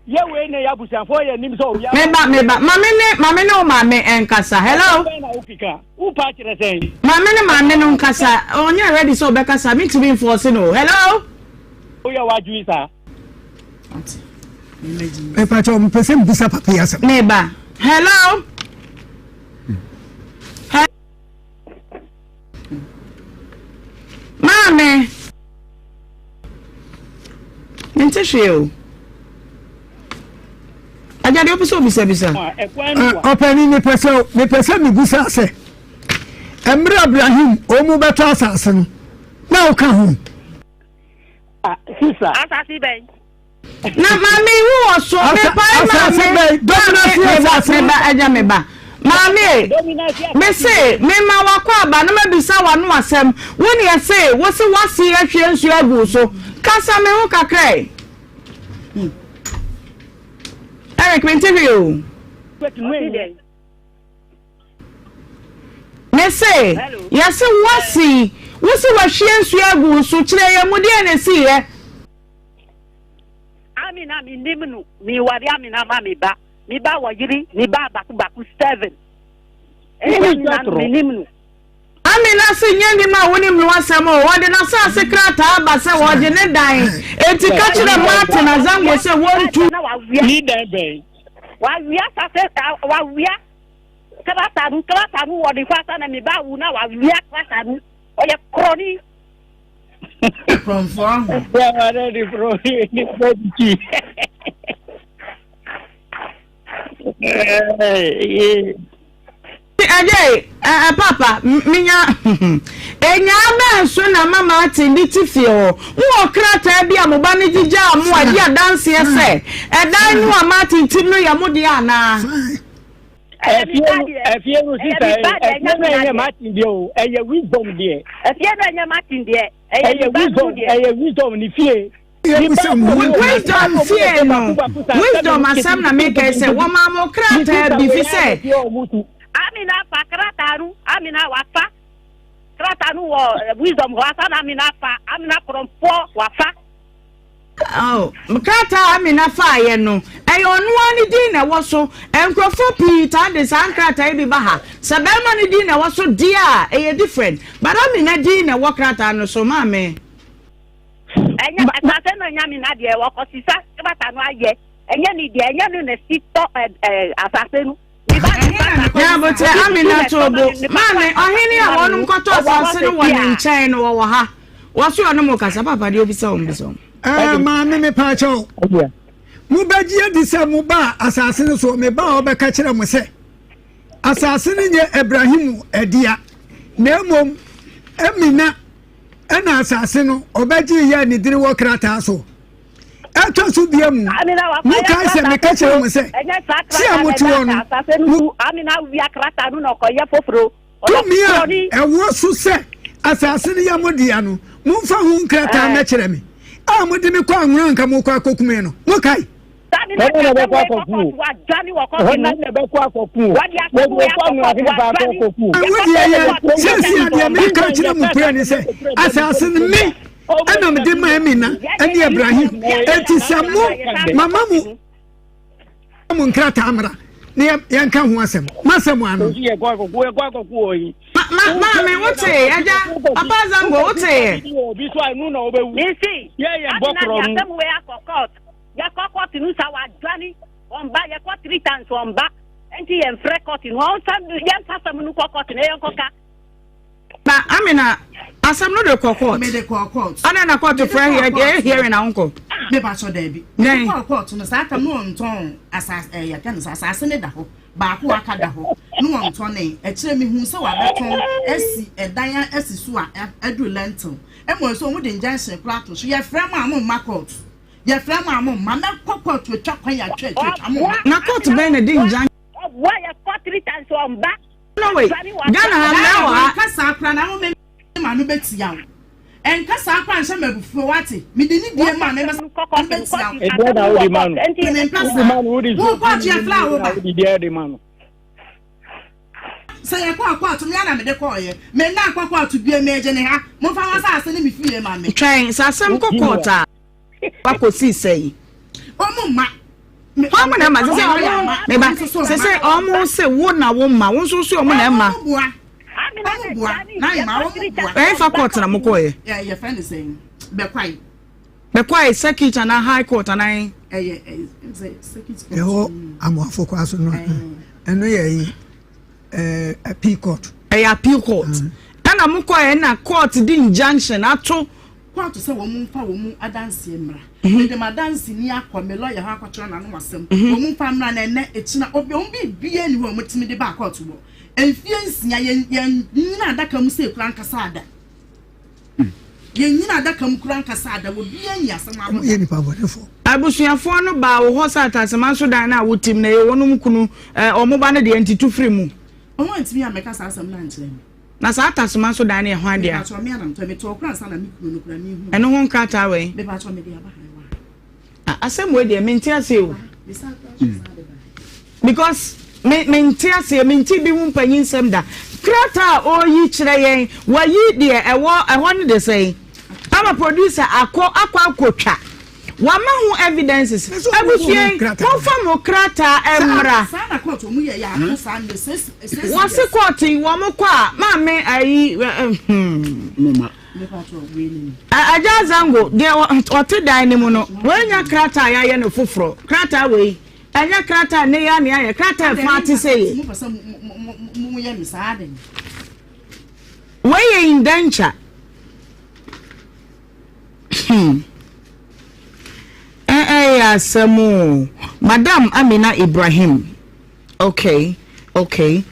Yɛ wei na yɛ abusuafoɔ yɛ nim sɛ owia. Meba meba mame ne mame ne wo maame nkasa hello. Bɛn na wokeka wopa kyerɛ sɛn. Mame ne maame no nkasa ɔnyɛ ready sɛ ɔbɛkasa mentumi nfɔɔse no hello. Woyɛ w'adwene saa. Mepakyɛw mepɛ sɛ mebisa papa yi asɛm. Meba hello. Maame, mente hwee o. Agya deɛ wopɛ sɛ obisabisa. Ɔpɛni mepɛ sɛ mepɛ sɛ mebisa sɛ mmerɛ Abraham wɔn bɛtɔ asase no na woka ho. Ah, sisa. Asase bɛn. Na maame yi wɔ so mepae maame maame meba meba agya meba maame mese mema wakɔ aba na mabisa wano asɛm wo ne ɛse wo se wase ahwie nsuo agu so kasa me ho kakra yi Eric mente hwee o. Mese yɛse wase wo se wahwie nsuo agu wo so kyerɛ yɛ mu deɛ na ɛsiiɛ. Amina me nim no me ware Amina ma me ba me ba wɔ yere me ba baako baako seven ɛne Amina no me nim no. Amina se nyɛ nim a wonim no asɛm o wɔde n'asaase krataa aba sɛ wɔgye ne dan enti ka kyerɛ Martin Azango sɛ wɔntu. Ne dan bɛn. Wawia asase wawia krataa no krataa no wɔde fa sa na me ba wu na wawia krataa no ɔyɛ korɔni. Korɔmfoɔ ho. Yàrá ni kuro ni kuro ti. Ɛdɛ ɛ papa minya enyaa bɛn so na mama ate de ti fie hɔ mo wɔ krataa bi a mo ba no gyigyaa mo a di adanseɛ sɛ ɛdan no a Martin tim no yɛ mo deɛ anaa. Ɛfie no ɛfie no sisa ɛfie no ɛnyɛ Martin deɛ o ɛyɛ wisdom deɛ. Ɛfie no ɛnyɛ Martin deɛ ɛyɛ wisdom ɛyɛ wisdom ne fie. Wisdom fie no wisdom asɛm na meka sɛ wɔmaa mo krataa bi fi sɛ. Amina fa krataa no Amina wafa krataa no wɔ eh, wisdom hɔ asa na Amina fa Amina korɔmfoɔ wafa. Oh, krataa a Amina faeɛ no, ɛyɛ ɔno ara ne din na ɛwɔ so. Nkurɔfoɔ pii taa de saa nkrataa yi bi ba ha. Sɛ barima no din na ɛwɔ so deɛ a, ɛyɛ different. But Amina din na ɛwɔ krataa no so, maame. Ɛnyɛ asase no ɛnyɛ Amina deɛ, wɔkɔsisa krataa no ayɛ. Ɛnyɛ ne deɛ, ɛnyɛ no na si tɔ ɛ asase no. Nyabotrɛ Amina Tobo, Maame, ɔhene a wɔnom kɔtɔ asase no wɔ ne nkyɛn no wɔwɔ ha. Wɔso ɔne mo kasa, papa deɛ obisa wɔn bisa wɔn. Ɛɛ maame me paakyɛw. Mobɛgye adi sɛ mo ba asase no so, me ba a ɔbɛka kyerɛ mo sɛ asase no nyɛ Abrahimu ɛdea, na mmom Amina ɛna asase no ɔbɛgye yɛ ne dini wɔ krataa so. Ɛtɔ so bia mu, mokae sɛ meka kyerɛ mo sɛ, se a mote hɔ no, mo tumi a ɛwɔ so sɛ asase no yɛ mo dea no, momfa ho nkrataa mmɛkyerɛ me, a mode me kɔ anwona anka mokɔ akɔkume no. Mokae? Hɔn na bɛkɔ akɔku o. Hɔn na bɛkɔ akɔku o. Wɔkɔ anwona hene baako akɔku o. Ɛho deɛ yɛ, seesei a deɛ meka kyerɛ mo kura ne sɛ, asase no me ɛna mede ma Amina ɛne Ibrahim. Enti sɛ mo mama mo mo nkrataa mmra na yɛnka ho asɛm. Masɛm ano. Maame wote agya papa zango wote. Nsi, amina de asɛm wei akɔ court. Yɛkɔ court no sa wadwane ɔmba yɛkɔ three times ɔmba nti yɛmfrɛ court no ɔnsa yɛmfa asɛm no kɔ court na yɛnkɔka. Na Amina, asɛm no de kɔ court. Mede kɔ court. Ana na court frɛ yɛ yɛ hearing na wonkɔ. Me ba so daabi. Mede kɔ court no saa tam no wɔntɔn asase ɛyɛ yɛka no sɛ asase ne da hɔ baako aka da hɔ no wɔntɔn ne ɛkyerɛ me hu sɛ wabɛtɔn asi ɛdan asi so a aduru lentil ɛmɔ nso wɔn de injunction koraa to so yɛfrɛ mo a mo mma court yɛfrɛ mo a mo mma mɛkɔ court atwa kwan atwa atwa atwa mo mma. Na court bɛn na di injunction. Ɔboa yɛ kɔ three times ɔmba. No way. Ghana ha mmara wɔ ha. Ɛnka saa koraa na wo me ma no bɛtia wo. Ɛnka saa koraa nhyɛ me abufuo wate. Mede ne die ma me bɛtia wo. Ɛdeɛ na wode ma no. Mempɛ saa. Wo kɔɔto yɛ fla wo ba. Wode deɛ de ma no. Sɛ yɛkɔ akɔɔto me ana mede kɔɔyɛ. Me nna akɔ kɔɔto bie megye ne ha. Momfa mo asase ne me fie ma me. Twɛn sɛ asɛm kɔ kɔɔto a. Wakɔsi sɛn? Ɔmo mma. Hwan mo na ɛma sɛ ɔmo meba sɛ sɛ ɔmo sɛ wo na wo mma wo nso so ɔmo na ɛma. Ɔmo boa ɔmo boa na ɛma ɔmo boa. Ɛyɛ fa court na mo kɔɔ yɛ. Yɛ yɛ fɛn ne sɛn bɛkwae. Bɛkwae circuit anaa high court anaa. Ɛyɛ ɛyɛ sɛ circuit court. Ɛhɔ amoafo kwa so no ɛno yɛ yi. Eh, appeal court. Ɛyɛ appeal court. Mm. Ɛna mo kɔ ɛna court di injunction ato. Court sɛ wɔn mfa wɔn mu adanseɛ mmra. Mhm. Mede ma adanse ni akɔ me lawyer hɔ akɔkyerɛ n'ano asɛm. Mhm. Wɔn mfa mmra na ɛnɛ ekyina obi wɔn biribiara ni hɔ a wɔtumi de ba court wɔ. Mfie nsia yɛn yɛn nyina adaka mu sɛ ekura nkasa ada. Yɛn nyina adaka mu kura nkasa ada wɔ bi anyi asɛm ano. Yɛ nipa bɔnefo. Abusuafoɔ no baa wo hɔ sɛ Atasema nso dan no a wotim no ɛyɛ wɔnom kunu ɛɛ wɔn ba no deɛ nti tu firi mu. Wɔn antumi ammɛka saa asɛm no ankyerɛ me. Na saa Atasema nso dan no yɛ hwan dea? Mepakyɛw me ara na metɔe, metɔɔ koraa ansa na me kunu no koraa mehu. Ɛno ho nkrataa wɛn? Mepakyɛw mede aba ha ɛwɔ ha. Ah, asɛm wei deɛ mente aseɛ o. Because me mente aseɛ, mente bi ho mpanyin nsɛm da. Krataa a ɔreyi kyerɛ yɛn, wayi deɛ ɛwɔ ɛhɔ no de sɛn? Ama producer akɔ akɔ akɔtwa. Wama ho evidences. Abusua yi, momfa mo krataa mmra. Wɔse court yi wɔn kɔ a, maame ayi hmm. Agya Zango, deɛ ɔte dan no mu no, wanya krataa a yɛayɛ no foforɔ. Krataa wei, ɛnyɛ krataa ne yɛ ne ayɛ, krataa ɛfa ate sɛ yɛ. Wei yɛ indenture. Hmm. Ɛyɛ asɛm o. Madam Amina Ibrahim. Okay, okay.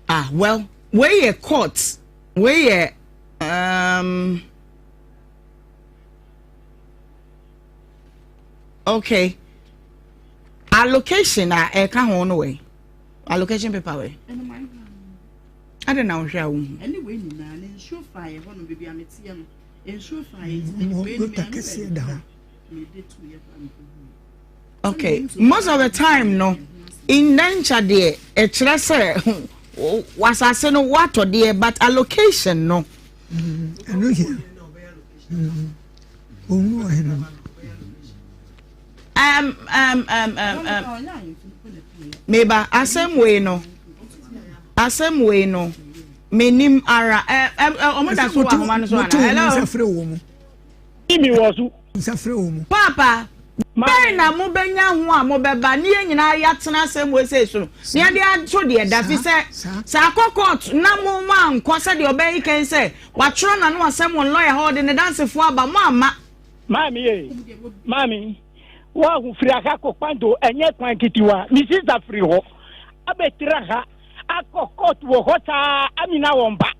Ah, well, wei yɛ court, wei yɛ um, okay. Allocation a ɛka ho no wei, allocation paper wei. Ade na wohwɛ a wohu. Ɛne wei nyinaa ne nsuo fa yɛ hɔ no baabi a meteɛ no nsuo fa yɛ nti wei no kɛseɛ da hɔ. Okay, most of the time no, indenture deɛ ɛkyerɛ sɛ wasase no watɔ deɛ but allocation no. Ɛno hia. Ohun ɔhene no. Um, um, um, um, um. Meba asɛm wei no, asɛm wei no, menim ara. Ɔmo da so wɔ ahoma no so ana? Hello. Mi wɔ so. Nsa frɛ wɔ mu. Paapa, bɛn na mobɛnya ho a mobɛba ne yɛn nyinaa yɛatena asɛm wei sei so no na yɛde ato deɛ da fi sɛ sɛ akɔ court na mo mo ankɔ sɛdeɛ ɔbɛn yi kan sɛ watwerɛ n'ano asɛm wɔ lɔya hɔ ɔde ne dansefoɔ aba mo amma. Maame ye, maame, wahu firi aha kɔ kwanto ɛnyɛ kwan ketewa, me sista firi hɔ abɛtira ha akɔ court wɔ hɔ saa amina wɔn ba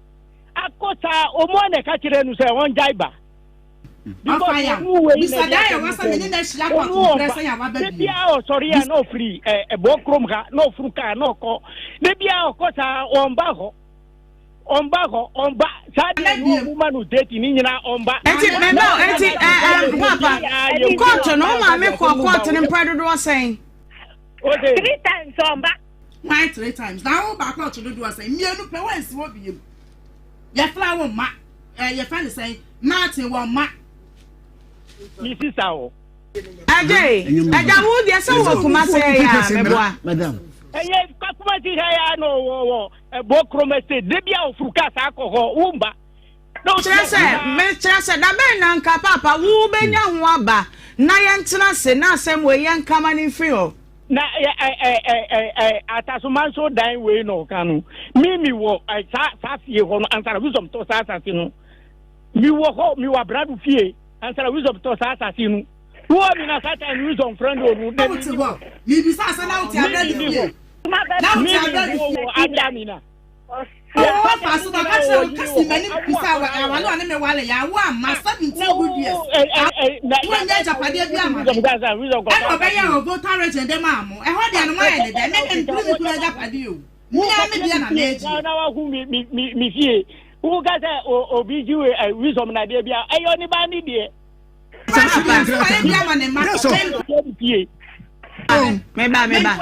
akɔ saa ɔmo a na ɛka kyerɛ no sɛ ɔngyae ba. Ɔfa ya, bisa dan a wasa me ne no ahyia kɔ akomprɛ sɛ yɛ waba bio. Debia ɔsɔre a na ɔfiri ɛbɔ kurom ha na ɔfuru kaa na ɔkɔ debia ɔkɔ saa ɔmba hɔ ɔmba hɔ ɔmba saa deɛ no ɔmo ma no date ne nyinaa ɔmba. Eti mɛmɛ eti ɛɛ papa kóòtù no maame kɔ kóòtù no mpɛ dodoɔ sɛn. Three times ɔmba. Why three times? Na wo ba kóòtù dodoɔ sɛn? Mmienu pɛ wɔnsi hɔ biem. Yɛfra wo mma. Ɛɛ yɛfrɛ no sɛn? Martin wɔ mma. Me sista o. Agye, agya wo deɛ sɛ wɔ Kumasi yɛ a mɛboa. Madam. Ɛyɛ Kumasi ha yɛ na ɔwɔ wɔ ɛbɔ kurom estate de bi a ofuru kaa saa kɔ hɔ wo mba. Kyerɛ sɛ mekyerɛ sɛ da bɛn na nka paapa wo bɛnya ho aba na yɛntena ase na asɛm wei yɛnka ma no mfiri hɔ. Na ɛ ɛ ɛ ɛ ɛ atasoma nso dan wei na ɔka no mi mi wɔ ɛ saa saa fie hɔ no ansa na wisdom tɔ saa asase no mi wɔ hɔ mi wɔ abrado fie ansa na wisdom tɔ saa asase no wɔ mi na saa time wisdom friend onu de mi ni hɔ mi bi sa asa na wote abrado fie na wote abrado fie ada mi na. Ɔfa so na ɔka kyerɛ wo kasi m'anim bisa wɔ awale ɔne me wale yɛ awo amma 17 good years wonyɛ agyapadeɛ bi ama me ɛna ɔbɛyɛ wɔ voter region de maa mo ɛhɔ deɛ no moayɛ ne dɛ me mempere me kunu agyapadeɛ o mea me deɛ na meegye na wahu me me me me fie wo ka sɛ obi gye wisdom na deɛ bia ɛyɛ ɔne ba ne deɛ Meba, meba.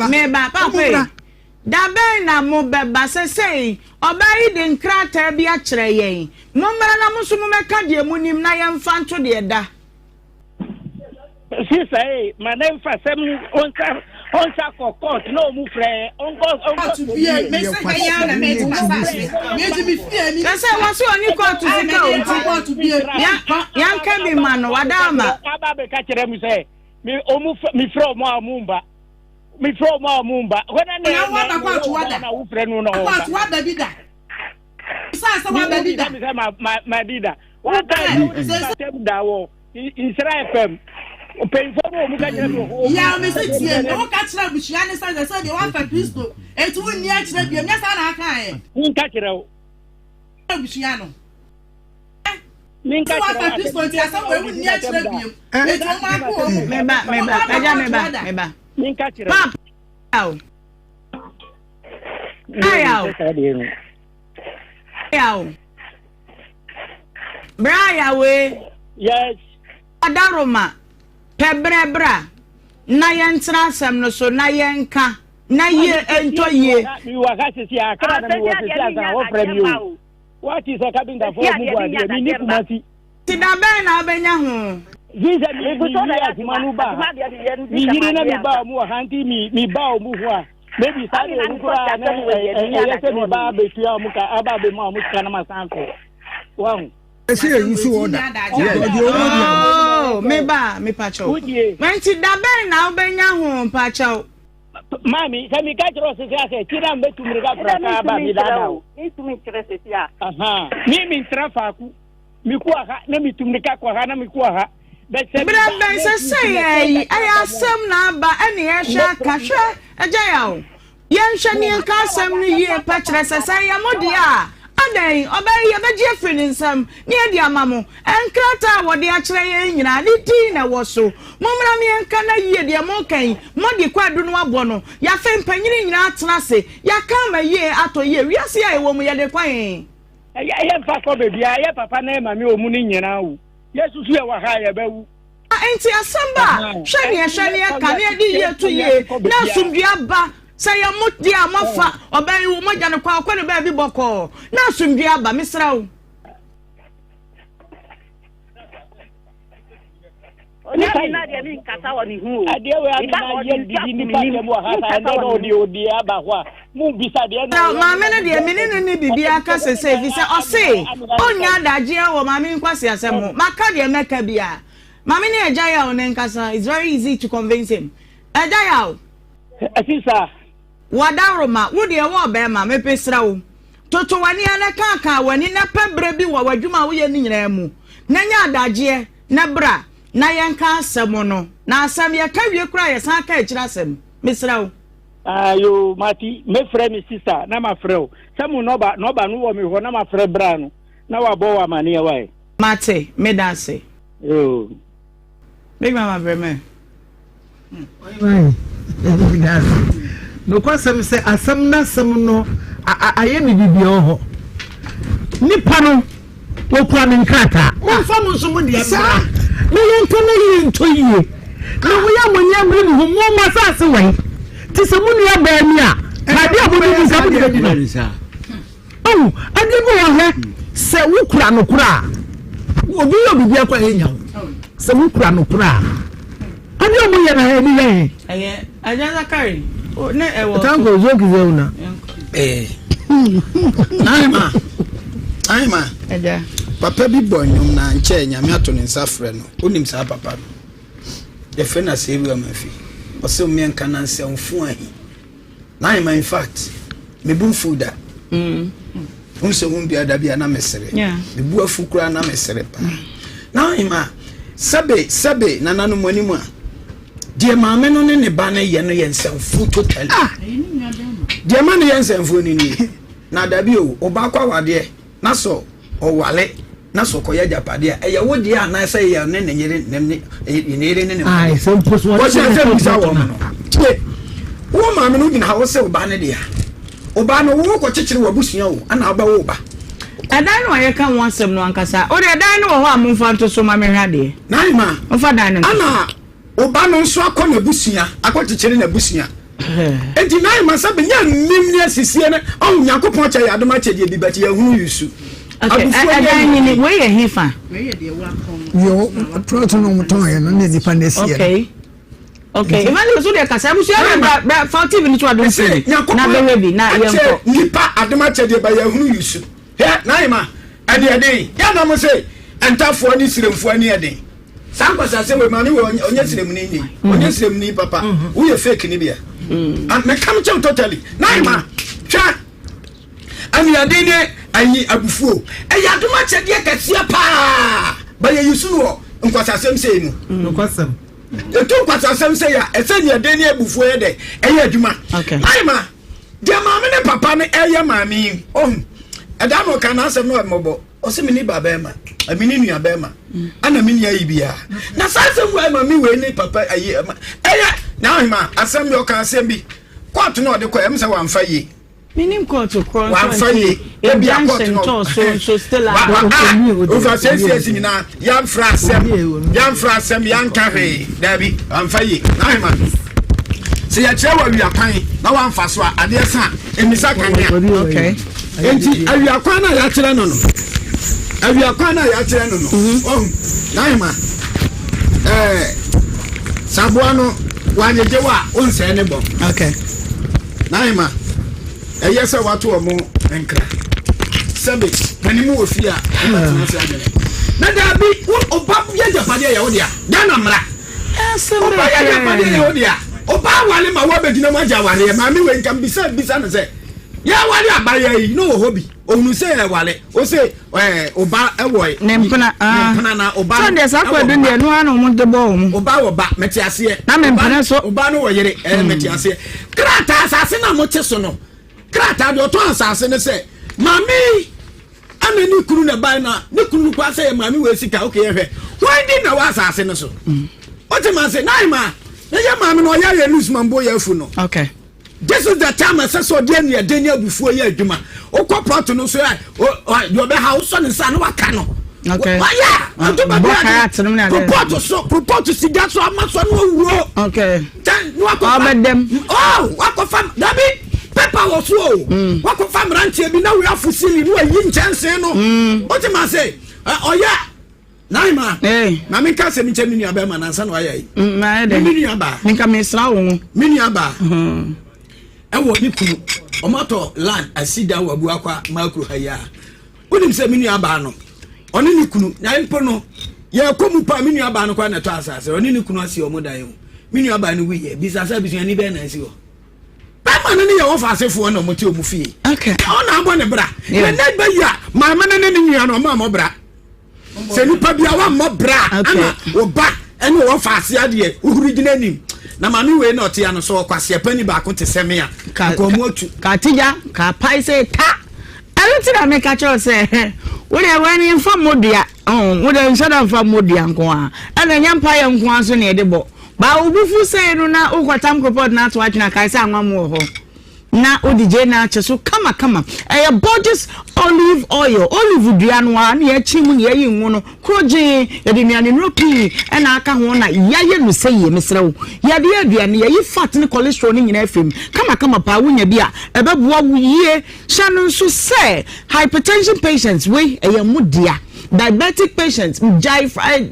Meba, papa. Da bɛn na mobɛba? Sesei, ɔbaa yi de nkrataa bi akyerɛ yɛn. Mommra na mo nso mommɛka deɛ monim na yɛmfa nto deɛ da. Sista ee, ma ne nfa sɛm ɔnsa ɔnsa kɔ court na ɔmu frɛ ɔnkɔ ɔnkɔ fie. Mese ha yi ara na mɛgye m'asase, mɛgye me fie mi. Sɛ sɛ wɔsi ɔni kóòtù sika o nti yanka bi ma no wada ama. Aba abɛka kyerɛ mu sɛ mi ɔmu mi frɛ ɔmu a ɔmu mba mi frɛ ɔmu a ɔmu mba. Hɔ na na na na na wo frɛ no na ɔmba. Kóòtù waba bi da. Sɛ sɛ waba bi da. Sɛ ma ma ma bi da. Wɔn ka sɛ da wɔ. Nhyira FM mpanyinfoɔ no wɔn ka kyerɛ mi wɔ. Yaw mi si tie mi wo ka kyerɛ abusua ne sɛ sɛ deɛ wafa Kristo eti wo nni akyerɛ biom nyɛ saa na aka yɛ. Mi nka kyerɛ wo. Abusua no. Mi nka kyerɛ wo. Wafa Kristo nti asɛm wɔ ewu nni akyerɛ biom eti wɔn ako wɔn. Meba meba ɛgya meba meba. Mi nka kyerɛ wo. Paapa o. Aya o. Aya o. Bra Yahweh. Yes. Ɔdaroma, pɛ berɛ bra na yɛntena asɛm no so na yɛnka na yie ntɔ yie. Mewɔ ha sisi akra na mewɔ sisi ansa na wɔfrɛ mi o. Wati sɛ kabintafoɔ ɔmo bu adeɛ mi ni Kumasi. Ti da bɛn na wobɛnya ho? Fi sɛ mi mi wie adwuma no ba ha mi yiri na mi ba ɔmo wɔ ha nti mi mi ba ɔmo ho a maybe saa deɛ no koraa na ɛyɛ sɛ mi ba abɛtua ɔmo ka aba abɛmu a ɔmo sika na ma san kɔ wahu. ɛsɛ yɛ yusu ɔda ɔdi ɔmo di Oh, me ba, me pakyɛw. Nti da bɛn na wobɛnya ho mpakyɛw? Maami, sɛ mi ka kyerɛ ɔsese asɛ, ti na mbɛtu mirika fura kaa ba mi daadaa o. Mi ntumi nkyerɛ sese a. Mi mi ntra faako. Meku aha na metu mmirika kɔ ha na meku aha. Berɛ bɛn sɛ sɛ yɛyi ɛyɛ asɛm na aba ɛne yɛhwɛ aka hwɛ agya yaw yɛnhwɛ ne yɛnka asɛm no yie pa kyerɛ sɛ sɛ ɛyɛ mo deɛ a adɛn ɔbɛyɛ yɛbɛgye afiri ne nsam ne yɛde ama mo nkrataa a wɔde akyerɛ yɛn nyinaa ne din na ɛwɔ so mommra ne yɛnka na yie deɛ moka yi mode kwadu no abɔ no yɛafei mpanyini nyinaa atena ase yɛaka ama yie atɔ yie wiase a ɛwɔ mu yɛde kwan Ɛyɛ yɛ nfa kɔ baabi a yɛ papa na yɛ maame wɔ mu no nyinaa wu. Yɛsusu yɛwɔ ha a yɛbɛwu. Enti asɛm ba a, hwɛ nea ɛhwɛ ne ɛka ne ɛde yie to yie na asomdwoeɛ aba. Sɛ ɛyɛ mo deɛ a moafa ɔbaa yi wo mogya no kwan ɔkɔ ne baabi bɔkɔɔ na asomdwoeɛ aba. Mesrɛ wo. Na maame no deɛ me ne no nni biribiara ka sesei efisɛ ɔse ɔnnya adagyeɛ wɔ maame yi nkwaseasɛm ho. Maka deɛ mɛka biara. Maame ne Agya Yaw ne nkasa. It's very easy to convince him. Agya Yaw. Sisa. Wadaworoma, wo deɛ wo ɔbarima, mepesrɛ wo, toto w'ani ara na kaakaa w'ani na pɛ berɛ bi wɔ w'adwuma a woyɛ no nyinaa mu na nya adagyeɛ na bra na yɛnka asɛm no. Na asɛm yɛka wie koraa a yɛsan ka akyire asɛm. Mesrɛ wo. Ah yoo mati mɛfrɛ me sister na mafrɛ wo sɛ mo nɔba nɔba no wɔ me hɔ na mafrɛ bra no na wabɔ wo amaneɛ wae. Mate, meda ase. Yoo. Big mama brɛ mɛ. Nokwasɛm sɛ asɛm no asɛm no ayɛ me biribi wɔ hɔ. Nipa no wɔkura ne nkrataa. Momfa mo nso mo deɛ mmra na yɛnka na yie ntɔ yie. Na woyɛ mo ani abere mo ho mo mo asase wɛn. Te sɛ mo nua baa ni a, adeɛ a mode di nsa mode bɛdi no. Ɔhu, adeɛ bi wɔ hɔ, sɛ wokura nokorɛ a, obi yɛ biribi akɔ a ɛnya wo. Sɛ wokura nokorɛ a, adeɛ a wɔyɛ no ɛni yɛ he. Ɛyɛ Agya Zakari, ne ɛwɔ. Tanko zoki zɛ una. Eh. Naima, Naima. Agya. Papa bi bɔ nnwom na nkyɛ Nyame ato ne nsa frɛ no. Wonim saa papa no? Yɛfrɛ no Asɛewura Mafi. Ɔsɛ mmeɛnka na nsɛmfo ahi. Naima in fact me bo nfuw da. Wohu sɛ wohu bia da bia na mesere. Me bu afu koraa na mesere paa. Naima sɛbe sɛbe nananom anim a deɛ maame no ne ne ba no yɛ no yɛ nsɛmfo totally. Ah! Deɛ ma no yɛ nsɛmfo no nie. Na dabi o, ɔba kɔ awadeɛ na sɛ ɔwale na sɛ ɔkɔyɛ agyapadeɛ a, ɛyɛ wo deɛ anaasɛ ɛyɛ ne ne yere ne ne ne yere ne ne mma deɛ? Wɔhyɛ sɛ bisa wɔn no. Tie, wo maame no gyina ha wo sɛ wo ba ne dea. Wo ba no wo kɔkyekyere w'abusua o, ɛna wobɛwo wo ba. Ɛdan no a yɛka ho asɛm no ankasa, wo deɛ dan no wɔ hɔ a momfa nto so ma menhwɛ adeɛ. Naima, Momfa dan no nto so. ɛna Wo ba no nso akɔ n'abusua akɔkyekyere n'abusua. Enti na ɛma sɛ bɛnya nnim ne asisie no ɔho Nyankopɔn kyɛ yɛ adom akyɛdeɛ bi but yɛhunu yusu. Okay, Abufuo ne ɛdan nyini, anigyeɛ. wei yɛ hefa? Deɛ plot no wɔn tɔn yɛ no ne nipa na esi yɛ no. Okay. Okay, Evangelist wo deɛ kasa abusua no bra bra fa TV no to adom Ɛsɛ TV na Nyankopɔn bɛhwɛ bi na akyɛ yɛnkɔ. nipa adom akyɛdeɛ but yɛhunu yusu. Hwɛ Naima, ɛdeɛ ɛden, yɛ na mo se ntafoɔ ne siremfoɔ ani ɛden. Saa nkwasiasɛm wei maame wei ɔnyɛ siremuni ni, ɔnyɛ siremuni papa, woyɛ fake ni bia. Meka me kyɛw totally. Naima, hwɛ, aniaden ne ayi abufuo, ɛyɛ adom akyɛdeɛ kɛseɛ paa, ba yɛ yusu no wɔ nkwasiasɛm sei mu. Nokwasɛm. Yɛtu nkwasiasɛm sei a, ɛsɛ aniaden ne abufuo yɛ dɛ, ɛyɛ adwuma. Naima, Deɛ maame ne papa no ɛyɛ maame yi ohu ɛda no ɔka n'asɛm no ɔmɔbɔ ɔsɛ me ni ba bɛrima ɛmi ni nua bɛrima ɛna me ni ayi biara na saa asɛm wei maame wei ne papa ayi ɛma ɛyɛ na ahema asɛm bi ɔka asɛm bi kɔɔto na ɔde kɔ ɛm sɛ wamfa yie. Menim kɔɔto korɔ nso wamfa yie ebi akɔɔto no tɔɔ so nso still a ofa siesie nyinaa yɛmfra asɛm yɛmfra asɛm yɛnka hwee daabi amfa yie n'ahema sɛ yɛkyerɛ wɔ awia kwan na wamfa so a adeɛ sa a ɛmisa kanea enti awia kwan no a yɛakyerɛ no no awia kwan no a yɛakyerɛ no no mhm. ɔhu n'ahema ɛɛ saboa no wanyegye wo a wonsɛe ne bɔ n'ahema Ɛyɛ sɛ wato wɔn nkra. Sɛbe, panin mu wɔ fie a, wobɛtena ase adwene. Na daabi, wo ɔba yɛ agyapadeɛ yɛ wo dea. Ghana mmara. Ɔba yɛ agyapadeɛ yɛ wo dea. Ɔba awale ma woabɛgyina mu agye awareɛ. Maame wei nka mbisa bisa no sɛ, yɛaware abayewa yi na ɔwɔ hɔ bi? Ɔhunu sɛ yɛware. Ɔse ɛɛ ɔba wɔ ne mpena. Ne mpena na ɔba no. Sɛ deɛ saa kwadu deɛ ɛno ara na wɔn de bɔ wɔn. Ɔba wɔ ba mɛte aseɛ. Na me mpena so. Ɔba no wɔ yere ɛɛ mɛte aseɛ. Krataa asase na mo te so no krataa deɛ ɔtɔn asase no sɛ maame yi ɛna ne kunu na ɛbae na ne kunu no koraa sɛ yɛ maame wɔ sika okay yɛhwɛ wɔn di na wɔ asase no so. Ɔte ma se na ma na yɛ maame no ɔyɛ yɛ lose mambo yɛ afu no. Okay. This is the time ɛsɛ sɛ ɔde aniɛden ne abufuo yɛ adwuma. Wokɔ plot no so a, deɛ ɔbɛha wosɔ ne nsa na waka no. Okay. Wayɛ a ɔto baabi Bɔ karat nom ne ade ade. propɔt so propɔt si gya so ama so no awuro. Okay. Kyɛn ne wakɔfa. Ɔbɛdɛm. Oh wakɔfa dabi pepa wɔ so o. Mm. Wakɔfa mmeranteɛ bi na wei afo sili ne wayi nkyɛnsee no. Mm. Wote ma se ɔyɛ Naima. Na menka asɛm nkyɛ me nua bɛrima nansa na wayɛ yi. Mm, Me nua baa. Menka mesra wo ho. Me nua baa. Mm-hmm. Ɛwɔ ne kunu ɔmo atɔ land asi dan wɔ Abuakwa Makuro ha yi a. Wonim sɛ me nua baa no ɔne ne kunu na mpo no yɛkɔ mu paa me nua baa no koraa na ɛtɔ asase ɔne ne kunu asi ɔmo dan o. Me nua baa no wuyɛ bisa sɛ abusuani bɛn na asi hɔ. Bɛrima no ne yɛ wɔfa asefoɔ na ɔmo te ɔmo fie. Ɔna abɔ ne bra. Na ne bɛyi a maame no ne ne nua no ɔmo amɔ bra. Sɛ nipa bi a wammɔ bra ana wo ba ɛne wɔn fa ase adeɛ wohuri gyina anim na maame wei na ɔte ano so ɔkwaseɛ pani baako te sɛ me a nka ɔmo atu. Ka tigya ka pae sɛ ta ɛno ti na meka kyerɛ sɛ wo deɛ wei ne mfa mmɔ dua wo deɛ nhyɛ da mfa mmɔ dua nko a ɛna ɛnyɛ mpaeɛ nko a so ne ɛde bɔ baa wo bufu sei no na wokɔtam kropɔt no ato atwene akae sɛ anwa mu wɔ hɔ Na wode gyeene akyɛ so kamakama. Ɛyɛ Borges olive oil, olive dua no ara na yɛakyi mu na yɛayi ngo no korɔgyee. Yɛde nnuanennuro pii na aka ho na yɛayɛ no sɛ yie. Mesrɛ wo, yɛde yɛ aduane, yɛyi fat ne cholesterol no nyinaa afiri mu kamakama paa. Wonya bi a, ɛbɛboa wo yie. Hyɛ no nso sɛ hypertension patients, wei ɛyɛ mo dea. Diabetic patients, gyae fry,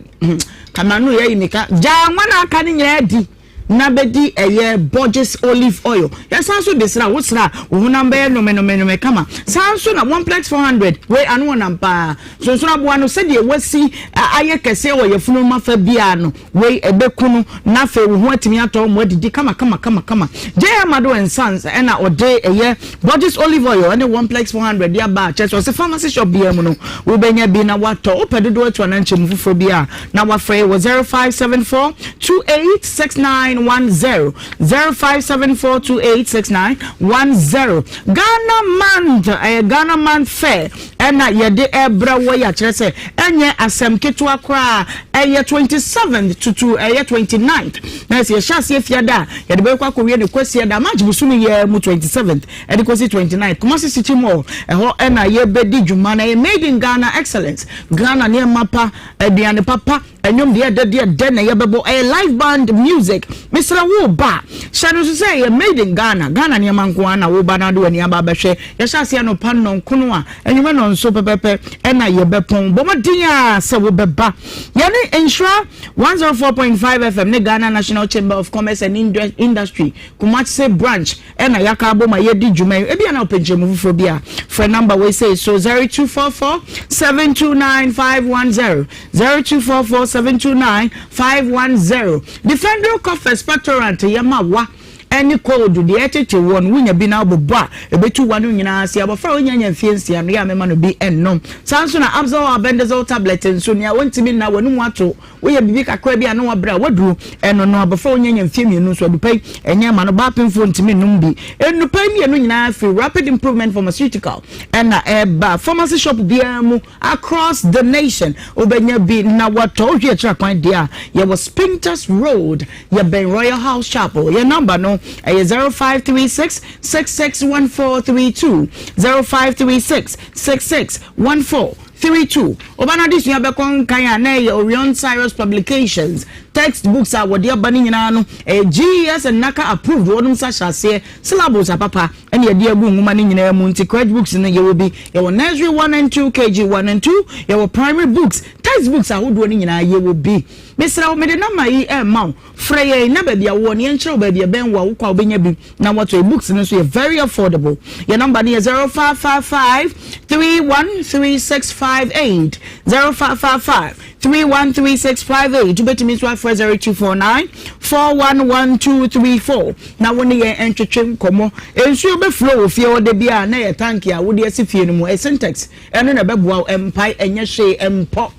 kama no yɛyi mika, gyae anwa na aka no nyinaa di. Na bɛdi ɛyɛ Borges olive oil. Yɛsan nso de sra, wo sra a, wo honam bɛyɛ nomenome kama. Saa nso na Oneplex 400, wei ano ɔnam paa. Sonsono aboa no, sɛdeɛ wasi ayɛ kɛseɛ wɔ yafunu mu afa biara no, wei ɛbɛku no, na afei wo ho atumi atɔ wo ma woadidi kama kama kama kama. J. Amado and Sons ɛna ɔde ɛyɛ Borges olive oil ne Oneplex 400 de aba a, kyerɛ sɛ ɔse pharmacy shop biara mu no, wobɛnya bi na woatɔ. Wopɛ dodoɔ atu anaa nkyɛmu foforɔ bi a, na wafrɛ wɔ 0574 286910 0574 286910 Ghana month ɛyɛ Ghana month fair ɛna yɛde ɛbrɛ wɔ yɛ akyerɛ sɛ ɛnyɛ asɛm ketewa koraa ɛyɛ 27th tutu ɛyɛ 29th na ɛsɛ yɛhyɛ aseɛ fiada a yɛde bɛkɔ akɔwie ne kwasia da March bosome yɛ mu 27th ɛde kɔsi 29th Kumasi City Mall ɛhɔ ɛna yɛbɛdi dwuma na ɛyɛ made in Ghana excellence Ghana nneɛma pa Aduane papa, ɛnwom deɛ ɛdɛ deɛ ɛdɛ na yɛbɛbɔ, ɛyɛ live band music. Mesrɛ wo ba a, hyɛ no nso sɛ ɛyɛ made in Ghana, Ghana nneɛma nko ara na wo ba na wode w'ani aba abɛhwɛ. Yɛhyɛ aseɛ anɔpa nnɔnkono a, anwummerɛ nnɔnso pɛpɛpɛ ɛna yɛbɛpɔn. Bɔ mmɔden ara sɛ wobɛba. Yɛne Nhyira 104.5 FM ne Ghana National Chamber of Commerce and Industry, Kumasi Branch ɛna yɛaka abom a yɛredi dwuma yi. Ebia na wopɛ nkyerɛmu foforɔ bi a, frɛ namba wei sei so 0244 729 510, 0244 729 510. Defendro Cough Expectorant yɛ ma wa ɛne cold deɛ ɛtete woɔ no, wonya bi na wobobɔ a, ɛbɛtu wa no nyinaa ase. Abɔfra a ɔnnya nya mfeɛ nsia no, yɛ a mema no bi nnom. Saa nso na Abzal Albendazole tablet nso, nea ɔntumi nna, w'anum ato, Woyɛ biribi kakra bi a na wabrɛ a waduru ɛno no abɔfra a ɔnya nya mfeɛ mmienu nso adupa yi ɛnyɛ ma no baapemfoɔ ntumi nnom bi. Nnupa yi mmienu nyinaa firi Rapid Improvement Pharmaceutical ɛna ɛba pharmacy shop biara mu across the nation wobɛnya bi na watɔ. Wohwɛ akyiri akwan deɛ a yɛwɔ Spintex Road yɛbɛn Royal House Chapel. Yɛn number no ɛyɛ 0536 661432 0536 6614 32, Ɔba no adesua bɛkɔ nkan a na ɛyɛ Orion Cyrus Publications text books a wɔde aba no nyinaa no, ɛyɛ GES and NaCCA approved, wɔnom nsa hyɛ aseɛ, syllabus apapa ɛna yɛde agu nwoma no nyinaa mu, nti crèche books no yɛwɔ bi, yɛwɔ nursery 1 and 2, KG 1 and 2, yɛwɔ primary books, text books ahodoɔ no nyinaa yɛwɔ bi. Mesrɛ wo, mede number yi rema wo, frɛ yɛn na baabi a wowɔ no yɛnkyerɛ wo baabi a ɛbɛn wo a wokɔ a wobɛnya bi na watɔ. Yɛn books no nso yɛ very affordable. Yɛn number no yɛ 0555 313658, 0555 313658. Wobɛtumi nso afrɛ 0249 411234 na wo ne yɛn ntwetwe nkɔmmɔ. Nsuo bɛflow wɔ fie hɔ da bi a na ɛyɛ tank a wode asi fie no mu, ɛyɛ Sintex, ɛno na ɛbɛboa wo, ɛmpae, ɛnyɛ hwee, ɛmpɔ.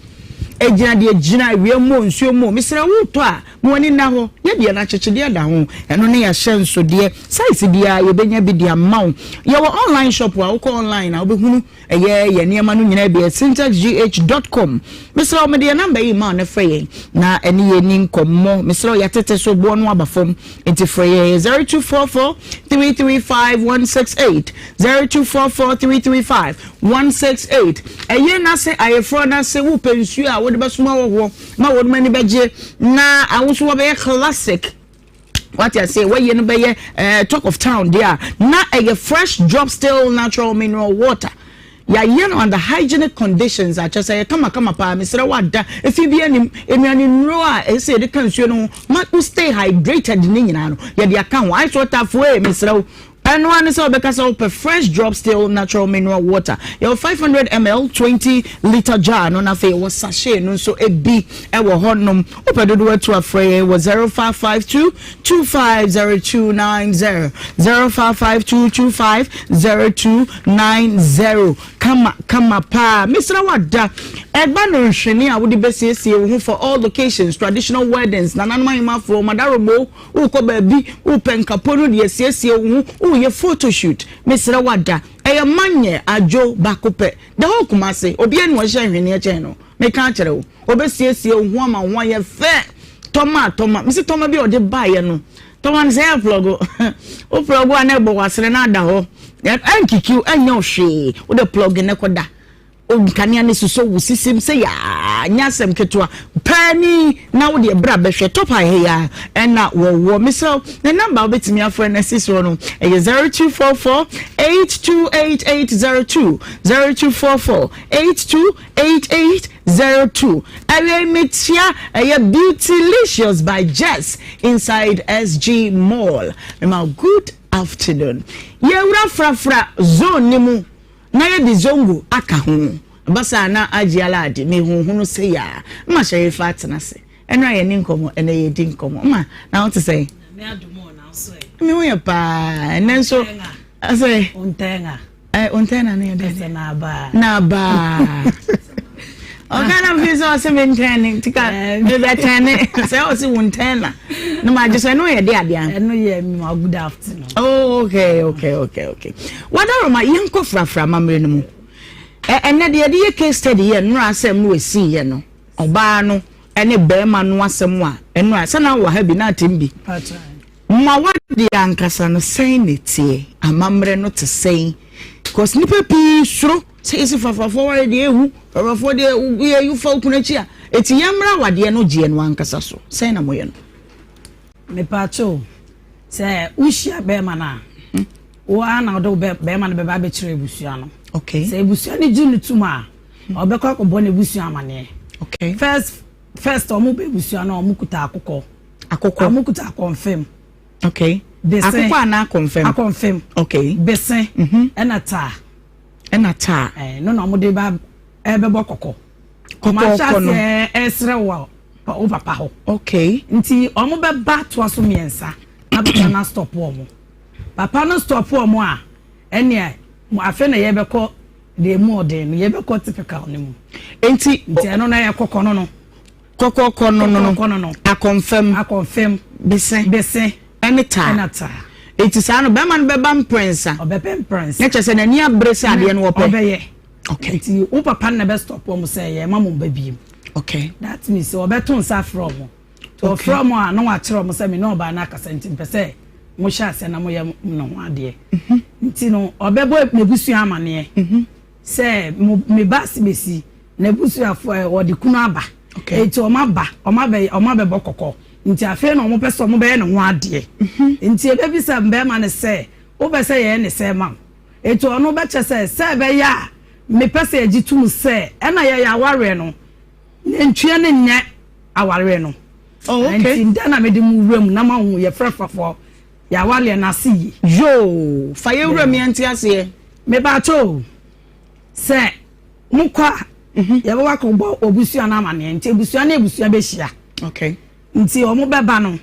Ɛgyina deɛ gyina, awia mu o, nsuo mu o, mesrɛ wo wotɔ a, ma w'ani nna hɔ. Yɛ deɛ no akyekyedeɛ da ho, ɛno ne ahyɛnsodeɛ. Size biara yɛbɛnya bi de ama wo. Yɛwɔ online shop a, wokɔ online a wobɛhunu ɛyɛ yɛn nneɛma no nyinaa bi, syntexgh dot com. Mesrɛ wo mede yɛn number yi ma wo na frɛ yɛn na ɛne yɛn ni nkɔmmɔ. Mesrɛ wo yɛatete so, boɔ no aba fam, nti frɛ yɛn 0244 335 168, 0244 335. 168. Ɛyɛ no ase ayeforɔ no ase wopɛ nsuo a wode bɛsoma hɔhoɔ ma wɔn ani bɛgye na awoso wɔbɛyɛ classic. Wate aseɛ wɔyɛ no bɛyɛ eh, talk of town deɛ a na ɛyɛ fresh drop still natural mineral water. Yɛayɛ no under hygienic conditions a kyerɛ sɛ ɛyɛ kamakama paa. Mesrɛ wo ada efi bi anim. Nnuane nnuro a ɛsɛ sɛ yɛde ka nsuo no ho ma wo stay hydrated ne nyinaa no yɛde aka ho. Ice water foɔ ee mesrɛ wo. Ɛno ara ne sɛ wobɛka sɛ wopɛ fresh drop still natural mineral water. Yɛwɔ 500 ml 20 litre jar no na afei yɛwɔ sachet no nso bi wɔ hɔnom. Wopɛ dodoɔ atu a frɛ yɛn wɔ 0552 250290 0552 250290 Kama kama paa mesrɛ wo ada ɛba no nhwene a wode bɛsiesie wo ho for all locations traditional weddings nananom ahemafoɔ madaromo wokɔ baabi wopɛ nkapo no de asiesie wo ho woyɛ photoshoot mesrɛ wo ada ɛyɛ manyɛ adwo baako pɛ the whole Kumasi obiara ni ɔhyɛ nhweneɛ kyɛn no Meka akyerɛ wo, ɔbɛsiesie wo ho ama wo ho ayɛ fɛ. Tɔma a tɔma, mesi tɔma bi a ɔde baeɛ no, tɔma no sɛ ɛyɛ plɔgo. Wo plɔgo a na ɛbɔ w'asene na ada hɔ. Ɛnkikiw, ɛnyɛ wo hwee. Wode plɔge no kɔda. Nkanea no sosɔ wo sisim sɛ yaa, nyɛ asɛm ketewa. Paa ni na wode ɛberɛ a bɛhwɛ top high ha yi ara ɛna wɔwɔ. Mesrɛ wo, ne number a wobɛtumi afrɛ no asi soɔ no, ɛyɛ 0244 828802, 0244 82 8802 Awiei mekyia ɛyɛ Beautylicious by Jess inside SG Mall mema wo good afternoon Yɛwura frafra zone no mu na yɛde zongo aka ho ɛba saa na agye ala ade mehuhunu sɛ yaa ma Sherifa atena ase ɛno a yɛne nkɔmmɔ ɛnɛ yɛdi nkɔmmɔ ma na wo te sɛn me ho yɛ paa ɛnɛ nso sɛ Eh, ontɛn na ne yɛ dɛ. Ɛsɛ n'abaa. N'abaa. Ɔka na fi sɛ ɔsɛ me ntɛn ne nti ka me bɛ tɛn ne sɛ ɔsɛ wo ntɛn na na ma gye sɛ ɛno yɛ de adeɛ. Ɛno yɛ ma good afternoon. Oh okay okay okay okay. Wadaroma yɛn kɔ frafra amammerɛ no mu. Ɛ ɛnɛ deɛ yɛde yɛ case study yɛ nnora asɛm no esi yɛ no ɔbaa no ɛne bɛrima no asɛm a ɛnora sɛ na wɔ ha bi na atem bi. Ma w'adeɛ ankasa no sɛn na ɛteɛ? Amammerɛ no te sɛn? Because nnipa pii suro sɛ yɛsi fafafoɔ ware deɛ ehu, fafafoɔ deɛ yɛ fa okunu akyi a, eti yɛn mmra awadeɛ no gyeɛ no ankasa so. Sɛn na moyɛ no? Mepaakyɛw, sɛ wohyia bɛrima no a, hmm. wo ara na wode wo bɛrima no bɛba abɛkyerɛ abusua no. Okay. Sɛ abusua no gye no tom a, hmm. ɔbɛkɔ akɔbɔ n'abusua amaneɛ. Okay. First, first ɔmo bɛ abusua no ɔmo kuta akokɔ. Akokɔ. Ɔmo kuta akɔnfɛm. Okay. Bese. Akokɔ anaa akɔnfɛm? Akɔnfɛm. Okay. Bese. Mhm. Ɛna taa. Ɛna taa. Ɛɛ no na ɔmo de ba ɛbɛbɔ kɔkɔ. Kɔkɔɔkɔ no. Ɔmo ahyɛ aseɛ ɛsrɛ wɔ wo papa hɔ. Okay. Nti ɔmo bɛba toa so mmiɛnsa na papa no astɔpo ɔmo. Papa no stɔpo ɔmo a ɛnea afei na yɛbɛkɔ deɛ emu ɔden no yɛbɛkɔ typical no mu. Nti. Nti ɛno na yɛ kɔkɔ no no. Kɔkɔɔkɔ no no no. Akɔnfam. Akɔnfam. Bese. Bese. Ɛne taa. Ɛna taa. Eti saa no bɛrima no bɛba mprɛnsa. Ɔbɛpɛ mprɛnsa. Ne kyɛ sɛ n'ani abere sɛ adeɛ no wɔpɛ. Ɔbɛyɛ. Okay. Nti wo papa no na bɛ stop wɔn sɛ yɛ ma mo mba biem. Okay. That means sɛ ɔbɛto nsa afrɛ wɔn. Nti ɔfrɛ wɔn a na wakyerɛ wɔn sɛ me ne ɔbaa no akasa nti mpɛ sɛ mo hyɛ aseɛ na mo yɛ ne ho adeɛ. Mhm. Nti no ɔbɛbɔ n'abusua amaneɛ. Mhm. Sɛ mo me ba asimesi n'abusuafo ɛ wɔde kunu aba. Eti wɔn aba wɔn abɛ wɔn abɛbɔ kɔkɔ nti afei na wɔn pɛ sɛ wɔn bɛyɛ ne ho adeɛ. Mhm. Nti ebebisa mbɛɛma no sɛ wopɛ sɛ yɛyɛ ne sɛ ma wo. Eti ɔno bɛkyɛ sɛ sɛ ɛbɛyɛ a mepɛ sɛ yɛgye tum sɛ ɛna yɛyɛ awareɛ no nantwie no nyɛ awareɛ no. Oh, okay. Nti ndɛ na mede mo wura mu na ma ho yɛfrɛ fafoɔ yɛ awareɛ no ase yie. Yoo, fa yɛ wura mu yɛnte aseɛ. Mepakyɛ o, sɛ mokɔ a, mhm. yɛbɛwɔ akɔbɔ obusua no amaneɛ nti abusua ne abusua bɛhyia. Okay. Nti wɔn bɛba no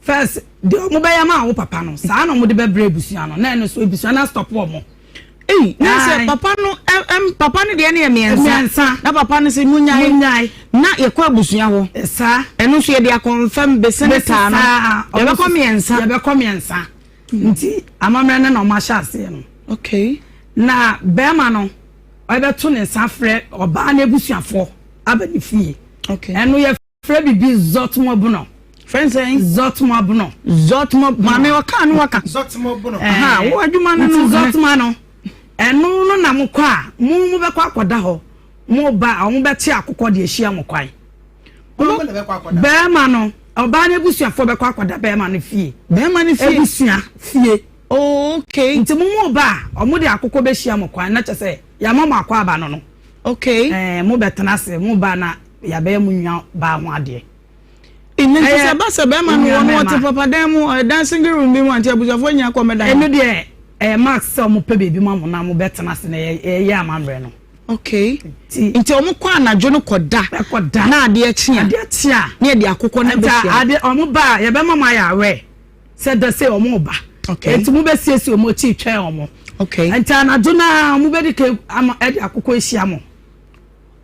first deɛ wɔn bɛyɛ ma wo papa no saa na wɔn de bɛbrɛ abusua no na ɛno so abusua no astɔpo wɔn. Ei, na sɛ papa no ɛm papa no deɛ no yɛ mmiɛnsa. Mmiɛnsa. Na papa no sɛ munyae. Munyae. Na yɛkɔ abusua hɔ. Saa. Ɛno nso yɛde akɔnfam bese ne taa no. Yɛbɛkɔ mmiɛnsa. Yɛbɛkɔ mmiɛnsa. Nti amammerɛ no na wɔn ahyɛ aseɛ no. Okay. Na bɛrima no ɔbɛto ne nsa afrɛ ɔbaa no abusuafoɔ aba ne fie. Okay. Ɛno yɛ frɛ bibi zɔtmɔbono. Frɛ nsɛn? Zɔtmɔbono. Zɔtmɔ maame ɔka no waka. Zɔtmɔbono. Aha wo adwuma no no. Nti zɔtmɔ no. Ɛno no na mokɔ a, mo mobɛkɔ akɔda hɔ, moba a wɔbɛkye akokɔ de ahyia mo kwan. Bɛrima no, ɔbaa no abusuafoɔ bɛkɔ akɔda bɛrima no fie. Bɛrima no fie? Abusua fie. Oh, okay. Nti mo mo ba a, wɔde akokɔ bɛhyia mo kwan na kyɛ sɛ yɛama mo akɔ aba no no. Okay. Ɛɛ, mo bɛtena ase, mo ba na yɛabɛyɛ mo nua baa ho adeɛ. Nti sɛ ɛba sɛ bɛrima no wɔ no ɔte papa dan mu, ɔdan single room bi mu a, nti abusuafoɔ nyinaa kɔ mɛdan. Ɛno deɛ ɛyɛ max sɛ wɔn pɛ baabi ma mo na mo bɛtena ase na ɛyɛ amammerɛ no. Okay. Nti wɔn kɔ anadwo no kɔ da. Ɛkɔ da. Na adeɛ kye a. Adeɛ kye a. Ne yɛde akokɔ no abɛhyia. Nti adeɛ wɔn ba a yɛbɛma mo ayɛ aware sɛ da sɛ wɔn ba. Okay. Nti mo bɛsiesie wɔn akyi twɛn wɔn. Okay. Nti anadwo naa wɔn bɛdi ke ama ɛde akokɔ ahyia mo.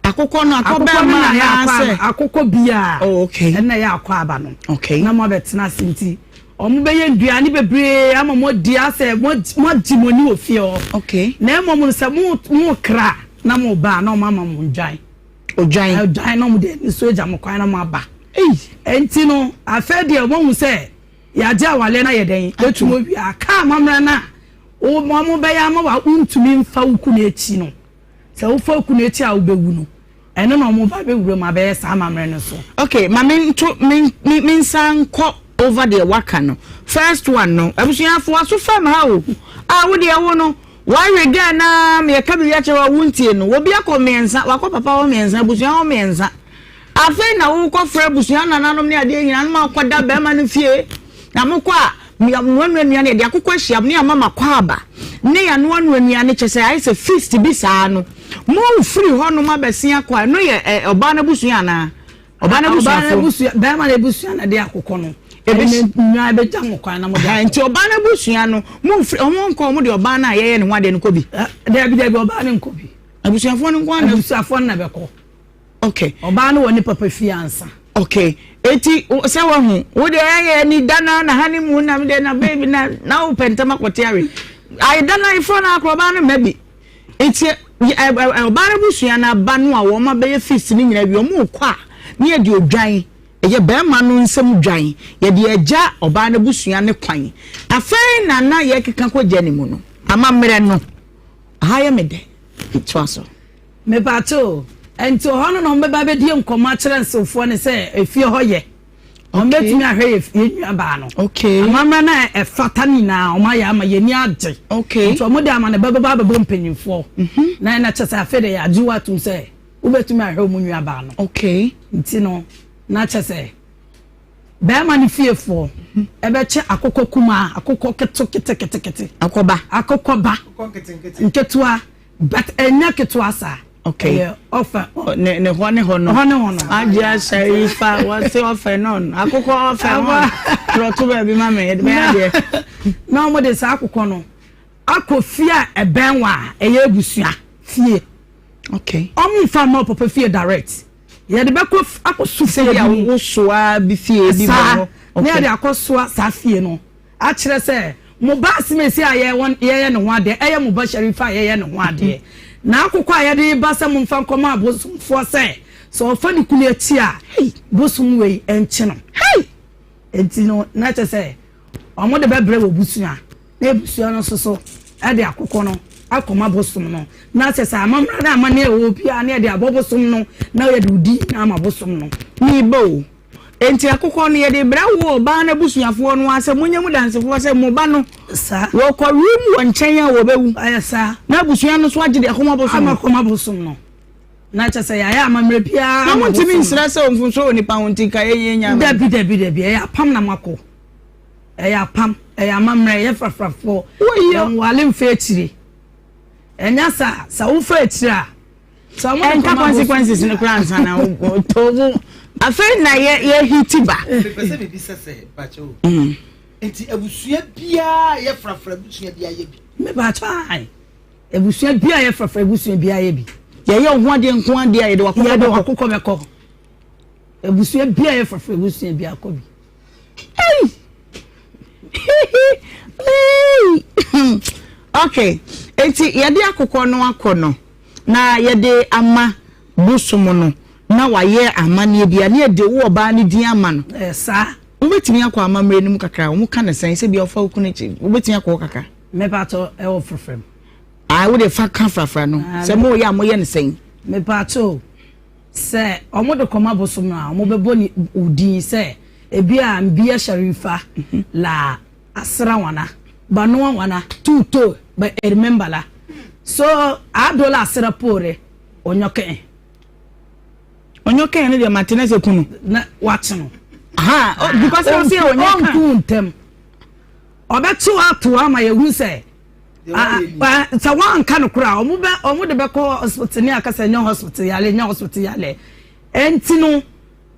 Akokɔ no akɔ bɛrima anaasɛ. Akokɔ biara. Oh, okay. Ɛna ɛyɛ akɔ aba no. Okay. Na mo abɛtena ase nti wɔn bɛyɛ nduane bebree ama mo adi asɛ mo agye mo ani wɔ fie hɔ. Okay. Na mmom no sɛ mo mo kra na mo ba na wɔn ama mo ndwan. Odwan. Odwan na wɔn de ani so agya mo kwan na mo aba. Ei. Nti no afɛ deɛ wɔn ahu sɛ yɛagye awaleɛ na yɛ dɛn etu mo wia aka amammerɛ na wɔn bɛyɛ ama wa ntumi nfa wo kunu akyi no. Sɛ wofa okunu akyi a wobɛwu no, ɛno na wɔba abɛwura mu abɛyɛ saa amammerɛ no so. Okay, ma me nto me me me nsa nkɔ over deɛ waka no. First one no, abusuafo aso fam ha o. A wo deɛ wo no, wawe girl na yɛka biribi akyerɛ wo a wontie no. Obi akɔ mmiɛnsa, wakɔ papa hɔ mmiɛnsa, abusua hɔ mmiɛnsa. Afei na wokɔfrɛ abusua nananom ne adeɛ nyinaa no ma wokɔda bɛrima no fie. Na mokɔ a, noanoa nnuane, yɛde akokɔ ahyia ne ama makɔ aba ne yɛanoanoa nnuane kyɛ sɛ ayɛ sɛ feast bi saa no. Mofiri hɔnom abɛsen akɔ a, ɛno yɛ ɔbaa no abusua anaa? Ɔbaa no abusuafoɔ. Bɛrima no abusua na de akokɔ no. Ebi nwa ebegya mo kwan na mo de akɔ. Nti ɔbaa no abusua no, mo mfiri ɔmo nkɔ ɔmo de ɔbaa no a yɛyɛ ne ho adeɛ no kɔ bi. Dabi dabi ɔbaa no nkɔ bi. Abusuafoɔ no nko ara na. Abusuafoɔ no na bɛkɔ. Okay. Ɔbaa no wɔ ne papa fie ansa. Okay. Eti sɛ wahu wo deɛ ɛyɛ ni da na na honeymoon na deɛ na baby na na wo pɛ ntɛm akɔte awe. Ayi da na ifɔ na akɔ ɔbaa no mma bi. Eti ɔbaa no busua na aba no a wɔn abɛyɛ feast ne nyinaa wie wɔn rekɔ a ne yɛ de odwan ɛyɛ bɛrima no nsam dwan yɛde agya ɔbaa no busua ne kwan. Afei na na yɛkeka kɔ gya ne mu no amammerɛ no aha yɛ me dɛ toa so. Mepakyɛ o, ɛnti ɔhɔ no na wɔn bɛba abɛdie nkɔmmɔ akyerɛ nsewfoɔ no sɛ efie hɔ yɛ. Wɔn bɛtumi ahwɛ yɛ yɛn nua baa no. Okay. Amammerɛ no a ɛfata no nyinaa wɔn ayɛ ama yɛn ani agye. Okay. Nti wɔn de ama no bɛbɛba abɛbɔ mpanyinfoɔ. Mhm. Na ɛna kyɛ sɛ afei de yɛagye wo atum sɛ wobɛtumi ahwɛ wɔn nua baa no. Okay. Nti no na kyɛ sɛ bɛrima no fiefoɔ ɛbɛkyɛ akokɔ kumaa akokɔ keto ketekete. Akɔba. Akokɔba. Nketewa. But ɛnyɛ ketewa saa. Okay. Ɛyɛ ɔfɛ. Ne ne hɔ ne hɔ no. Hɔ ne hɔ no. Agye ahyɛ ifa wɔsi ɔfɛ nɔn akokɔ ɔfɛ hɔn twerɛto baabi ma mi yɛde bɛyɛ adeɛ. Na wɔn de saa akokɔ no akɔ fie a ɛbɛn wɔ a ɛyɛ abusua fie. Okay. Wɔn nfa mma papa fie direct. Yɛde bɛkɔ akɔ so fie bi mu. Sɛbi a wosoa bi fie bi bɔ hɔ. Saa ne yɛde akɔ soa saa fie no. Akyerɛ sɛ, mo ba Asimesi a yɛyɛ ne ho adeɛ, ɛyɛ mo ba Sharifa a yɛyɛ ne ho adeɛ. Na akokɔ a yɛde reba sɛ momfa nkɔma abosomfoɔ sɛ, sɛ ɔfa ne kunu akyi a, bosom wei nkye no. Enti no, na kyerɛ sɛ, wɔde bɛbrɛ wɔ abusua, na abusua no nso so de akokɔ no akɔma bosom no. Na kyerɛ sɛ, amammerɛ ne amanneɛ a ɛwɔ biara, na yɛde abɔ bosom no, na yɛde odi nyinaa ama bosom no. Meba o. Enti akokɔ no, yɛde brɛ wo ɔbaa no abusuafoɔ no ara sɛ monyɛ mu dansefoɔ sɛ mo ba no, wɔkɔ wiem wɔ nkyɛn a wɔbɛwu. Ɛyɛ saa. Na abusua no nso agye de akɔma bosom no. Ama akɔma bosom no. Na kyerɛ sɛ yɛayɛ amammerɛ biara Na ama montumi bosom no. nsrɛ sɛ mfomsoɔ wɔ nipa ho nti nka yɛnyɛ nya amammerɛ. Dabi, dabi, dabi. Ɛyɛ apam na moakɔ. Ɛyɛ apam. Ɛyɛ amammerɛ. Ɛyɛ frafrafoɔ. Woyɛ. Yɛnwale mfa akyire. Ɛnyɛ saa. Sɛ wofa akyire a. Ɛnka consequences no koraa ansa na wotɔ mu. Afei na yɛ yɛ hiti ba. Mepɛ sɛ mebisa sɛ bakyɛ o. Mm. Nti abusua biara yɛ frafra abusua biara yɛ bi. Mebakyɛ ae. Abusua biara yɛ frafra abusua biara yɛ bi. Yɛyɛ wo ho adeɛ nko adeɛ a yɛde wakokɔ bɛkɔ. Yɛde wakokɔ bɛkɔ. Abusua biara yɛ frafra abusua biara kɔ bi. Ei! Ei! Okay, enti yɛde akokɔ no akɔ no na yɛde ama bosom no na wayɛ amanneɛ bi a na yɛde wo ɔbaa no din ama no. Ɛyɛ saa. Wobɛtumi akɔ amammerɛ no mu kakra, wɔn ka no sɛn sɛ bia ɔfa wo kunu akyi, wobɛtumi akɔ hɔ kakra. Mepatɔ ɛwɔ frɛfrɛ mu. Ah, wo de fa ka frafra no. Sɛ mo yɛ a mo yɛ no sɛn? Mepaakyɛw, sɛ ɔmo de kɔma bosom no a, ɔmo bɛbɔ ne wo din sɛ ebi a Mbia Sharifa la asra wana, ba noa wana, tu to ba ermemba la. So a do la asra poore onyɔkɛn. Onyɔkɛn no deɛ mate na sɛ kunu. Na wakye no. Aha, oh, because ɔse onyɛ ka. Ɔnku ntɛm. Ɔbɛkye wo ato hɔ ama yɛahu sɛ sɛ woanka no koraa ɔmo bɛ ɔmo de bɛkɔ hospital ne aka sɛ nyɛ hospital yale nyɛ hospital yale ɛnti no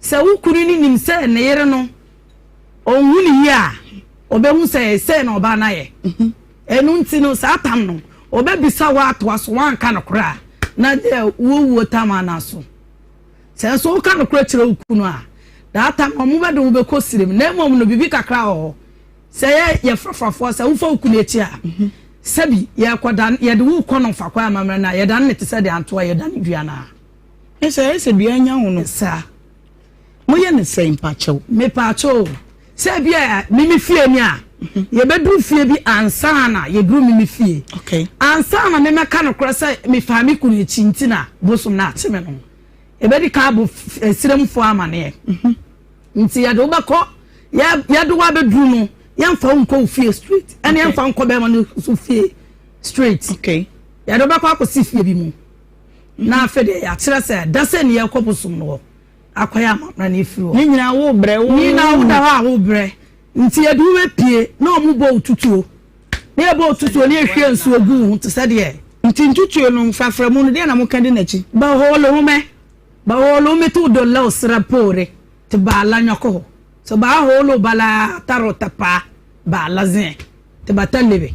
sɛ wo kunu no nim sɛ ne yere no ɔnhu ne yie a ɔbɛhu sɛ sɛ na ɔbaa no ayɛ mhm. ɛno nti no saa tam no ɔbɛbisa wo atoa so woanka no koraa na deɛ wowuo tam ana so sɛ nso woka no korɛ kyerɛ wo kunu a that time ɔmo bɛde wo bɛkɔ sirem na mmom no biribi kakra wɔ hɔ Sɛ yɛ yɛ frafrafoɔ sɛ wofa wo kunu akyi a, sɛbi yɛkɔdan yɛde wo kɔ no fa kwan amammerɛ no a, yɛdane no te sɛ deɛ antoa yɛdane dua no a. Ɛsɛ ɛsɛ dua nya ho no. Saa. Moyɛ no sɛn mpakyɛw? Mepakyɛw o, sɛ ebi a mimi fie ni a, yɛbɛduru fie bi ansa na yɛduru mimi fie. Okay. Ansa na memɛka nokorɛ sɛ mefaa me kunu akyi nti na bosom no akye me no, yɛbɛdi kan abɔ seremfoɔ amaneɛ. Nti yɛde wo bɛkɔ yɛ yɛde wo abɛduru no yɛmfa wo nkɔ wo fie straight ɛne yɛmfa nkɔ bɛrima no so fie straight okay. Yɛde wo bɛkɔ akɔsi fie bi mu na afei deɛ yɛakyerɛ sɛ da sɛ ne yɛkɔ bosom no hɔ akɔyɛ amammerɛ no ɛfiri hɔ ne nyinaa wo brɛ wo ne nyinaa wo da hɔ a wo brɛ nti yɛde wo bɛpie na ɔmo bɔ wo tutuo na yɛbɔ wo tutuo ne yɛhwie nsuo gu wo ho te sɛ deɛ nti ntutuo no mfrafra mu no deɛ na moka di n'akyi baholo ho mɛ baholo me to do lɛ sra poore Te ba la nyɔkɛ hɔ. So ba hoolo bala tari o ta paai ba la zɛɛ te ba ta lebe.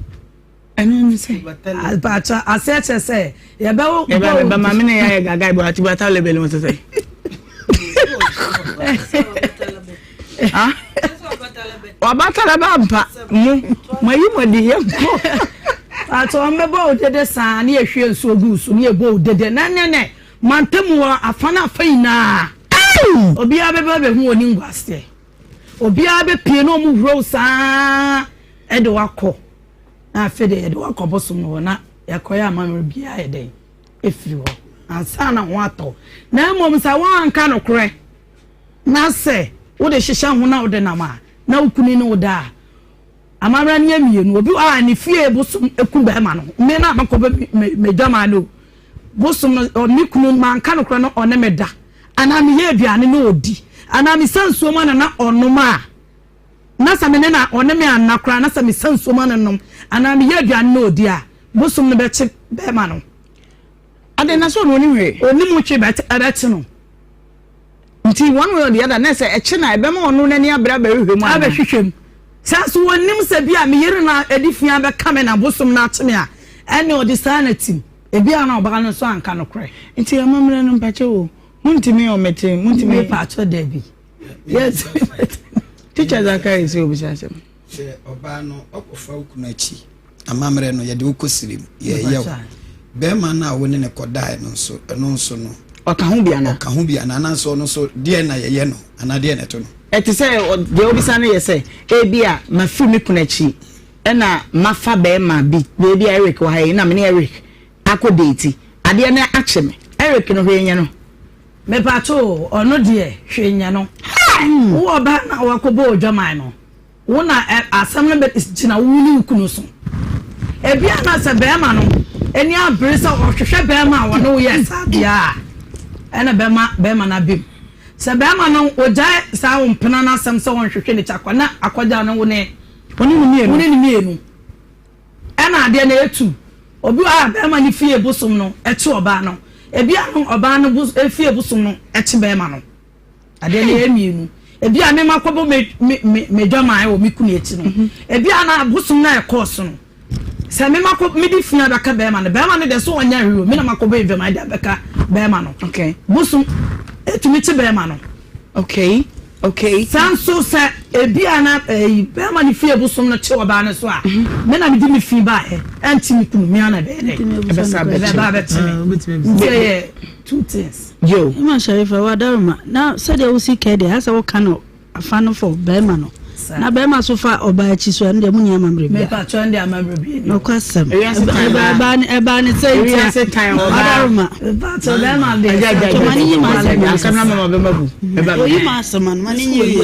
Ɛno ne sɛ. Akyɛ aseɛ kyerɛ sɛ yɛbɛ wo. Ɛbɛ bɛ maame ne yɛ gaga bɔ ati ba ta lebe le sɛ sɛ. Wabata lebe ampa mo mo ayi mo adi yɛ nkɔ. Akyɛ wɔn bɛbɔ wo dede saa ne yɛhwie nsuo gu so ne yɛbɔ wo dede na ne ne Mantam hɔ afa no afa nyinaa, obiara bɛba abɛhu wɔn animguaseɛ. Obiara bɛpue na wɔn huro wo saa de wakɔ. Na afei deɛ yɛde wakɔ bosom no hɔ na yɛkɔyɛ amammerɛ biara yɛ dɛn ɛfiri hɔ ansa na ho atɔ. Na mmom sɛ woanka nokorɛ na sɛ wode hyehyɛ ho na wode nam a na wo kunu ne wo da a, Amammerɛ no yɛ mienu. Obi wɔ hɔ a ne fie bosom ku bɛrima no. Me na mekɔ bɛ m'adwaman no o. Bosom no, me kunu manka nokorɛ no ɔne me da. Anaa meyɛ aduane na ɔdi. Anaa mesa nsuo ma no na ɔnom a, na sɛ me ne no a ɔne me anna koraa na sɛ mesa nsuo ma no nom anaa meyɛ aduane na ɔdi a, bosom no bɛkye bɛrima no. Adɛn na sɛ ɔno ɔnim hwee? Ɔnim hwee but ɛbɛkye no. Nti one way or the other na sɛ ɛkye no a ɛbɛma ɔno n'ani abere abɛhwehwɛ mu anaa? Abɛhwehwɛ mu. Sɛ nso wɔnnim sɛ bi a me yere na ɛde fi abɛka me na bosom no akye me a, ɛnne ɔde saa na tim. Ebi a na ɔbaa no nso anka nokorɛ. Nti amammerɛ no mpakyɛ o, montumi ɔmete, montumi. Mepakyɛ dabi. Yɛntumi. Teacher Zakari sɛ obisa asɛm. Sɛ ɔbaa no ɔkɔfa wo kunu akyi amammerɛ no yɛde wo kɔ sirem yɛyɛ wo bɛrima no a wo ne no kɔdaeɛ no nso ɛno nso no ɔka ho bi anaa ɔka ho bi anaa anaasɛ ɔno nso deɛ na yɛyɛ no anaa deɛ na ɛto no ɛte sɛ deɛ wobisa no yɛ sɛ ebi a mafiri me kunu akyi ɛna mafa bɛrima bi ebi a Eric wɔ ha yi na me ne Eric akɔ deeti adeɛ no akye me Eric no hwee nyɛ no Mepatwo o, ɔno deɛ hwee nyɛ no. Wo ɔbaa no a wakɔbɔ odwaman no, wo na asɛm no bɛgyina wo ne wo kunu so. Ebia na sɛ bɛrima no ani abere sɛ ɔhwehwɛ bɛrima a ɔne wo yɛ saa deɛ a, ɛna bɛma bɛrima no abam. Sɛ bɛrima no ɔgyae saa wo mpena no asɛm sɛ ɔnhwehwɛ ne kyakwa na akɔgya no wo ne wo ne no mmienu. Ɛna adeɛ no ɛtu. Obi wɔ hɔ a bɛɛma no fie bosom no kye ɔbaa no. Ebi a no ɔbaa no bos fie bosom no kye bɛɛma no. Adeɛ no ɛyɛ mienu. Ebi a me ma kɔbɔ me me me me dwaman wɔ me kunu akyi no. Ebi a na bosom no a ɛkɔɔ so no. Sɛ me ma kɔ me de fi abɛka bɛɛma no. Bɛɛma no deɛ so ɔnyɛ hwee o. Me na ma kɔbɔ adwaman de abɛka bɛɛma no. Okay. Bosom ɛtumi kye bɛɛma no. Okay okay. Saa nso sɛ ebi a na ɛyi bɛrima no fie bosom no kye ɔbaa no so a, me na mede me fi baeɛ, ɛnkye me kunu, me ara na ɛbɛyɛ dɛ ɛbɛsa ɛbɛba abɛkye me. Nti ɛyɛ two things. Yo. Ima Sharifa wadaroma na sɛdeɛ wosi kɛ deɛ asɛ woka no afa no for bɛrima no. Na bɛrima so fa ɔbaa akyi so ɛno deɛ mo ni amammerɛ bia. Mepa kyɛw ɛnde amammerɛ bia ni. Nokwasɛm. Ɛbaa ne ɛbaa ne sɛ ntia. Ewiase tan ɔbaa. Ɔdaroma. Mepa kyɛw bɛrima deɛ. Agya agya agya. Ma ne nyi ma asɛm. Asɛm na mama bɛma bu. Oyi ma asɛm ano ma ne nyi yie.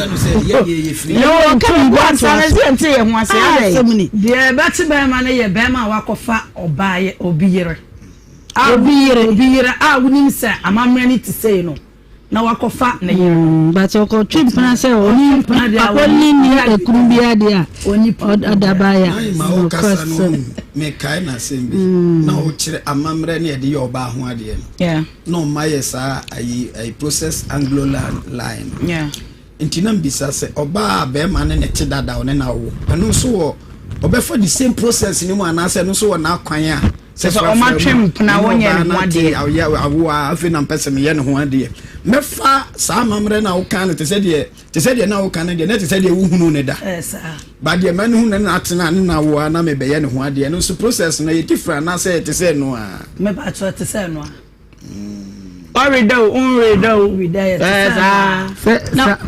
Yɛ ɔka bi bɔ ansa na sɛ nte yɛ ho ase adɛ. Asɛm ni. Deɛ ɛbɛkye bɛrima no yɛ bɛrima a wakɔfa ɔbaa obi yere. Obi yere. Obi yere a wonim sɛ amammerɛ no te sei no. na wakɔfa ne yere no. Mm, but ɔkɔtwe mpena sɛ ɔne akɔne ni ekunu bi adeɛ a ɔda baaya. Ma ɔkasa no mekae n'asɛm bi mm. na ɔkyerɛ amammerɛ ne ɛde yɛ ɔbaa ho adeɛ no na ɔma yɛ saa ayi ayi process anglo line no nti na mbisa sɛ ɔbaa a bɛrima ne ne te dada ɔne na awo ɛno nso wɔ ɔbɛfa the same process no mu anaasɛ ɛno nso wɔ n'akwan a Sɛ sɛ ɔma twe mpena wɔnyɛ ne ho adeɛ. Awoɔ awoɔ a afei na mpɛ sɛ meyɛ ne ho adeɛ. Mɛfa saa amammerɛ no a woka no te sɛ deɛ te sɛ deɛ na woka no deɛ na te sɛ deɛ wohunu ne da. Ba deɛ ma ne hu ne na atena ne na awoɔ a na mebɛyɛ ne ho adeɛ no nso process no yɛ different anaasɛ te sɛ no a. Mɛpa kyerɛ te sɛ no a. Ɔreda o, nreda o. Reda yɛ te sɛ no a. Sɛ sa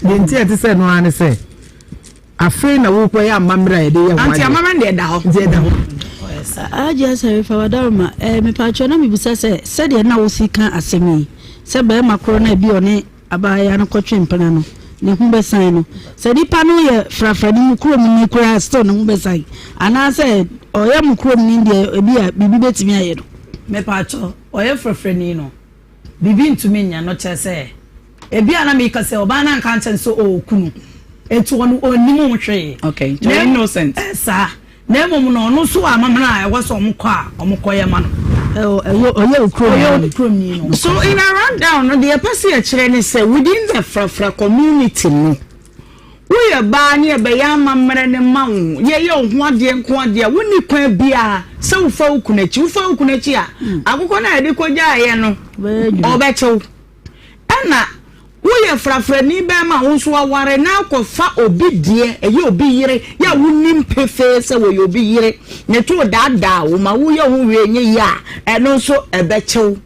deɛ nti a ɛte sɛ no ara ne sɛ. Afei na worekɔyɛ amammerɛ a yɛde yɛ ho adeɛ. Nti amammerɛ no deɛ ɛda hɔ. Nti ɛda hɔ. Alhaji Asare Fawadaroma, eh, mepatwɔ na mebisa sɛ sɛdeɛ na wosi ka asɛm yi sɛ barima korɔ no a bi ɔne abaayewa no kɔtwe mpena no ne ho bɛsan no sɛ nipa no yɛ frafrani mo kurom ni koraa still ne ho bɛsan anaasɛ ɔyɛ mo kurom ni deɛ ebi a biribi bɛtumi ayɛ no. Mepatwɔ ɔyɛ frafrani no biribi ntumi nyɛ no kyerɛ sɛ Ebia na meka sɛ ɔbaa no anka ankyerɛ no sɛ ɔwɔ kunu, enti ɔno ɔnnim ho hwee. Okay, nti ɔyɛ innocent. Eh, saa. Na mmom no, ɔno nso wɔ amammerɛ a ɛwɔ sɛ wɔkɔ a wɔkɔyɛ ma no. Ɔyɛ ɔyɛ Ɔyɛ okuromni no. So in a rundown no, deɛ yɛpɛ sɛ yɛkyerɛ ne sɛ within the Frafra community no, woyɛ baa ne yɛbɛyɛ amammerɛ no ma wo, yɛyɛ wo ho adeɛ nko adeɛ a, wonni kwan biara sɛ wofa wo kunu akyi. Wofa wo kunu akyi a, akokɔ no a yɛde kɔgyaeɛ no, ɔbɛkye wo. Ɛna woyɛ frafrani bɛɛma a wo nso aware na akɔfa obi deɛ ɛyɛ obi yere yɛ a wonim pefee sɛ wɔyɛ obi yere ne to daadaa wo ma woyɛ ho wie nye yie a ɛno nso ɛbɛkyew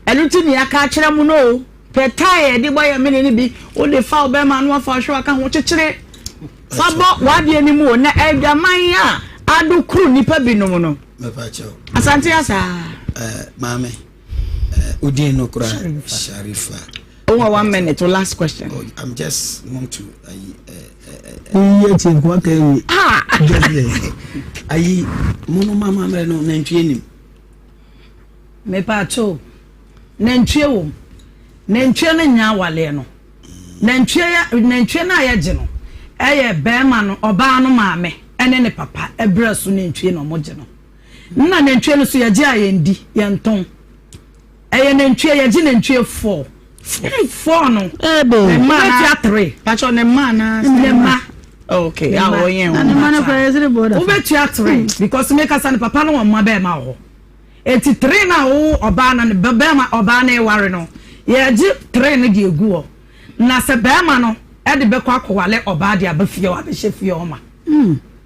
ɛno nti nea aka akyerɛ mo no o pɛ tae a yɛde bɔ yɛ mene no bi wode fa wo bɛɛma no wafa ɔhwɛ waka ho kyekyere fa bɔ w'adeɛ no mu o na adwaman a ado kuru nipa binom no asante asaa. Eh, maame Eh, odin no kora Sharifa. Over one minute, to last question. Oh, I'm just want to ayi. Oyi akyi nko aka ewi. Ah. Ayi, mo no mama mmerɛ no nantwie nim. Mepa akyɛw, nantwie wɔ mu. Nantwie no nyɛ awaleɛ no. Nantwie nantwie no a yɛgye no ɛyɛ bɛrima no ɔbaa no maame ɛne ne papa ɛbrɛ so nantwie na wɔgye no. Nna nantwie no so yɛgye a yɛndi, yɛntɔn. Ɛyɛ nantwie, yɛgye nantwie four. Four no. Ebe. Ne mma na three. Pacho ne mma na. Ne mma. Okay, a wɔyɛ wɔn. Ne mma no kora yɛsere bɔda. Wobɛtua three because me kasa ne papa no wɔ mma bɛɛma wɔ hɔ. Eti three na wo ɔbaa na ne bɛɛma ɔbaa na ɛware no yɛgye three no de egu hɔ. Na sɛ bɛɛma no ɛde bɛkɔ akɔwale ɔbaa de aba fie hɔ abɛhyɛ fie hɔ ma.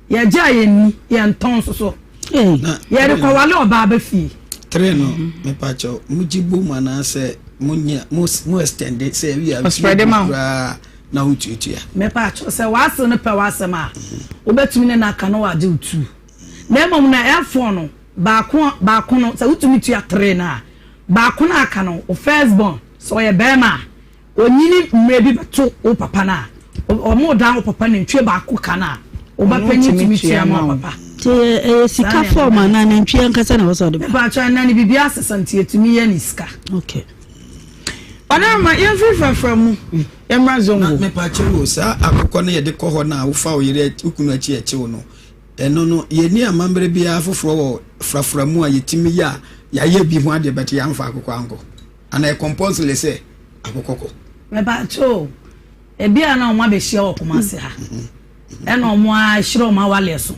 Yɛgye a yɛnni, yɛntɔn nso so. Yɛde kɔwale ɔbaa ba fie. Tere no, mepakyɛw, mogye bom anaasɛ monya mo mo extend sɛ ebi a mfie bi koraa na wotuatua. Mepakyɛw, sɛ w'ase no pɛ w'asɛm a, wobɛtumi ne no aka na wagye wo tu. Na mmom na ɛfɔn no, baako baako no, sɛ wotumi tua tere no a, baako no aka no, wo first born, sɛ ɔyɛ bɛrima a, Onyini mmerɛ bi bɛto wo papa no a, wɔredan wo papa nantwie baako ka no a, wo ba panyin tumi tua ma wo papa. Nti ɛyɛ sika fɔm anaa nantwie ankasa na ɛwɔ sɛ ɔde ba? Mepakyɛ ɛnɛ no biribi asesa nti yɛtumi yɛ ne sika. Okay. Ɔdarima yɛmfiri frafra mu yɛmmra zongo. Na mepakyɛ o saa akokɔ no yɛde kɔ hɔ no a wofa wo yere wo kunu akyi ɛkyew no ɛno no yɛnni amammerɛ biara foforɔ wɔ frafra mu a yɛtumi yɛ a yɛayɛ bi ho adeɛ bɛte yɛamfa akokɔ ankɔ. Ana ɛyɛ compulsory sɛ akokɔ kɔ? Mepaakyɛw o, ebi a na wɔn abɛhyia wɔ Kumasi ha, ɛna wɔn ahyira wɔn awaleɛ so.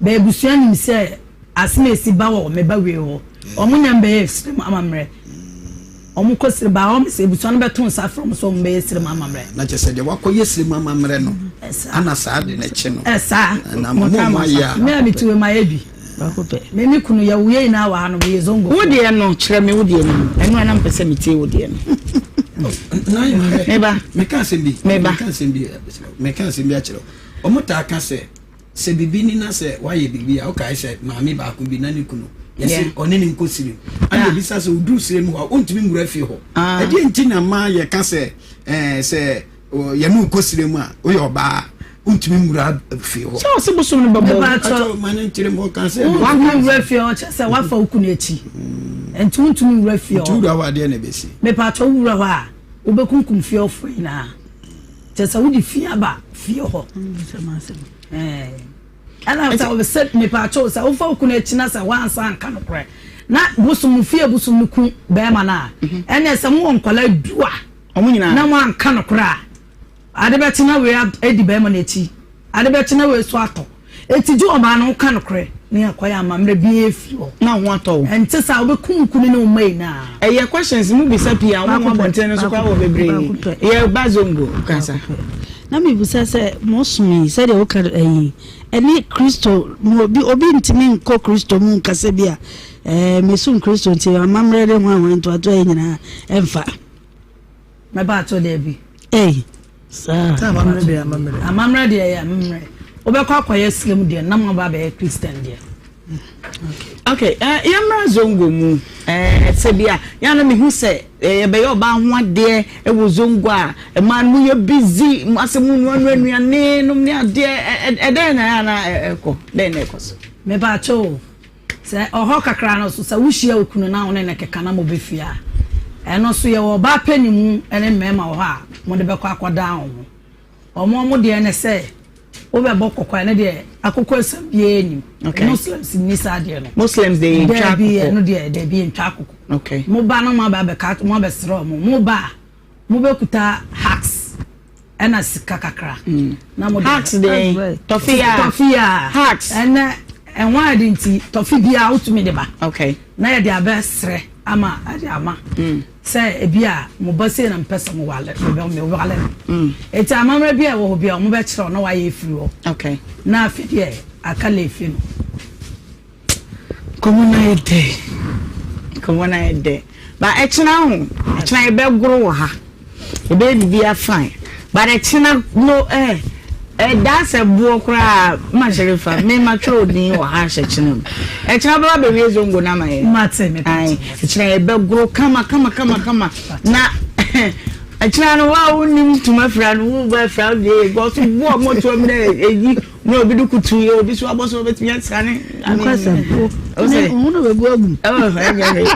Bɛ abusua nim sɛ asem a esi ba wɔ me ba wei hɔ, wɔn nya mbɛyɛ sirim amammerɛ. Wɔn kɔ sirim ba wɔn sɛ abusua no bɛto nsa afrɛ wɔn sɛ wɔn bɛyɛ sirim amammerɛ. Na kyerɛ sɛ deɛ wakɔyɛ sirim amammerɛ no, ana saa de n'akyi no. Ɛsaa. Na mo mo ayɛ a. Me a mete wei ma yɛ bi. Baako pɛ. Me me kunu yɛwo yɛn nyinaa wɔ ha no meyɛ zongo. Wo deɛ no kyerɛ me wo deɛ no mu ɛno a na mepɛ sɛ metie wo deɛ no. Meba. Meka asɛm bi. Meba. Meka asɛm bi. Meka asɛm bi akyerɛ wo. Wɔn taa ka sɛ sɛ biribi ni na sɛ wayɛ biribi a wokae sɛ maame baako bi na ne kunu yɛsɛ ɔne ne nkɔ sirem ana ebisa sɛ oduru sirem hɔ a ontumi nwura fie hɔ. Ah. Ɛdeɛ nti na ma yɛka sɛ ɛɛ sɛ yɛne wo kɔ sirem a woyɛ ɔbaa wontumi nwura fie hɔ. Sɛ ɔsɛ bosom no bɛbɔ. Mepaatɔ. Ma ne nkyerɛ mu ɔka sɛ. Wontumi nwura fie hɔ kyerɛ sɛ wafa wo kunu akyi. Nti wontumi nwura fie hɔ. Nti wura hɔ adeɛ na ɛbɛsi. Mepaatɔ wowura hɔ a wobɛkunkum fie hɔfoɔ nyinaa. Kyerɛ sɛ wode fi aba fie hɔ. Ɛna sɛ sɛ mepaatɔ sɛ wofa wo kunu akyi na sɛ woansa anka nokorɛ na bosom fie bosom no ku bɛrima no a ɛnna sɛ mowɔ nkwadaa du a na moanka nokorɛ a Ade bɛkye na wei adi bɛrima no akyi, ade bɛkye na wei nso atɔ. Enti gye ɔbaa no ka nokorɛ na yɛakɔyɛ amammerɛ biara afiri hɔ. Na ho atɔ wo. Ɛnte saa a, wobɛkum wo kunu ne wo mma nyinaa. Ɛyɛ questions mo bisa pii a wɔn wɔ abɔnten no so koraa wɔ bebree. Yɛ ba zongo kasa. Na mebisa sɛ mo som yi sɛdeɛ woka ɛyi ɛne Kristo mu obi obi ntumi nkɔ Kristo mu nkasa bi a ɛɛ mesom Kristo nti amammerɛ ne hwan hwan ntoatoa yi nyinaa ɛmfa. Mɛba ato daabi. Ei, saa. Sɛ amammerɛ deɛ amammerɛ. Amammerɛ deɛ yɛ amammerɛ. Wobɛkɔ akɔyɛ Islam deɛ na mo aba abɛyɛ Christian deɛ. Okay, uh, yɛmmra zongo mu uh, sɛ bi a yɛn na mehu sɛ eh, yɛbɛyɛ ɔbaa ho adeɛ wɔ zongo a ɛmaa no yɛ busy asɛ mu nuanua nnuane nom ne adeɛ ɛdɛn na yɛ ana ɛkɔ dɛn na ɛkɔ so. Mepaakyɛw o. Sɛ ɔhɔ kakra no nso, sɛ wohyia wo kunu na wo ne no keka na mobɛ fie a, ɛno nso yɛwɔ ɔbaa panin ne mmarima wɔ hɔ a mode bɛkɔ akɔdan wɔn. Wɔn wɔn deɛ ne sɛ wobɛbɔ kɔkɔ ɛno deɛ akokɔ asɛm biara nnim. Okay. Muslims nni saa deɛ no. Muslims deɛ yɛntwa akokɔ. Daabi ɛno deɛ daabi yɛntwa akokɔ. Okay. Mo ba no mo aba abɛka mo abɛsrɛ wɔn mo ba a mobɛkuta hacks. ɛna sika kakra. Mm. Na mo de hacks de tɔfe ya tɔfe ya hacks. Ɛnɛ ɛho ayɛ de nti tɔfe bia wotumi de ba. Okay. Na yɛde abɛsrɛ ama ɛde ama. Mm. Sɛ ebi a mo ba sei na mpɛ sɛ mo wale mo bɛ mo wale no. Mm. Eti amammerɛ bi a ɛwɔ hɔ bi a wɔn bɛkyerɛw na wayɛ efiri hɔ. Okay. Na afi deɛ aka lefi no. Nkɔmmɔ no ayɛ dɛ. Nkɔmmɔ no ayɛ dɛ. Ba ɛkyena ho, ɛkyena yɛbɛgoro wɔ ha. Yɛbɛyɛ biribiara fine. But ɛkyena no eh, ɛda sɛ boɔ koraa ma Sherifa, me ma twerɛ odin wɔ ha hyɛ kyena mu. Ɛkyena bɛba bɛwie zongo no ama yɛn. Mate, me Ae, ɛkyena yɛbɛgoro kama kama kama kama. Na ɛkyena no wa wonim ntoma fira no, wo ba fira wo deɛ, because boɔ mɔtoa mu dɛ ɛyi. Na obi de kutu yɛ obi so abɔ so obetumi asane. Nokwasɛm. Ɔsɛ ohun na bɛbu agu. Ɛwɔ ɛnyɛ hwee.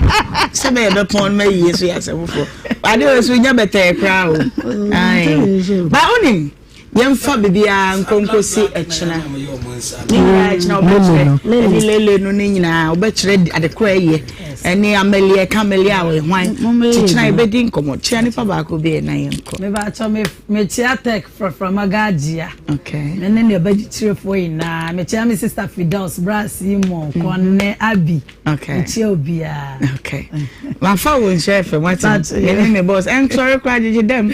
Sɛ bɛyɛ bɛpɔn no ma yie so yɛ asɛm foforɔ. Ade wɔ so nya bɛtɛɛ koraa o. Ayi. Ba onim yɛmfa biribiara nkonkosi ɛkyena. Ne nyinaa ɛkyena ɔbɛkyerɛ ɛne lele no ne nyinaa ɔbɛkyerɛ ade korɔ ɛyɛ ɛne amɛliɛ kamɛliɛ a ɔyɛ hwan. Kyekyena yɛbɛdi nkɔmɔ kyea nipa baako bi ɛna yɛnkɔ. Mebakyɛ me mekyea tech fraframa gagyia. Okay. Me ne nea bɛgyekyerefoɔ nyinaa. Mekyea me sister Fidos, Bra Simon, mm. Kɔnne, Abi. Okay. Mekyea obiara. Okay. Mafa wo nhyɛ fɛ wate. Me ne me boss. Ɛnsɔre koraa gyegye dɛm.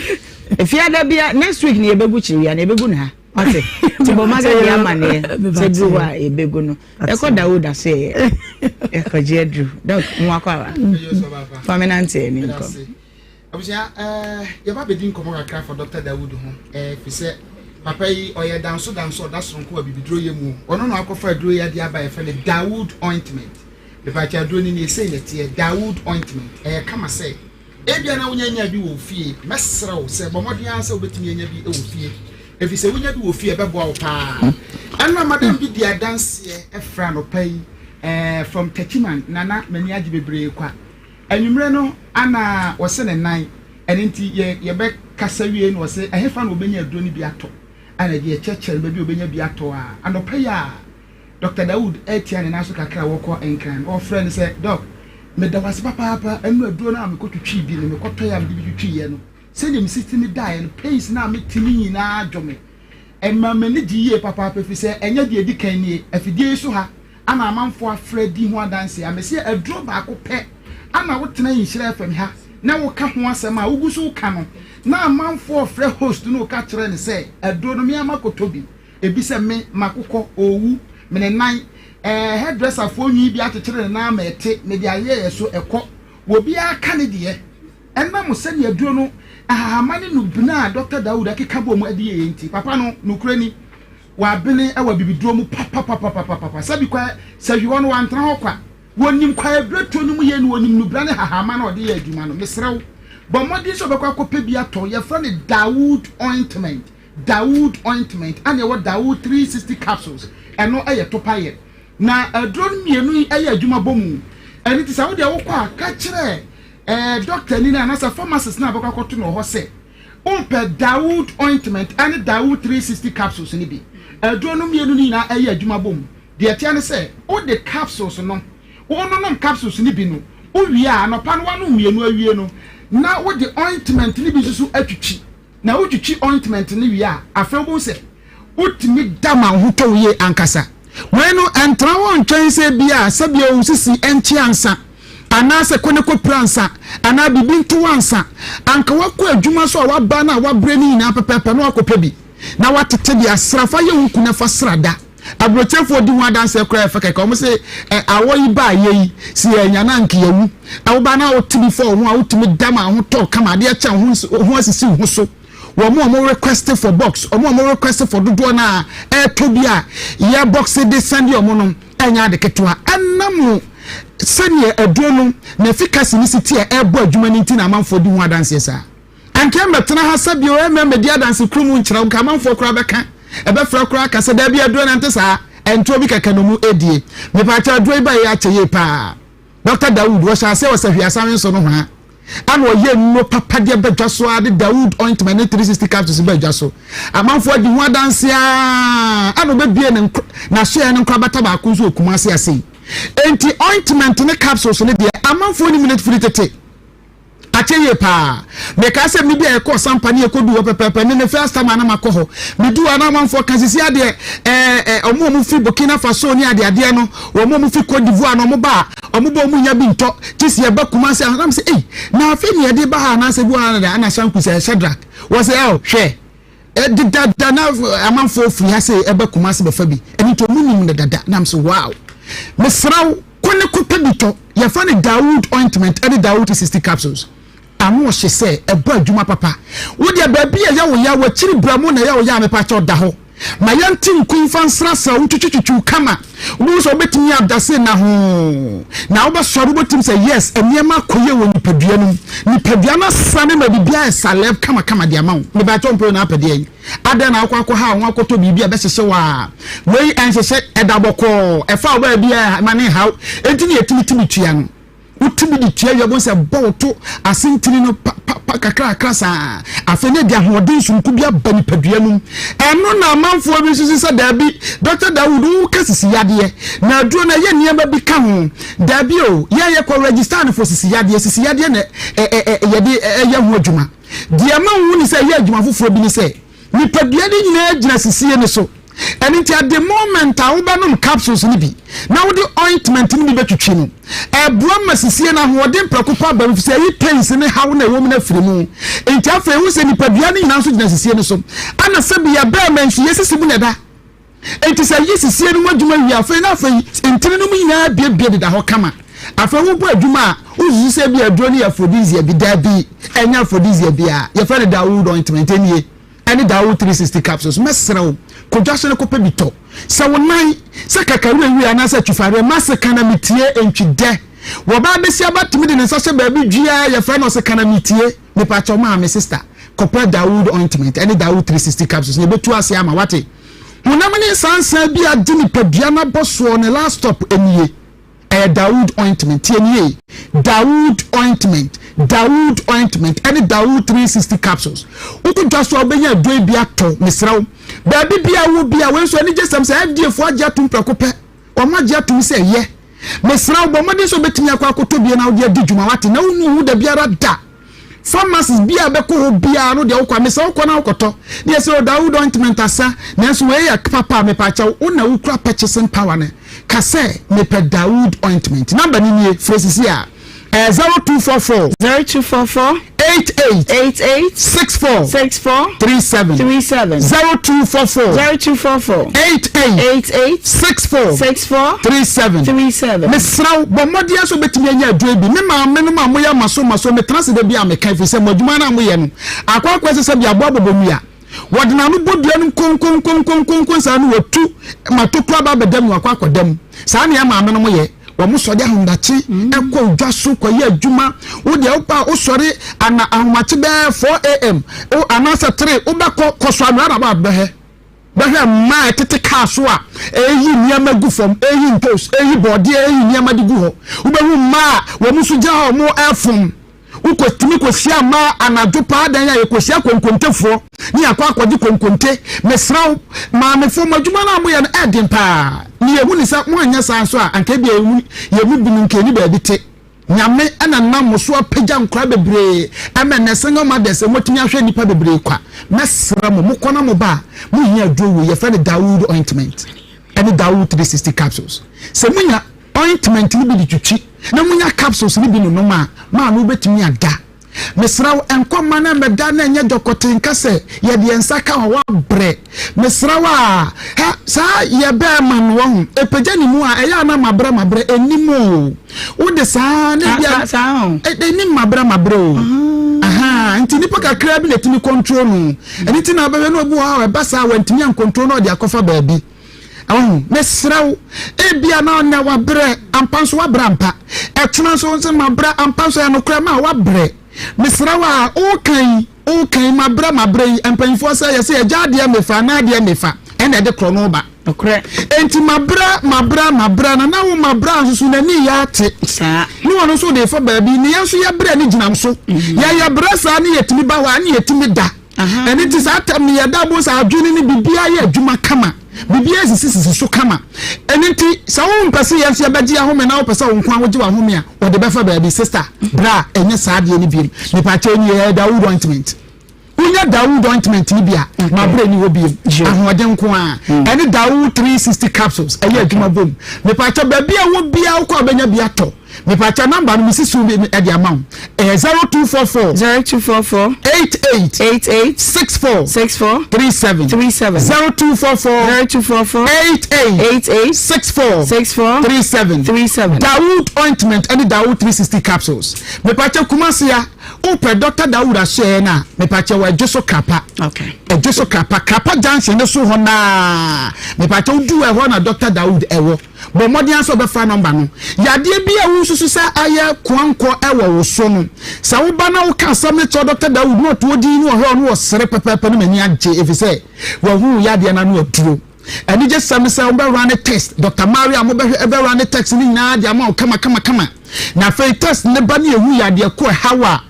Efiada bia next week ne yɛbɛgu kyiriwia na yɛbɛgu no ha. Wate. Ti bɔ maga di amaneɛ sɛ duru hɔ a yɛbɛgu no. Ɛkɔ Dawood aso yɛ. Ɛkɔgye aduru. Dɔk, mo akɔ aba. Fa me nante ani nkɔ. Abusua eh, yɛba bɛdi nkɔmmɔ kakra fa Dɔkta Dawood ho eh, firi sɛ papa yi ɔyɛ danso danso ɔda soronko wɔ abibiduro yɛ mu. Ɔno na wakɔfa aduro yi ade aba yɛfrɛ no Dawood ointment. Mepakyɛ aduro no nie, sei na ɛteɛ, Dawood ointment. Ɛyɛ kama sɛ ebia na wonya nyaa bi wɔ wo fie, mɛsrɛ wo sɛ bɔ mmɔden ara sɛ wobɛtumi anya bi wɔ fie, ɛfiri sɛ wonya bi wɔ fie ɛbɛboa wo paa. Ɛnna madam bi di adanseɛ ɛfrɛ anɔpa yi eh, from Techiman, Nana, m'ani agye bebree kwa. Anwummerɛ no ana ɔse ne nan, ɛno nti yɛ yɛbɛ kasa wiei no ɔse ɛhefa na ɔbɛnya aduro no bi atɔ, ana deɛ yɛkyerɛkyerɛ no baabi a ɔbɛnya bi atɔ a, anɔpa yi a Doctor Dawood atia ne nan so kakra a wɔkɔ Nkran no ɔfrɛ no sɛ Doc meda wo ase papaapa ɛno aduro no a mekɔ twitwii bi no mekɔtɔeɛ a mede bi twitwiiɛ no sɛdeɛ mesi tumi daeɛ no pains no a mete no nyinaa dwo me ɛma m'ani gye yie papaapa ɛfiri sɛ ɛnyɛ deɛ ɛdi kan nie afidie yi so ha Ana amanfoɔ afrɛ di ho adanseɛ a mese aduro baako pɛ ana wotena Nhyira FM ha na woka ho asɛm a wogu so woka no na amanfoɔ frɛ host no woka kyerɛ no sɛ aduro no me ara makɔtɔ bi ebi sɛ me makokɔ ɔɔwu me ne nan ɛɛ hairdresser foɔ nwi bi akyekyere ne nan ama ɛte mede ayɛ yɛ so ɛkɔ obiara ka ne deɛ ɛnam sɛdeɛ aduro no Ahahama ne nnubena a Dɔkta Dawood akeka bɔɔ mu de yɛeɛ nti, papa no, nokorɛ ni, wabene wɔ abibiduro mu papapapapapa. Sɛbi kwa, sahwi hɔ no, wantena hɔ kwa. Wɔnim kwaebiretuo no mu yie na wɔnim nnubena ne hahama no a ɔde yɛ adwuma no. Mesrɛ wo, bɔ mmɔden sɛ wobɛkɔ akɔpɛ bi atɔ. Yɛfrɛ no Dawood ointment. Dawood ointment, ɛna ɛwɔ Dawood 360 capsules. Ɛno yɛ topa yɛ. Na aduro no mmienu yi yɛ adwuma bɔ mu. Ɛno nti sɛ wo deɛ wokɔ a, ka kyerɛ ɛɛ dɔktani no anaasɛ pharmacist no a bɛkɔ akɔto no wɔ hɔ sɛ wopɛ Dawood ointment ne Dawood 360 capsules no bi. Aduro no mmienu no nyinaa yɛ adwuma bɔ mu. Deɛ ɛteɛ ne sɛ wode capsules no, wononom capsules no bi no, wowie a anɔpa no woanom mmienu awie no, na wode ointment no bi nso so atwitwi. Na wotwitwi ointment no wie a, afei wobɛhu sɛ wotumi da ma wo ho tɔ wo yie ankasa. Wei no, ɛntra hɔ ntwɛn sɛ ebia sɛdeɛ wo sisi nkyea ansa, anaasɛ kɔ ne kɔpira ansa, anaa biribi nto wo ansa. Anka woakɔ adwuma so a woaba no a woabrɛ no nyinaa pɛpɛɛpɛ na woakɔpɛ bi na woatete de asra fa yɛ wo kunu fa sra da. Aburokyefoɔ di ho adanseɛ koraa ɛfɛ kɛkɛ. Wɔn se ɛ awɔ yi baa yɛ yi, si yɛ anya na anka yɛwu. Woba na wote bi fa wo ho a wotumi da ma ho tɔ kama adeɛ kyɛ wo ho asisi wo ho so. Wɔn a wɔn request for box, wɔn a wɔn request for dodoɔ no a ɛretɔ bi a yɛ box de sɛnde wɔn no ɛnyɛ ade ketewa. Ɛnam sɛdeɛ aduro no n'efficacy ne si te a ɛrebɔ adwuma no nti na amanfoɔ di ho adanseɛ saa. Anka ɛmmɛtena ha sɛ bio ɛmmɛ mmɛdi adanse kuro mu nkyerɛ wo, nka amanfoɔ koraa bɛka, ɛbɛfrɛ koraa aka sɛ daabi aduro no ɛnte saa, ɛntorɔ bi kɛkɛ na ɔmu ɛdie. Mepaakyɛw aduro yi baeɛ akyɛ yie paa. Dɔkta Dawood, wɔhyɛ aseɛ wɔ Sahwi Asawe nso nohoa, ɛna ɔyɛ nnuro papa de aba dwa so ara de Dawood ointment ne 360 capsules ba dwa so. Amanfoɔ adi ho adanse ara, ɛna ɔbɛbue ne n'asoɛeɛ no nkorabata baako nso wɔ Kumasi ase yi. Enti ointment ne capsules no deɛ amanfoɔ nim no firi tete. Akyɛ yie paa. Mekaa sɛ mmere bi a yɛkɔɔ Sampa ne yɛkɔduu hɔ pɛpɛɛpɛ ne me first time a na makɔ hɔ. Meduu hɔ a na amanfoɔ ka sisi adeɛ ɛɛ ɛ wɔn a wɔfiri Burkina Faso ne adeadeɛ no, wɔn a wɔfiri Cote d'Ivoire no wɔn ba a wɔn ba wɔn nnya bi ntɔ gye sɛ yɛba Kumasi a na mesɛ ei na afei ne yɛde ba ha anaasɛ bi wɔ ha na deɛ ana Sanku sɛ Shadrack wɔ sɛ ɛo hwɛ Ɛdedada na amanfoɔ firi ha sɛ ɛba Kumasi bɛfa bi. Ɛno nti ɔmo nim no dada. Na mese wow. Mesrɛ wo, kɔ ne kɔpɛ bi tɔ. Yɛfrɛ no Dawood ointment ɛne Dawood 60 capsules. Ano ɔhye sɛ ɛbɔ adwuma papa. Wo deɛ baabi a ɛyɛ wo ya, w'akyiri brɛmo na ɛyɛ wo ya a mepakyɛw da hɔ. Ma yɛnte nku mfa nsrasra wo ntwitwitwitwi wo kama. Wobɛhu sɛ wobɛtumi ada sei na hoo. Na wobɛsɔre wobɛtim sɛ yes nneɛma akɔ yie wɔ nipadua no mu. Nipadua no asane ma biribiara ayɛ salɛb kamakama de ama wo. Mebakyɛw mpɛ na apɛ deɛ yi. Adɛn na wokɔ akɔha wo ho akɔtɔ biribi a ɛbɛhyehye wo a? Wei ɛnhyehye, ɛda bɔkɔɔ, ɛfa wo baabi a ma ne nhaw. Enti na yɛtumi tumi tua no. Wotumi de tua wia, bohu sɛ ɛbɔ wo to ase ntini no pa pa pa kakrakra saa. Afei na ɛde ahoɔden sononko bi aba nipadua no mu. Ɛno na amanfoɔ bi nso si sɛ daabi, Dɔkta Dawood woka sisi yadeɛ, na aduro no ɛyɛ nneɛma bi ka ho. Daabi o, yɛn yɛkɔ register no for sisi yadeɛ, sisi yadeɛ na ɛ ɛ ɛ yɛde ɛyɛ ho adwuma. Deɛ ɛma wohu ne sɛ ɛyɛ adwuma foforɔ bi ne sɛ, Nipadua no nyinaa gyina sisie no so. Ɛno nti at the moment a wobɛnom capsules no bi na wode ointment no bi bɛtwitwi no, ɛboa ma sisie no ahoɔden prɛko pɛ aba mu efisɛ ɛyi pains ne haw no a ɛwɔ mu no afiri mu. Nti afei wohu sɛ nipadua no nyinaa nso gyina sisie no so. Ɛna sɛbi yɛbɛɛma nso yɛsisi mu na ɛda. Enti sɛ yɛ sisie no mu adwuma wie a, afei na afei ntini no mu nyinaa abuebue deda hɔ kama. Afei wobɔ adwuma a, wosusu sɛ ebia aduro no yɛ aphrodisia bi. Dabi, ɛnyɛ aphrodisia biara. Yɛfrɛ no Dawood ointment. Ɛnie, ɛne Dawood 360 capsules. Mɛsrɛ wo, kɔ dwa so na kɔpɛ bi tɔ. Sɛ wo nan, sɛ kakawirewire anaasɛ atufareɛ, m'ase ka na metie, ntwi dɛ. Wɔbaa besiaba tumi de ne nsa hyɛ baabi dwi a yɛfrɛ no ɔse ka na metie. Mepakyɛw maame, sister, kɔpɛ Dawood ointment ɛne Dawood 360 capsules na ebetu ase ama wate. Honam ne nsansan bi a agye nipadua no abɔ soɔ ne last stop nie. Ɛyɛ Dawood ointment. Tie nie. Dawood ointment, Dawood ointment ɛne Dawood 360 capsules. Wokɔ dwa so a wobɛnya aduro yi bi atɔ, mesrɛ wo. Baabi biara wɔ bi a, wei nso anigyesɛm sɛ FDA foɔ agye atom prɛko pɛ. Wɔn agye atom sɛ ɛyɛ. Mesrɛ wo, bɔ mmɔden sɛ wobɛtumi akɔ akɔtɔ bi na wode adi dwuma, wate, na wonnu ho da biara da. Pharmacist bi a bɛkɔ hɔ biara no deɛ wokɔ a, mesrɛ wokɔ na wokɔtɔ. Ne yɛ sɛ o Dawood ointment asa, nanso wei yɛ papa a, mepakyɛw, wo na wokura purchasing power no, ka sɛ mepɛ Dawood ointment. Number no nie, frɛ sisi a, ɛyɛ 0244. 0244. 88. 88. 64. 64. 37. 37. 0244. 0244. 88. 88. 64. 64. 37. 37. Mesrɛ wo, bɔ mmɔden sɛ wobɛtumi anya aduro bi. Me maame nom a moyɛ maso maso, metena ase da bi a meka ɛfiri sɛ mo adwuma no a moyɛ no, akɔ akɔ sɛ sɛ bi aboa bɔbɔ nnua. Wɔde n'ano bɔ dua no mu konkonkonkonkonkon saa na wɔtu ma tokuro aba abɛda mu akɔ akɔda mu. Saa na yɛn maame nom yɛ. Wɔn sɔre ahomakye kɔ odwa so kɔyɛ adwuma. Wo deɛ wopɛ a wosɔre ana ahomakye bɛyɛ 4 am anaasɛ 3 wobɛkɔ kɔsɔ anwea na ba bɛhwɛ. Bɛhwɛ mmaa a ɛtete kaa so a ɛreyi nneɛma gu fam, ɛreyi ntos, ɛreyi bɔɔdeɛ, ɛreyi nneɛma de gu hɔ. Wobɛhu mmaa a wɔn nso gyina hɔ a wɔrefom. Wokɔtumi kɔhyia mmaa anadwo paa dan a yɛkɔhyia konkontefoɔ ne yɛakɔ akɔgye konkonte. Mesrɛ wo, maamefoɔ, mo adwuma no a moyɛ no ɛyɛ den paa. Ne yɛhu ne sɛ moanyɛ saa nso a, anka ebia yɛn mu binom nka yɛnni baabi te. Nyame na nam mo so apagya nkwadaa bebree ɛma ɛnnɛ single mothers moatumi ahwɛ nnipa bebree kwa. Mɛsrɛ mo, mokɔ na moba a, mohia aduro wei, yɛfrɛ no Dawood ointment ɛne Dawood 360 capsules. Sɛ monya ointment no bi de twitwi na monya capsules no bi nonom a, maa no wobɛtumi ada. Mesrɛ wo, nkɔ mma no mmɛda na ɛnyɛ dɔkɔtee nka sɛ yɛde yɛn nsa ka hɔ, woabrɛ. Mesrɛ wo a, hɛ, saa yɛ bɛɛma no, wahu, ɛpagya ne mu a, ɛyɛ a na mabrɛ mabrɛ, ɛnnim o. Wode saa na ebia, ɛnnim mabrɛ mabrɛ o. Aha, nti nipa kakra bi na ɛtumi control no. Ɛno nti na wobɛhwɛ na obi wɔ hɔ a ɛba saa a wantumi ancontrol na ɔde akɔfa baabi. Wahu? Mesrɛ wo, ebia na ɔnɛ wabrɛ, ampa nso wabrɛ ampa. Ɛkyena nso nso mabrɛ ampa nso ɛyɛ nokorɛ ma wabrɛ. Mesrɛ wo a, woka yi, woka yi, mabrɛ mabrɛ yi, mpanyinfoɔ sɛ yɛsɛ yɛgya adeɛ mefa anaa adeɛ mefa, ɛna ɛde korɔ no ba. Nokorɛ. Enti mabrɛ, mabrɛ, mabrɛ, na na wo mabrɛ nso so n'ani yɛ ate. Saa. Ne wɔn nso de fa baabi, ne yɛn nso yɛbrɛ ne gyinam so. Yɛyɛ brɛ saa ne yɛtumi ba hɔ a, ne yɛtumi da. Ɛno nti saa tam no yɛda bo sɛ adwene no biribiara yɛ adwuma kama, biribiara sisisisi so kama. Ɛno nti sɛ wompɛ sɛ yɛn nso yɛbɛgye ahome na wopɛ sɛ wo nko ara wogye w'ahome a, wɔde bɛfa baabi. Sista, bra, ɛnyɛ saa adeɛ no biom. Mepakyɛw ni ɛyɛ Dawood ointment. Wonya Dawood ointment no bi a, mabrɛ ni hɔ biom. Ahoɔden nko ara. Ɛne Dawood 360 capsules ɛyɛ adwuma bom. Mepakyɛw baabi a wɔ biara wokɔ a wobɛnya bi atɔ. Mepakyɛ number no mesi so bi de ama wo. Ɛyɛ 0244. 0244. 88. 88. 64. 64. 37. 37. 0244. 0244. 88. 88. 64. 64. 37. 37. Dawood ointment ɛne Dawood 360 capsules. Mepakyɛ Kumasi a wopɛ Dr. Dawood ahyɛɛ no a mepakyɛ wɔ Adwo so Krapa. Okay. Adwo so Krapa. Krapa junction ne so hɔ naa. Mepakyɛ wodu ɛhɔ na Dr. Dawood ɛwɔ. Bɔ mmɔden ara sɛ wobɛfa nɔmba no. Yadeɛ bi a wosusu sɛ ayɛ koankɔ wɔ wo so no, sɛ woba na woka asɛm no kyerɛ Dɔkta Dawood na ɔto wo din na ɔhwɛ wo na ɔsere pɛpɛɛpɛ no m'ani agye efisɛ wahu wo yadeɛ no ano aduro. Anigyesɛm ne sɛ wobɛrane test, Dɔkta Maria mobɛhwɛ ɛbɛrane test no nyinaa de ama wo kama kama kama. Na afei test no ba ne yɛhu yadeɛ ko ɛha wo a,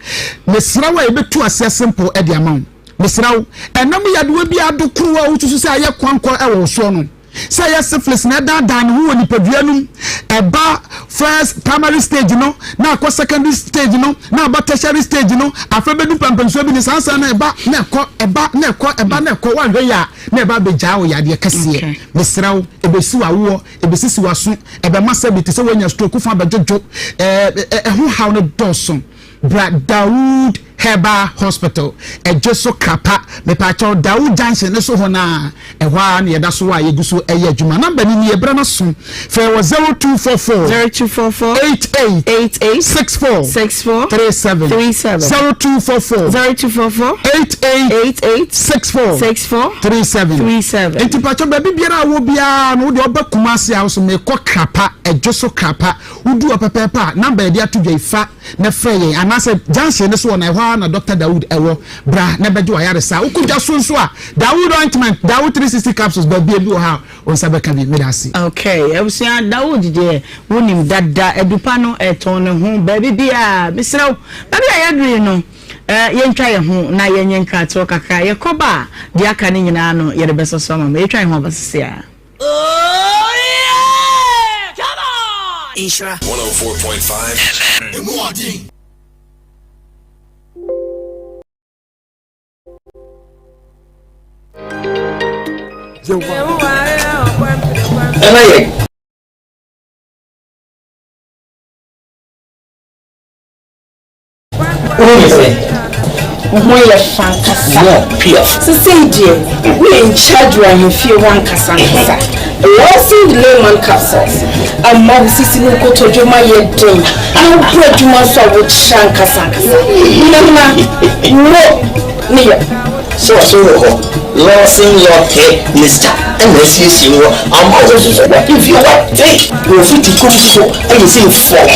mesrɛ wo a yɛbɛtu aseɛ simple de ama wo. Mesrɛ wo, ɛnam yadeɛ bi a adokoro a wosusu sɛ ayɛ koankɔ wɔ wo soɔ no, Sɛ ɛyɛ syphilis na ɛdaadaa ne ho wɔ nipadua no mu, ɛba first primary stage no, na akɔ secondary stage no, na aba tertiary stage no, afei bɛdu mpɛmpɛnsoɔ bi no, saa saa na ɛba na ɛkɔ, ɛba na ɛkɔ, ɛba na ɛkɔ, woanhwɛ yie a, na ɛba abɛgyaa wo yadeɛ kɛseɛ. Mesrɛ wo, ɛbɛsi w'awoɔ, ɛbɛsisi w'aso, ɛbɛma sɛbi te sɛ woanya stroke, wo fa bɛdwodwo, ɛɛ ɛho haw no dɔɔso. Bra Dawood Herbal Hospital, Ɛdweso Krapa, mepaakyɛw Dawood Junction no so hɔ no ara, ɛhɔ ara na yɛda so wɔ a yɛgu so ɛyɛ adwuma. Number no nie, berɛ no aso, frɛ wɔ 0244 0244 88 88 64 64 37 37 0244 0244 88 88 64 64 37 37. Nti pakyɛw baabi biara a wɔ biara no, wode ɔba Kumasi a wo so mekɔ Krapa, Ɛdweso Krapa, wodu hɔ pɛpɛɛpɛ a, number yɛde ato dwa yi fa na frɛ yɛn anaasɛ junction no so wɔ na ɛhɔ ara na Dɔkta Dawood ɛwɔ. Bra na bɛgye w'ayaresa. Wokɔ dwa so nso a, Dawood ointment, Dawood 360 capsules, baabi ebi wɔ hɔ a wo nsa bɛka bi. Meda ase. Okay, abusua Dawood deɛ wonim dada, adupa no ɛtɔn ne ho baabi biara. Mesrɛ wo, baabi a yɛaduru yi no, eh, yɛntwa yɛn ho na yɛnyɛ nkratoɔ kakra. Yɛkɔba a, deɛ aka no nyinaa no yɛde bɛsɔ so ama mo. Yɛtwa yɛn ho aba sisi ara. Oh yeah! Come on! Nhyira. 104.5 FM. Emu ɔden. Ɛna yɛ. Wohu ne sɛ. Wo ho yɛ fɛ ankasa. More PF. Sesei deɛ, woyɛ in charge wɔ ahemfie hɔ ankasa ankasa. Lawson Layman Capsules ama wo sisi ne wo kotodwe ma yɛ den na wobɔ adwuma nso a wokyerɛ ankasa ankasa. Nana, wo ne yɛ. Sɛ ɔso wɔ hɔ Lawson Law Care Mixture na asiesie wɔ ama wo nso so w'ahemfie hɔ ate na w'afiti kom nso so ayɛ sei fɔmm.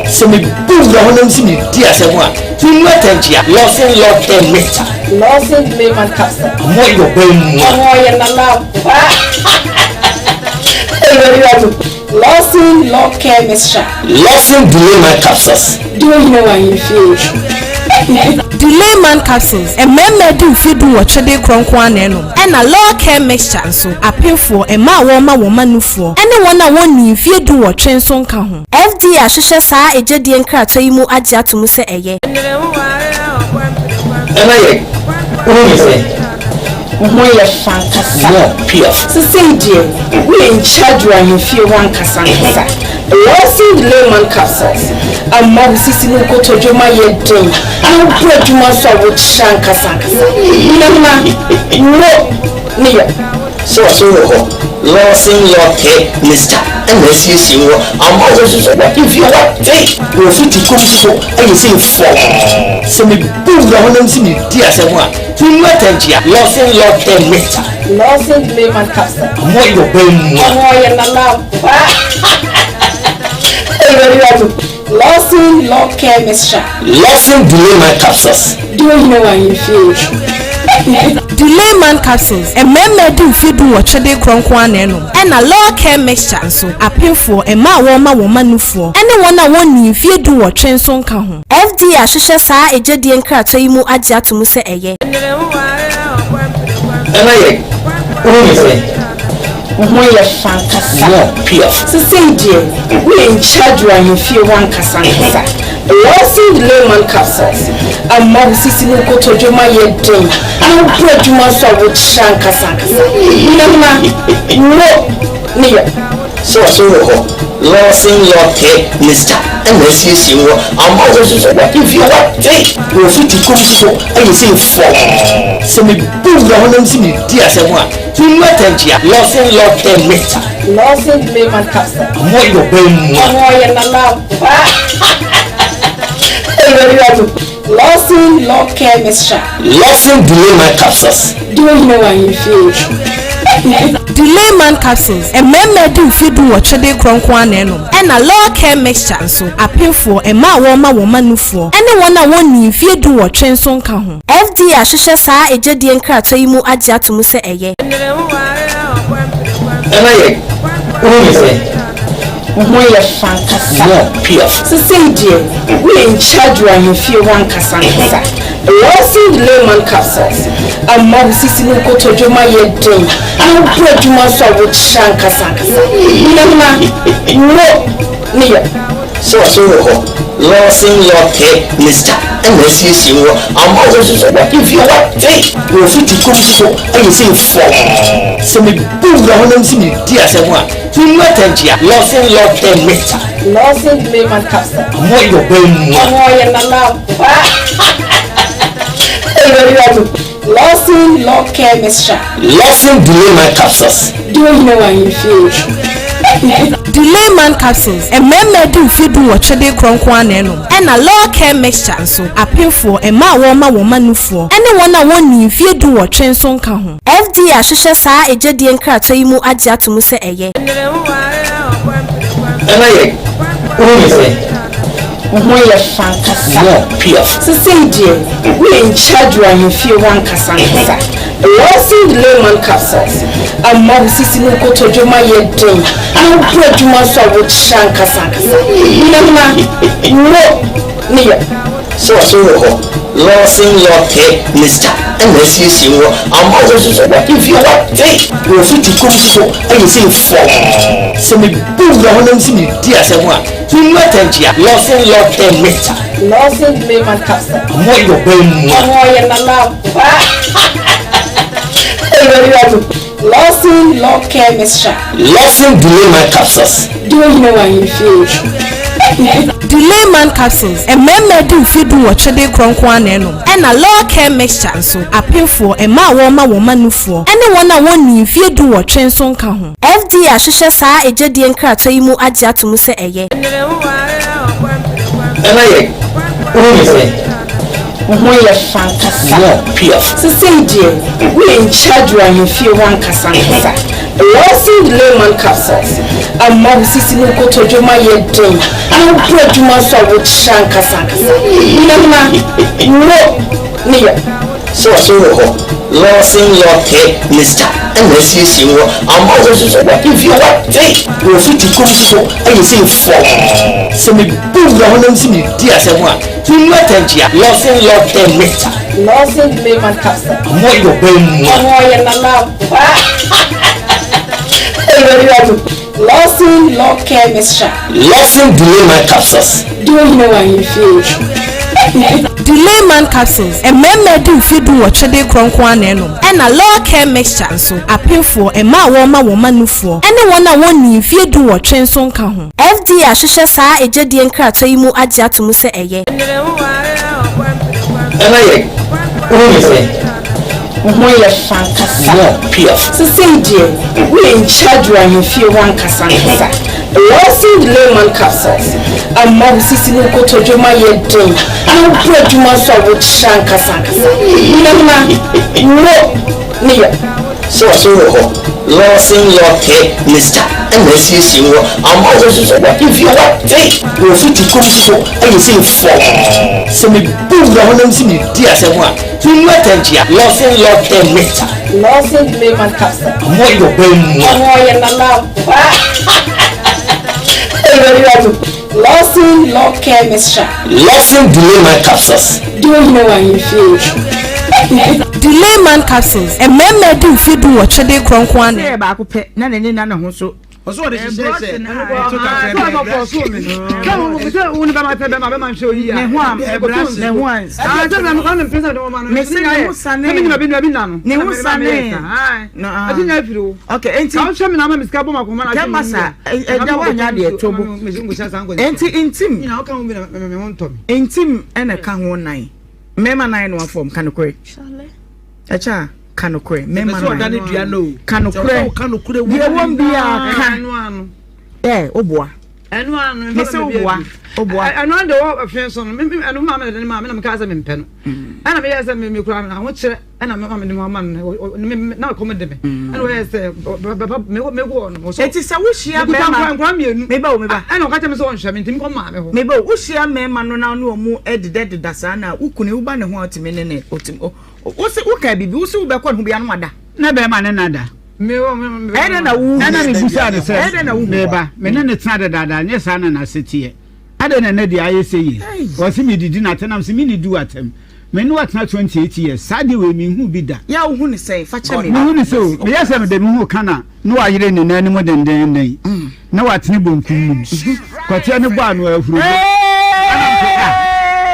Sɛ mebɔ wura hɔ na mese medi asɛm a, Memu atɛnkyea. Lawson Law Care Mixture. Lawson Layman Capsule. Mo yɔ bɛn mua. Ɔno ɔyɛ nana ampa. Lawson Law Care Mixture. Lawson Delayman Capsules. Di ohene wɔ ahemfie. Delayman Capsules, Mmarima adi mfeɛ dunwɔtwe de rekorɔ nko ara na ɛnom. Ɛna Law Care Mixture nso, apemfoɔ, mmaa a wɔrema wɔn mma nufoɔ, ne wɔn a wɔnnii mfeɛ dunwɔtwe nso nka ho. FDA ahwehwɛ saa egyedie nkratoɔ yi mu agye ato mu sɛ ɛyɛ. Ɛna yɛ wohu ne sɛ. Wo ho yɛ fɛ ankasa. More PF. Sesei deɛ woyɛ in charge wɔ ahemfie hɔ ankasa ankasa. Lawson Layman Capsules ama wo sisi ne wo kotodwe ma yɛ den na wobɔ adwuma nso a wokyerɛ ankasa ankasa. Nana, wo ne yɛ. Sɛ ɔso wɔ hɔ Lawson Law Care Mixture na asiesie wɔ ama wo nso so w'ahemfie hɔ ate na w'afiti kom nso so ayɛ sei fɔmm. Sɛ mebɔ wura hɔ na mese medi asɛm a, memu atɛnkyea. Lawson Law Care Mixture. Lawson Layman Capsule. Mo yɔ bɛn mua. Ɔno ɔyɛ nana ampa. Lawson Law Care Mixture. Lawson Delayman Capsules. Di ohene wɔ ahemfie. Delayman Capsules, Mmarima adi mfeɛ dunwɔtwe de rekorɔ nko ara na ɛnom. Ɛna Law Care Mixture nso, apemfoɔ, mmaa a wɔrema wɔn mma nufoɔ, ne wɔn a wɔnnii mfeɛ dunwɔtwe nso nka ho. FDA ahwehwɛ saa egyedie nkratoɔ yi mu agye ato mu sɛ ɛyɛ. Ɛna yɛ wohu ne sɛ. Wo ho yɛ fɛ ankasa. More PF. Sesei deɛ woyɛ in charge wɔ ahemfie hɔ ankasa ankasa. Lawson Layman Capsules ama wo sisi ne wo kotodwe ma yɛ den na wobɔ adwuma nso a wokyerɛ ankasa ankasa. Nana, wo ne yɛ. Sɛ ɔso wɔ hɔ Lawson Law Care Mixture na asiesie wɔ ama wo nso so w'ahemfie hɔ ate na w'afiti kom nso so ayɛ sei fɔmm. Sɛ mebɔ wura hɔ na mese medi asɛm a, Memu atɛnkyea. Lawson Law Care Mixture. Lawson Layman Capsule. Mo yɔ bɛn mua. Ɔno ɔyɛ nana ampa. Lawson Law Care Mixture. Lawson Delayman Capsules. Di ohene wɔ ahemfie. Delayman Capsules, Mmarima adi mfeɛ dunwɔtwe de rekorɔ nko ara na ɛnom. Ɛna Law Care Mixture nso, apemfoɔ, mmaa a wɔrema wɔn mma nufoɔ, ne wɔn a wɔnnii mfeɛ dunwɔtwe nso nka ho. FDA ahwehwɛ saa egyedie nkratoɔ yi mu agye ato mu sɛ ɛyɛ. Ɛna yɛ wohu ne sɛ. Wo ho yɛ fɛ ankasa. More PF. Sesei deɛ woyɛ in charge wɔ ahemfie hɔ ankasa ankasa. Lawson Layman Capsules ama wo sisi ne wo kotodwe ma yɛ den na wobɔ adwuma nso a wokyerɛ ankasa ankasa. Nana, wo ne yɛ. Sɛ ɔso wɔ hɔ Lawson Law Care Mixture na asiesie wɔ ama wo nso so w'ahemfie hɔ ate na w'afiti kom nso so ayɛ sei fɔmm. Sɛ mebɔ wura hɔ na mese medi asɛm a, memu atɛnkyea. Lawson Law Care Mixture. Lawson Layman Capsule. Mo yɔ bɛn mua. Ɔno ɔyɛ nana ampa. Lawson Law Care Mixture. Lawson Delayman Capsules. Di ohene wɔ ahemfie. Delayman Capsules, Mmarima adi mfeɛ dunwɔtwe de rekorɔ nko ara na ɛnom. Ɛna Law Care Mixture nso, apemfoɔ, mmaa a wɔrema wɔn mma nufoɔ, ne wɔn a wɔnnii mfeɛ dunwɔtwe nso nka ho. FDA ahwehwɛ saa egyedie nkratoɔ yi mu agye ato mu sɛ ɛyɛ. Ɛna yɛ wohu ne sɛ. Wo ho yɛ fɛ ankasa. More PF. Sesei deɛ woyɛ in charge wɔ ahemfie hɔ ankasa ankasa. Lawson Layman Capsules ama wo sisi ne wo kotodwe ma yɛ den na wobɔ adwuma nso a wokyerɛ ankasa ankasa. Nana, wo ne yɛ. Sɛ ɔso wɔ hɔ Lawson Law Care Mixture na asiesie wɔ ama wo nso so w'ahemfie hɔ ate na w'afiti kom nso so ayɛ sei fɔmm. Sɛ mebɔ wura hɔ na mese medi asɛm a, Memu atɛnkyea. Lawson Law Care Mixture. Lawson Layman Capsule. Mo yɔ bɛn mua. Ɔno ɔyɛ nana ampa. Lawson Law Care Mixture. Lawson Delayman Capsules. Di ohene wɔ ahemfie. Delay Man Capsules, Mmarima adi mfeɛ dunwɔtwe de rekorɔ nko ara na ɛnom. Ɛna Law Care Mixture nso, apemfoɔ, mmaa a wɔrema wɔn mma nufoɔ, ne wɔn a wɔnnii mfeɛ dunwɔtwe nso nka ho. FDA ahwehwɛ saa egyedie nkratoɔ yi mu agye ato mu sɛ ɛyɛ. Ɛna yɛ wohu ne sɛn? Wo ho yɛ fɛ ankasa. More PF. Sesei deɛ woyɛ in charge wɔ ahemfie hɔ ankasa ankasa. Lawson Layman Capsules ama wo sisi ne wo kotodwe mu ayɛ den na wobɔ adwuma nso a wokyerɛ ankasa ankasa. Nana, wo ne yɛ. Sɛ ɔso wɔ hɔ Lawson Lɔtɛ Mister ɛna asiesie wɔ ama wo nso so wɔ wate wɔ fiti kurom nso so ayɛ sɛ fɔm sɛ me bu wura hɔ nam sɛ me di asɛm a me mu atɛnkyea Lawson Lɔtɛ Mister. Lawson Layman Capsule. Mo yɔ bɛn mu a. Ɔno ɔyɛ nana ampa. Lawson Law Care Mixture. Lawson Delay Man Capsules. Di wo hene wɔ ahemfie. Delay Man Capsules, Mmarima adi mfeɛ dunwɔtwe de rekorɔ nko ara na ɛnom. Ɛna Law Care Mixture nso, apemfoɔ, mmaa a wɔrema wɔn mma nufoɔ, ne wɔn a wɔnnii mfeɛ dunwɔtwe nso nka ho. FDA ahwehwɛ saa egyedie nkratoɔ yi mu agye ato mu sɛ ɛyɛ. Ɛna yɛ wohu ne sɛn? Wo ho yɛ fɛ ankasa. More PF. Sesei deɛ woyɛ in charge wɔ ahemfie hɔ ankasa ankasa. Lawson Layman Capsules ama wo sisi ne wo kotodwe mu ayɛ den na wobɔ adwuma nso a wokyerɛ ankasa ankasa. Nana, wo ne yɛ. Sɛ ɔso wɔ hɔ Lawson Lɔtɛ Mister ɛna asiesie wɔ ama wo nso so wɔ wate wɔ fiti kurom nso so ayɛ sɛ fɔm sɛ me bu wura hɔ nam sɛ me di asɛm a Me mu atɛnkyea. Lawson Love Care Mixture. Lawson Layman Capsule. Mo yɔ bɛn mu a. Ɔno ɔyɛ nana ampa. Lawson Love Care Mixture. Lawson Delay Man Capsules. Di wo hene wɔ ahemfie. Delay Man Capsules, Mmarima adi mfeɛ dunwɔtwe de rekorɔ nko ara na. Sɛ yɛ baako pɛ na n'ani nna ne ho so. Ɔsɛ ɔde hyehyɛ sɛ ɛto kakra bi ɛbrɛ Ne ho a ne ho a mese ne ho sane ne ho sane okay enti kɛma sa ɛgya wanya deɛ to bo enti ntim ntim ɛna ka ho nan mmarima nan no afɔm ka nokorɛ ɛkyɛ a Ka nokorɛ, mmarima no. Ka nokorɛ, deɛ ɛwɔ mu biara ka. Ɛ woboa. Mese woboa, woboa. Ɛno ano deɛ wɔ fɛn so no, ɛno maa mi de ne maa mi na mi kaa sɛ mi mpɛ no. Ɛna mi yɛ sɛ mi mi kura ahokyerɛ ɛna mi maa mi de ma ma no na kɔm de mi. Ɛna wɔyɛ sɛ bɛba mi kɔ mi kɔ ɔno. Eti sɛ wohyia mmarima nkura mmienu. Meba o meba. Ɛna ɔka kyerɛ mi sɛ ɔnhwɛ mi nti mi kɔ maa mi hɔ. Meba o wohyia mmarima no na ɔne wɔn deda deda saa na wokunu woba ne ho a ɔtumi ne ne ɔtumi Wo se wo kaa biribi, wo se wo bɛkɔ ne ho bia no wada. Na bɛrima ne na da. Ɛdɛn na wo hu? Ɛna me bisaa no sɛ, Ɛdɛn na wo hu? Meba, me ne no tena dedaada, nyɛ saa na n'ase teɛ. Adɛn na ɛnɛ deɛ ayɛ sɛ yie? Ɔse medidi n'atɛm, na mese mennidi w'atɛm. Me ne wo atena 28 years, saa adeɛ wei menhuu bi da. Yɛ a wohu no sɛn? Fa kyɛ me. Mehu no sɛ o, meyɛ sɛ mede me ho reka no a, na wayere ne nan anim dendeenden, na watene bonkum no mu. Kɔteɛ no bɔ ano ahuro bɔ. Ɛna mese ah,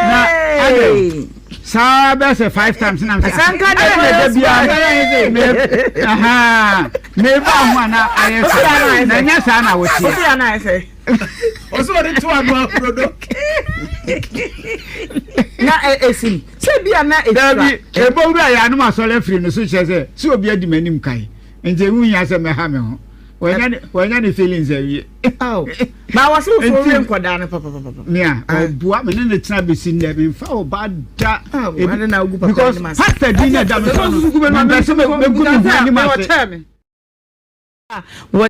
na adɛn? Saa bɛyɛ sɛ five times na mesɛ Asanka de ɛna da biara me aha meba ho a na ayɛ saa na ɛnyɛ saa na woteɛ. Wosi ana ayɛ sɛ. Ɔsɛ ɔde to ano ahuro do. Na esim sɛ bi a na esua. Dabi ebo wura yɛ anum asɔre afiri no so kyerɛ sɛ sɛ obi adi m'anim kan nti ehu hia sɛ mɛha me ho. Wanya ne feelings awie. Oh. Ba wɔ so so wie nkɔdaa no papapapa. Mia ɔboa me ne ne tena besi nnɛ memfa ɔba da. Ah, ade na ogu papa because pastor din na da me so no. Mempɛ sɛ megu me ho anim ase. Wɔ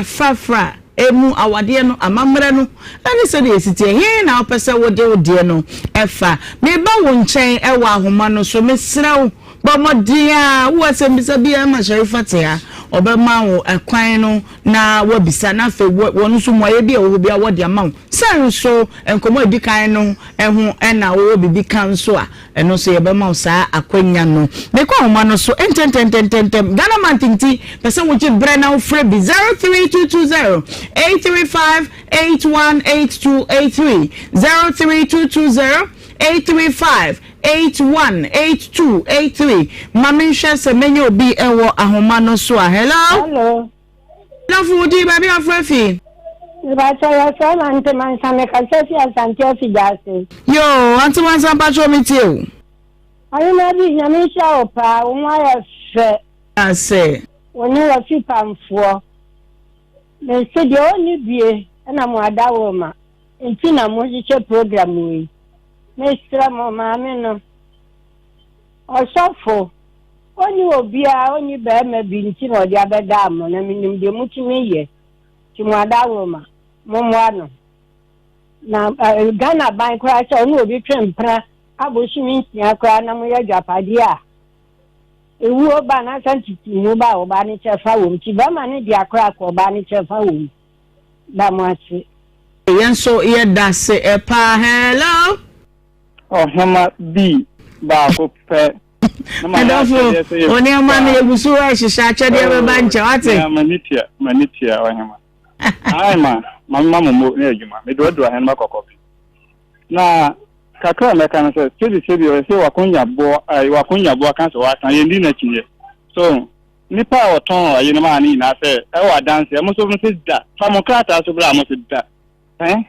frafra emu awadeɛ no amammerɛ no ne sɛdeɛ ɛsi teɛ he na wopɛ sɛ wode wo deɛ no fa? Meba wo nkyɛn wɔ ahoma no so mesrɛ wo Bɔ mmɔden a wowɔ asɛmmisa biara ma Sharifa te ha. Ɔbɛma wo kwan no na woabisa, na afei wɔn nso mmuaeɛ bi a ɛwɔ hɔ biara wɔde ama wo. Sɛ nso nkɔmmɔ a ɛdi kan no ho na wowɔ biribi ka nso a, ɛno nso yɛbɛma wo saa akwanya no. Mekɔ ahoma no so ntɛntɛntɛntɛntɛm. Ghana Month nti, pɛ sɛ wogye berɛ na wofrɛ bi 03220 835 818283 03220 835 81 82 83 Ma menhwɛ sɛ mɛnya obi wɔ ahoma no so a. Hello? Hello. Dɔfo, wo din, baabi a wofrɛ fi? Mepakyɛ yɛfrɛ me Ante Mansa mekasa fi Asante Afigya ase. Yoo Ante Mansa mpakyɛ me tie o. Ɔhema bi Nyame nhyira wo paa wo ho ayɛ fɛ. Ase. Wo ne w'afipamfoɔ. Mese deɛ ɔnni bie na mo adaworoma nti na mo hyehyɛ program wei. Mesrɛ mo maame no ɔsɔfo ɔnni obiara ɔnni barima bi nti na ɔde abɛdaa mo na menim deɛ motumi yɛ. Nti mo adaworoma, mommoa no. Na Ghana ban koraa sɛ ɔne obi twe mpena abosome nsia koraa na moyɛ agyapadeɛ a, ewuo ba anaasɛ ntetemu ba a ɔbaa no kyɛfa wom. Nti bɛrima no dea koraa kɔ ɔbaa no kyɛfa wom. Da mo ase. Yɛn nso yɛda se paa. Hello. Ɔhema bi baako pɛ. Medɔfo, wo nneɛma no yɛgu so rehyehyɛ akyɛdeɛ bɛba nkyɛ wate. M'ani tua, m'ani tua ɔhema. Ae ma, ma mema mo mo ne adwuma. Meduadua hɛn kɔkɔ bi. Na kakra a mɛka no sɛ, sɛbi sɛbi ɔyɛ sɛ wakonya boɔ, ɛɛ wakonya boɔ ka sɛ wasa, yɛn di n'akyinnye. So, nipa a ɔtɔn ayi no maa ne nyinaa sɛ ɛwɔ adanse, ɛmo nso mo se da, fa mo krataa so bra mo se da. Ɛn,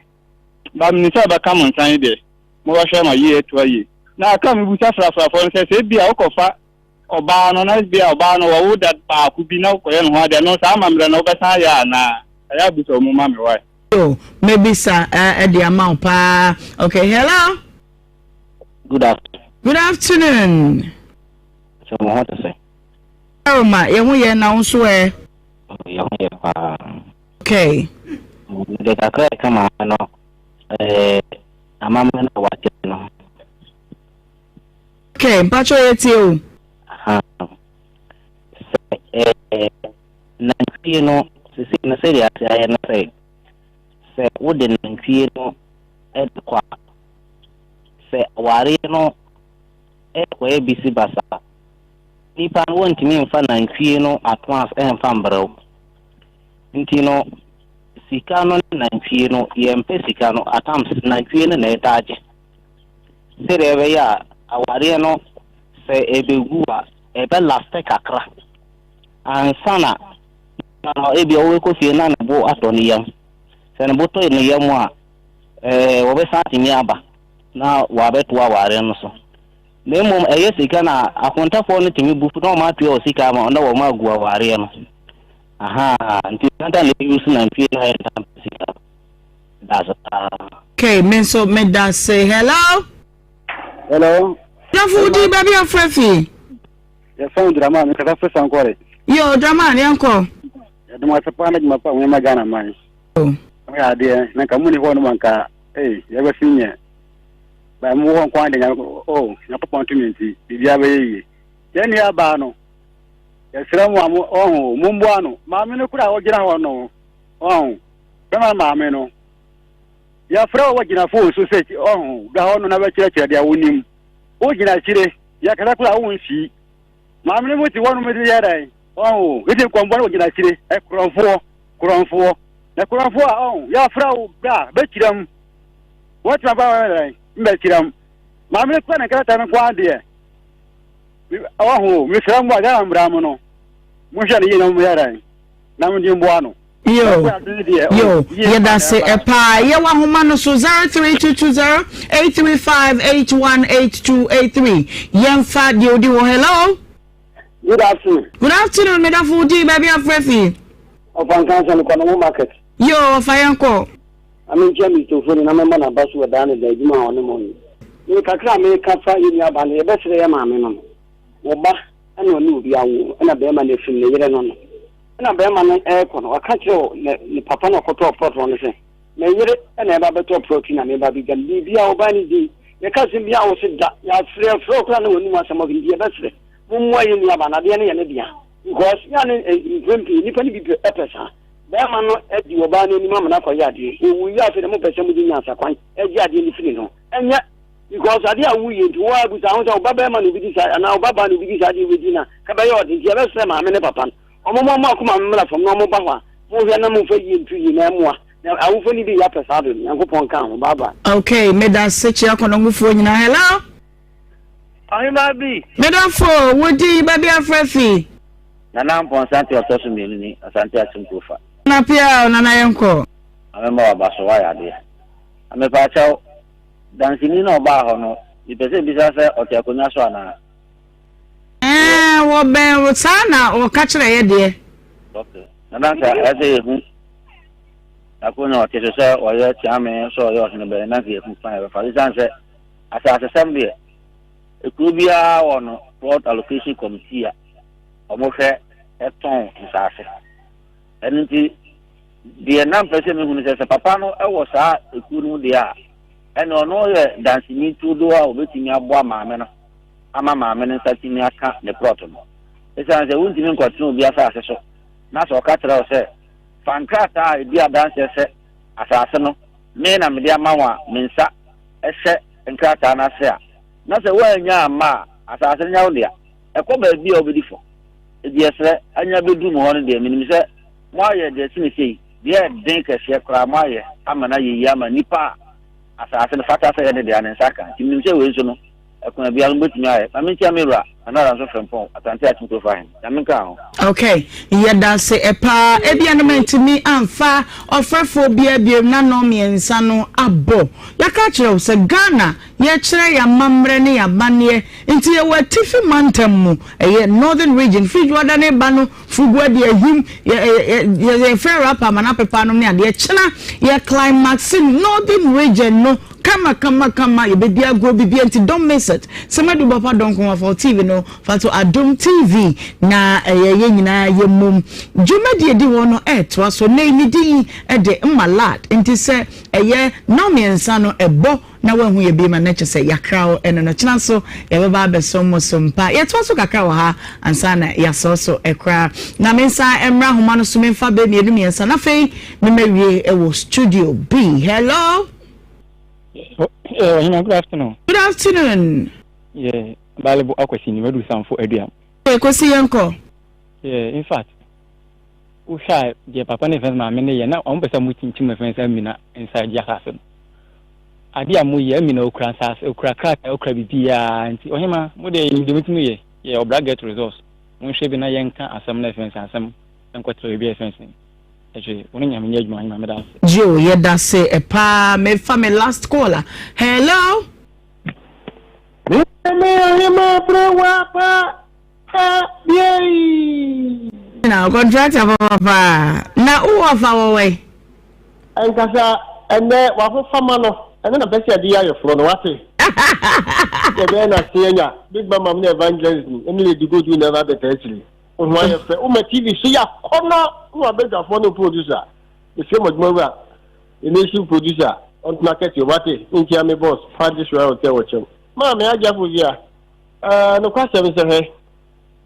ba menim sɛ ɔbɛka mo nsa yi deɛ, mobɛhwɛ ma yie atu ayie. Na aka a mebisa frafrafoɔ no sɛ, sɛ ebia wokɔfa ɔbaa no na ebia ɔbaa no wɔwo da baako bi na wokɔyɛ ne ho adeɛ no, saa amammerɛ no wobɛsan ayɛ anaa? Ɛyɛ a bisa wɔn ma me wae. Yo, mɛbisa de ama wo paa. Okay, hello. Good afternoon. Good afternoon. Sɛ mo ho te sɛ. Aroma, yɛn ho yɛ na wo nso ɛ. Yɛn ho yɛ paa. Okay. Mede kakra ɛka maame no ɛɛ amammerɛ no a wakyerɛ no. Okay, mpakyɛ yɛ tie o. Sɛ ɛɛ nantwie no sisi no sɛdeɛ ase ayɛ no sɛ sɛ wode nantwie no ɛde kɔ a sɛ awareɛ no ɛkɔyɛ bisi basa nipa no wɔntumi mfa nantwie no ato ase ɛmfa mbrɛw. Nti no, sika no ne nantwie no, yɛmpɛ sika no, at times nantwie no na ɛtaa gye. Sɛdeɛ ɛbɛyɛ a awareɛ no sɛ ɛbɛgu a, ɛbɛ laste kakra ansa na no ebia wobɛkɔ fie na ne bo atɔ ne yam. Sɛ ne bo tɔ ne yam a, ɛɛ wɔbɛsan atumi aba na wɔabɛto awareɛ no so. Na mmom ɛyɛ sika na akontafoɔ no tumi bu na wɔn atua wɔ sika ama na wɔn agu awareɛ no. Ahaa nti nanta na eyi so nantwie na ayɛ ntam sika. Daase paa. Okay, me nso me da se hello. Hello. Dɔfo wodi baabi afrɛ fi. Yɛfrɛ me Dramani, mekasa firi Sankore. Yo, Dramani, yɛnkɔ. Yɛde mo ase paa na adwuma pa a moyɛ ma Ghana man. Moyɛ adeɛ, na nka monni hɔ nom anka, ei, yɛbɛsi nyɛ. Ba mo wɔ hɔ nko ara de Nyame, oh, Nyankopɔn tumi nti, biribiara bɛyɛ yie. Yɛn nua baa no, yɛsrɛ mo a mo, ɔho, momboa no. Maame no kura a ɔgyina hɔ no, ɔho, bɛma maame no. Yɛfrɛ wo wɔgyina fon so sɛ, ɔho, bra hɔ no na bɛkyerɛkyerɛ deɛ wonim. Wogyina akyire, yɛkasa kora a wonsii. Maame no mo te hɔ nom de yɛ dɛn? Ɔho, ete nkɔmbɔ no wɔgyina akyire, ɛkorɔmfoɔ, korɔmfoɔ. Na korɔmfoɔ a, ɔho, yɛafrɛ wo bra bɛkyerɛ mu. Wɔtena ba wɔyɛ dɛn? Mbɛkyerɛ mu. Maame no kura ne nkrataa no nko ara deɛ. Ɔho, mesrɛ mo a, Ghana mmara mu no, monhwɛ no yie na moyɛ dɛn? Na mode mboa no. Yo, yo, yɛda se paa. Yɛwɔ ahoma no so 03220 835 818283. Yɛmfa deɛ odi hɔ. Hello. Good afternoon. Good afternoon, medafo wo din baabi afrɛ fi. Ɔfa nkansa no kɔ no market. Yo, ɔfa yɛn kɔ. Ame nkyɛn Mr. Ofori na mɛmmɔ n'aba so wɔ daa ne da adwuma a ɔne mo yɛ. Me kakra a meka fa yɛn nua ba no yɛbɛsrɛ yɛ maame no no. Wɔ ba ɛna ɔne obi awo ɛna bɛrima no afirim ne yere no no. Ɛna barima no rekɔ no, ɔka kyerɛɛ ne ne papa na ɔkɔtɔɔ prɔt no sɛ, Me yere na ɛba bɛtɔɔ prɔt yi na meba abɛgya no. Biribiara ɔbaa no dii. Yɛka asɛm biara a, ɔse da. Yɛafrɛ frɛ wo koraa na w'anum asɛm ɔka nti yɛbɛsrɛ. Mommoa yɛn nuabaa no, adeɛ no yɛ ne dea. Because yɛ a ne mprɛn pii nnipa no bi pɛ pɛ saa. Barima no adi ɔbaa no anim ama no akɔyɛ adeɛ. Ɔwuiɛ afei na mopɛ sɛ mode nyansakwan gye adeɛ no firi ne ho. Ɛnyɛ because adeɛ a woyɛ nti wo ara bisa ho sɛ wo ba barima na obi di saa anaa wo ba baa na obi di saa adeɛ wei di no a, ka bɛyɛ ɔden. Nti yɛbɛsrɛ maame ne papa no Ɔmo ma ɔmo akoma mmra fam na ɔmo ba hɔ a, monhwɛ na momfa yie nto yie na ɛmmoa. Na awofo no bi yɛ apɛ saa bere no. Nyankopɔn nka ho. Bye bye. Okay, medase kyea kɔnɔngofoɔ nyinaa. Hello. Ɔhemaa bi. Medafo, wo din baabi afrɛ fi. Nana Ampɔn Asante ɔtɔ so mmienu ni Asante Akyem Kurofa. Nana Pia, Nana yɛnkɔ. Maame mma waba so wayɛ adeɛ. Na mepaakyɛw, danseni no a ɔbaa hɔ no, mepɛ sɛ bisa sɛ ɔte akonnwa so anaa? Ɛɛ, wɔbɛn wo saa na wɔka kyerɛ yɛ deɛ. Okay. Na dansa ɛsɛ sɛ yɛhu n'akonnwa a ɔte so sɛ ɔyɛ kyeame sɛ ɔyɛ ɔhene bɛn na nka yɛhu kwan a yɛbɛfa so. Esiane sɛ asasesɛm deɛ, ekuro biara wɔ no plot allocation committee a wɔhwɛ tɔn nsase. Ɛno nti, deɛ na mpɛ sɛ mehu no sɛ sɛ papa no wɔ saa ekuo no mu deɛ a, ɛne ɔno yɛ danseni turodoo a obetumi aboa maame no ama maame no nsa tumi aka ne prɔt no. Esiane sɛ wontumi nkɔtena obi asase so na sɛ ɔka kyerɛ wo sɛ fa nkrataa a edi adanseɛ sɛ asase no me na mede ama wo a me nsa hyɛ nkrataa no ase a, na sɛ woannya amma a, asase no nyɛ wo dea. Ɛkɔ baabi a wobɛdi fɔ. Enti yɛsrɛ, anya bɛduru mo hɔ no deɛ, menim sɛ moayɛ deɛ ɛsene sei, deɛ ɛden kɛseɛ koraa moayɛ ama no ayɛ yie ama nnipa a asase no fata sɛ ɛyɛ ne dea no nsa aka. Nti menim sɛ wei nso no, ɛkwan biara no mobɛtumi ayɛ. Ma menkyia me wura, Nana Aranso Frimpong, Asante Akyem Kurofo Ahene. Nyame nka ho. Ok, yɛdase paa. Ebia no mantumi amfa ɔfrɛfoɔ biara biom na nnɔn mmiɛnsa no abɔ. Yɛaka akyerɛ wo sɛ Ghana Yɛkyerɛ yɛn amammerɛ ne yɛn amanneɛ nti yɛwɔ atifi mantam mu, ɛyɛ Northern Region, firi Dwoada no reba no, Fugua de Ahim, yɛ yɛ yɛ yɛfrɛ rapper ama no apepa nom ne adeɛ, kyena yɛ climaxe Northern Region no kama kama kama, yɛbɛdi agorɔ bibia nti don't miss it, sɛ madu Bapa Dɔnko Wafao TV no fa to Adom TV na ɛyɛ yɛn nyinaa yɛ mmom dwumadie di hɔ no ɛretoa so, nnɛ yi me din de Mma Lad nti sɛ ɛyɛ nnɔnmiɛnsa no ɛbɔ Na woahu yɛ bi ma na kyɛ sɛ yɛakra wo ɛno no. Kyena nso yɛbɛba abɛsom mo so mpa. Yɛtoa so kakra wɔ ha ansa na yɛasɔɔ so koraa. Na me nsa mmra ahoma no so memfa bɛ mmienu mmiɛnsa na afei memawie wɔ studio B. Hello. Yeah, Ohima, good afternoon. Good afternoon. Yeah, Balebo Akwasi ni wadu Samfo Aduam. Hey, Kwesi yɛnkɔ. Yeah, in fact, Wohwɛ a, deɛ papa ne fɛn maame no yɛ na wɔn pɛ sɛ wɔn kyinkyim fɛn sɛ Amina nsa gye asase no. Adeɛ a moyɛ Amina okura nsase, okura krataa, okura biribiara nti ɔhema mo deɛ yɛnim deɛ motumi yɛ yɛ ɔbra get results. Monhwɛ bi na yɛnka asɛm no fɛn sɛ asɛm nkɔtrɛ baabi a fɛn sɛ ɛhwɛ wo ne nyame nyɛ adwuma ɔhema meda ase. Yo, yɛdase paa. Mefa me last call a. Hello. Me ɔhema bere wa pa Ha biei. Na contractor papapa na wo wɔfa wɔ wɛn. Nkasa ɛnɛ w'ahofama no ɛno na mpɛ sɛ yɛde yɛ ayeforɔ no wate yɛbɛyɛ no ase anya big mama ne evangelism ne lady gold na ɛba abɛta akyiri wo ho ayɛ fɛ woma tv so yɛ akɔnɔ ne wabadwafoɔ ne producer mesrɛ mo adwuma wura the nation producer ɔntena kɛte wate nkyia me boss Francis Royal Hotel wɔ kyɛm maame agyafo via Ɛɛ, nokwasɛm sɛ, hwɛ,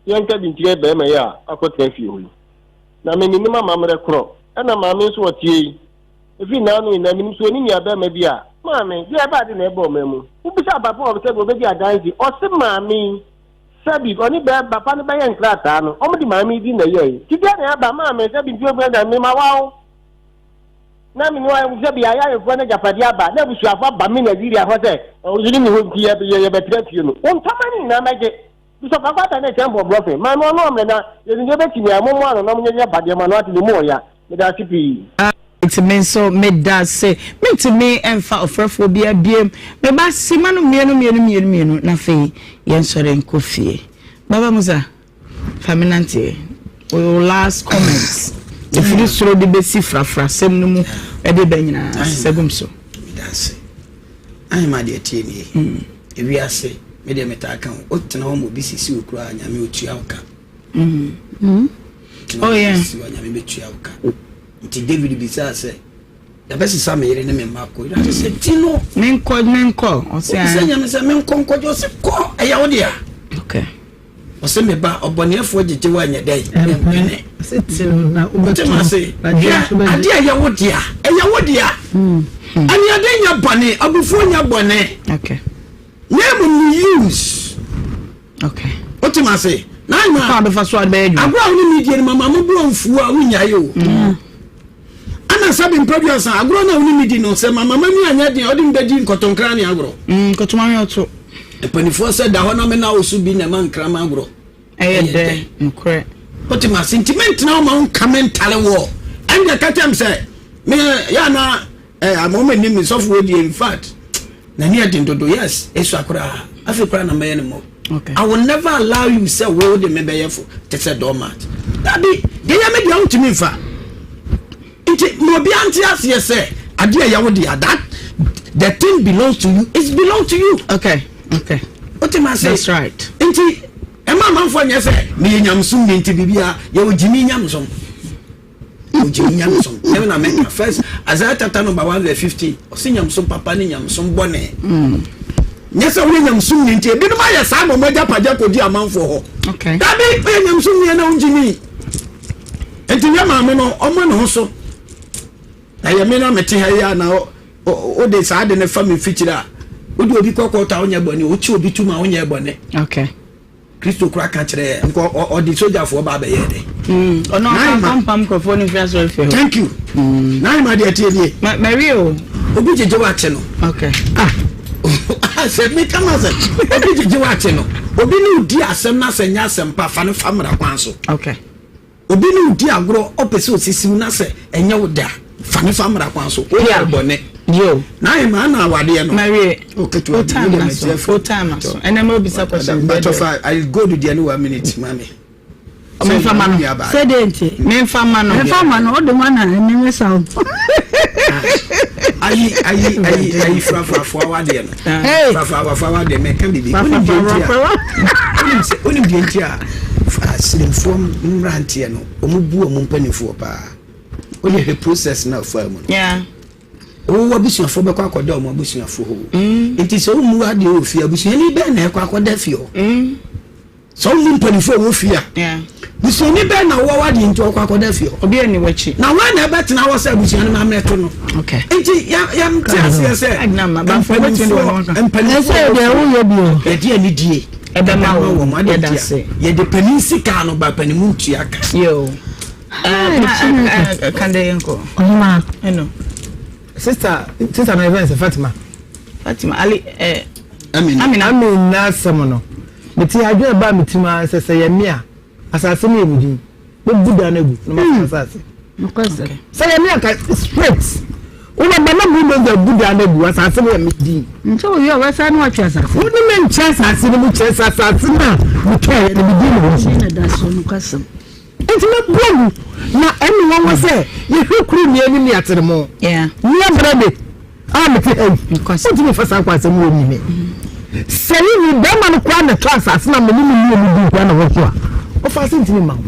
yɛnka bi nkyerɛ barima yi a wakɔtena fie hɔ yi. Na me mennim amammerɛ korɔ, ɛna maame nso ɔteɛ yi. Ɛfiri nnaano nyinaa menim sɛ ɔne nuabarima bi a. Maame, deɛ ɛba ade na ɛba ɔman mu. Wobisaa papa a sɛ ɔbɛdi adanse, ɔse maame yi, sɛbi, ɔne bɛ, papa no bɛyɛ nkrataa no, wɔde maame yi din na ɛyɛe. Nti deɛ na ɛba, maame, sɛbi, mfeɛ obiara da, mema wo. Na me ne wɔn sɛ beaeɛ ayeforɔ no agyapadeɛ aba, na abusuafoɔ aba me Nigeria hɔ sɛ ɔyere nni hɔ nti yɛbɛtra fie no. Wo ntama no nyinaa mɛgye. Bishop Akwata ne Kyɛmpɔn Brɔfe, maame ɔno ɔmmerɛ na yɛde deɛ ɛbɛtumi a mommoa no na monyɛ agyapadeɛ ma no ate ne mu ɔya. Meda ase pii. Nti me nso meda ase. Mentumi mfa ɔfrɛfoɔ biara biom. Me ba, sima no mmienu mmienu mmienu mmienu na afei yɛnsɔre nkɔ fie. Baba Musa. Fa me nante. Wo last comment. Ɛfiri soro de bɛsi frafrasɛm no mu ɛde bɛ nyinaa sɛ gum so. Medase. Ahema deɛ tie nie. Mm. Ewiase, me deɛ metaa ka ho. Wotena hɔ ma obi sisi wo koraa nyame otua wo ka. Mm. Mm. Oh yeah. Sisi wo nyame bɛtua wo ka. Nti David bisaa sɛ yɛbɛsesa me yere ne me mma kɔ. Awurade sɛ ti no. Menkɔ menkɔ. Ɔsɛ sɛ nyame sɛ menkɔ nkɔgye ɔsɛ kɔ ɛyɛ wo dea. Okay. Ɔse me ba, ɔbɔneɛfoɔ gyegye wo a nyɛ dɛn? Mpene. Wote m'ase? Hwɛ, adeɛ a ɛyɛ wo dea, ɛyɛ wo dea. Aniaden nyɛ bɔne, abufuo nyɛ bɔne. Na mmom no use. Wote m'ase? Na ama agorɔ a wo ne me die no mama mo bo amfuo a wonyae o. Ana sɛbe mpadua sa agorɔ no a wo ne me di no sɛ mama m'ani anyɛ den a wode me bɛdi nkɔtɔnkra ne agorɔ. Nkɔtɔmahwe ɔto. Mpanimfoɔ sɛ da hɔ na me na wo so bi na ɛma nkrama agorɔ. Ɛyɛ dɛ nokorɛ. Wote ma ase nti mentena wo ma wo nka me ntare woɔ. Ɛndeɛ ka kyerɛ me sɛ. Me yɛ na eh, ama ɔma nim me sɔfo wɔ die in fact n'ani ɛden dodo yes esua koraa afei koraa na mɛyɛ ne mmɔ. Okay. I will never allow you sɛ wo de me bɛyɛ fo te sɛ doormat. Dabi deɛ yɛ me deɛ wontumi nfa. Nti ma obi ante aseɛ sɛ adeɛ a ɛyɛ wo dea that the thing belongs to you it belongs to you. Okay okay. Wote ma ase. That's right. Nti ɛma amanfoɔ nyɛ sɛ meyɛ nyamesom ni nti biribiara yɛwɔ gyimi nyamesom. Yɛwɔ gyimi nyamesom. Ɛno na mɛka first Isaiah chapter number 1 verse 15 ɔse nyamesom papa ne nyamesom bɔne. Mm. Nyɛ sɛ woyɛ nyamesom ni nti ebinom ayɛ saa ma wɔn agyapadeɛ akɔdi amanfoɔ hɔ. Okay. Dabi woyɛ nyamesom ni na wongyimi. Nti yɛ maame no ɔma ne ho so. Na yɛ me na mete ha yi a na wode saa de no fa me mfikyiri a wode obi kɔ kɔɔto a wonyɛ bɔne wokyi obi tum a wonyɛ bɔne. Okay. Kristo kora ka kyerɛ yɛ nkɔ ɔde sogyafoɔ ba abɛyɛ dɛ. Mm, ɔno ɔpampam nkurɔfoɔ no mfiri asɔre fie hɔ. Thank you. Mm. Naima deɛ tie nie. Mɛwie o. Obi gyegye wakye no. Okay. Ah. Sɛ meka ma sɛ obi gyegye wakye no obi ne odi asɛm na sɛ nyɛ asɛm pa fa no fa mmara kwan so. Okay. Obi ne wo di agorɔ, ɔpɛ sɛ ɔsisi wo na sɛ ɛnyɛ wo dɛ a, fa no fa mmara kwan so. Woyɛ bɔne. Yo. Na ayɛ maa na awadeɛ no. Marie. O ketewa bi, wode mɛte afiri. O time aso. Ɛnɛ ma obisa questions bɛɛ dɛ. Fa ayi gold deɛ ne one minute ma me. Memfa ma no. Sɛ deɛ nti. Memfa ma no. Memfa ma no, ɔde ma na ɛnɛ mɛsa wo. Ayi ayi ayi ayi frafrafoɔ awadeɛ no. Frafrafoɔ awadeɛ mɛka bibi. Wonim deɛ nti a. Wonim deɛ nti a. Asirimfoɔ mmeranteɛ no wɔn bu wɔn mpanimfoɔ paa. Wode hwɛ process na ɔfaa mu no. Wo abusuafoɔ bɛkɔ akɔda wɔn abusuafoɔ hɔ. Mm. Nti sɛ wommu adeɛ wɔ fie abusuani bɛn na ɛkɔ akɔda fie hɔ. Mm. Sɛ wommu mpanimfoɔ wɔ fie a busuani bɛn na wowɔ wadeɛ nti ɔkɔ akɔda fie hɔ. Obi ani w'akyi. Na wɔn na ɛbɛtena hɔ sɛ abusua no maame ɛto no. Okay. Nti yɛnte aseɛ sɛ mpanimfoɔ mpanimfoɔ yɛde anidie. Ɛbɛma wɔn wɔn yɛda ase. Yɛde panin sika no ba panin mu ntua ka. Yoo. Kande yɛn kɔ. Ɔhema. Ɛno. Sista sista na yɛfrɛ no sɛ Fatima. Fatima Ali ɛɛ. Amina. Amina. Amina asɛm no. Mete adwene baa me tirim ara sɛ sɛ yɛ me a asase no yɛ me din. Mɛbu dan no agu na mafa asase. Sɛ yɛ me anka straight. Wobɛba na bulldozer bu dan no agu asase no yɛ me din. Nti woyɛ ɔbɛsa na watwe asase. Wo ne me nkyɛ asase no mu kyerɛ sɛ asase no a metɔeɛ no me din na ɛwɔ so. Na da so nokwasɛm. Nti mɛbu agu na ɛne nwanwa sɛ yɛhwɛ kuro nni anim ne ateremo. Nea brɛ me a mete ha yi wontumi mfa saa nkwasɛm wɔ nni me. Sɛ wonni bɛrima no koraa na ɛtɔ asase na me ne ne mmienu di nkwa na wɔ so a ɔfa ase ntumi mma ho.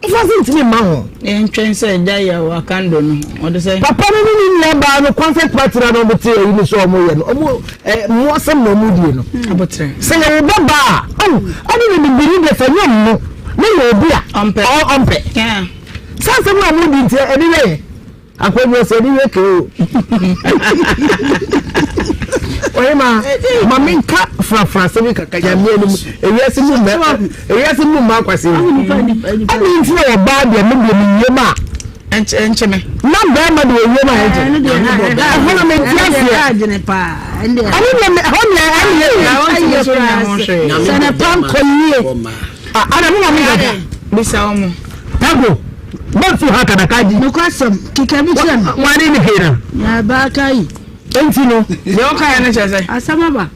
Ɔfa ase ntumi mma ho. Yɛntwɛn sɛ agya yɛ wakando no ɔde sɛ. Papa no ne ne nua baa no concert party na wɔn te ayi ne sɛ wɔn yɛ no wɔn ɛ mmoa sɛm na wɔn die no. Abotrɛ. Sɛ yɛ wo ba baa a ɔn ɛne ne bibiri deɛ sɛ nyɛ mmo ne yɛ obi a. Ɔmpɛ. Ɔmpɛ. Sɛ asɛm na wɔn di nti ɛne yɛ yɛ. Akɔdwo sɛ ne yɛ kee o. Oye ma ma menka frafra asɛm yi kakra nyame anim ewiase mu mma ewiase mu mma akwase o. Ɛne nti na ɔbaa deɛ me deɛ mewie ma a ɛnkyɛ me na bɛrima deɛ owie ma ɛnkyɛ ɛhɔ na mente aseɛ ɛne deɛ ɛhɔ deɛ ɛne yɛ sɛ ne pam kɔ yie ana mo ma me dada bisa wɔn tago Bɛnso ha kadaka ji. Nokwasɛm, keka bi kyerɛ me. Wane ne hena? Na ɛbaa ka yi. Enti no, deɛ ɔkaeɛ no kyerɛ sɛ. Asɛm aba.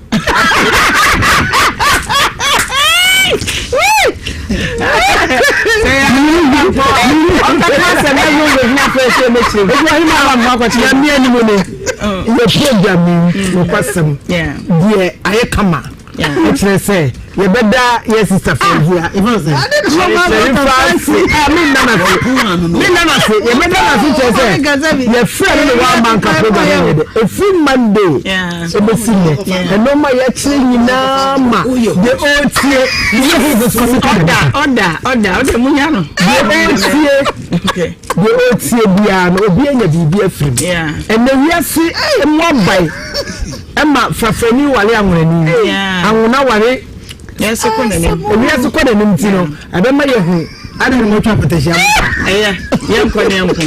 Nyame anim ne yɛ program yi nokwasɛm deɛ ayɛ kama. Ɛkyerɛ sɛ yɛbɛda yɛ sista Fawzia ɛfɛ sɛ Sherifa ase a me nna n'ase me nna n'ase yɛbɛda n'ase kyerɛ sɛ yɛfrɛ no ne wamma nka program yɛ dɛ ɛfiri Monday ɛbɛsi nnɛ ɛnɔɔma yɛkyerɛ nyinaa ma deɛ ɔretie ɔda ɔda ɔda ɔda mu nya no deɛ ɔretie deɛ ɔretie biara no obi anya biribi afiri mu ɛnɛ wiase ɛmu abae Ɛma frafrani ware anwonani. Anwona ware. Wiase kɔ n'anim. Wiase kɔ n'anim ti no, ɛbɛma yɛhu ada ne mɔtwa apatahyia mu. Ɛyɛ, yɛnkɔ ne yɛnkɔ.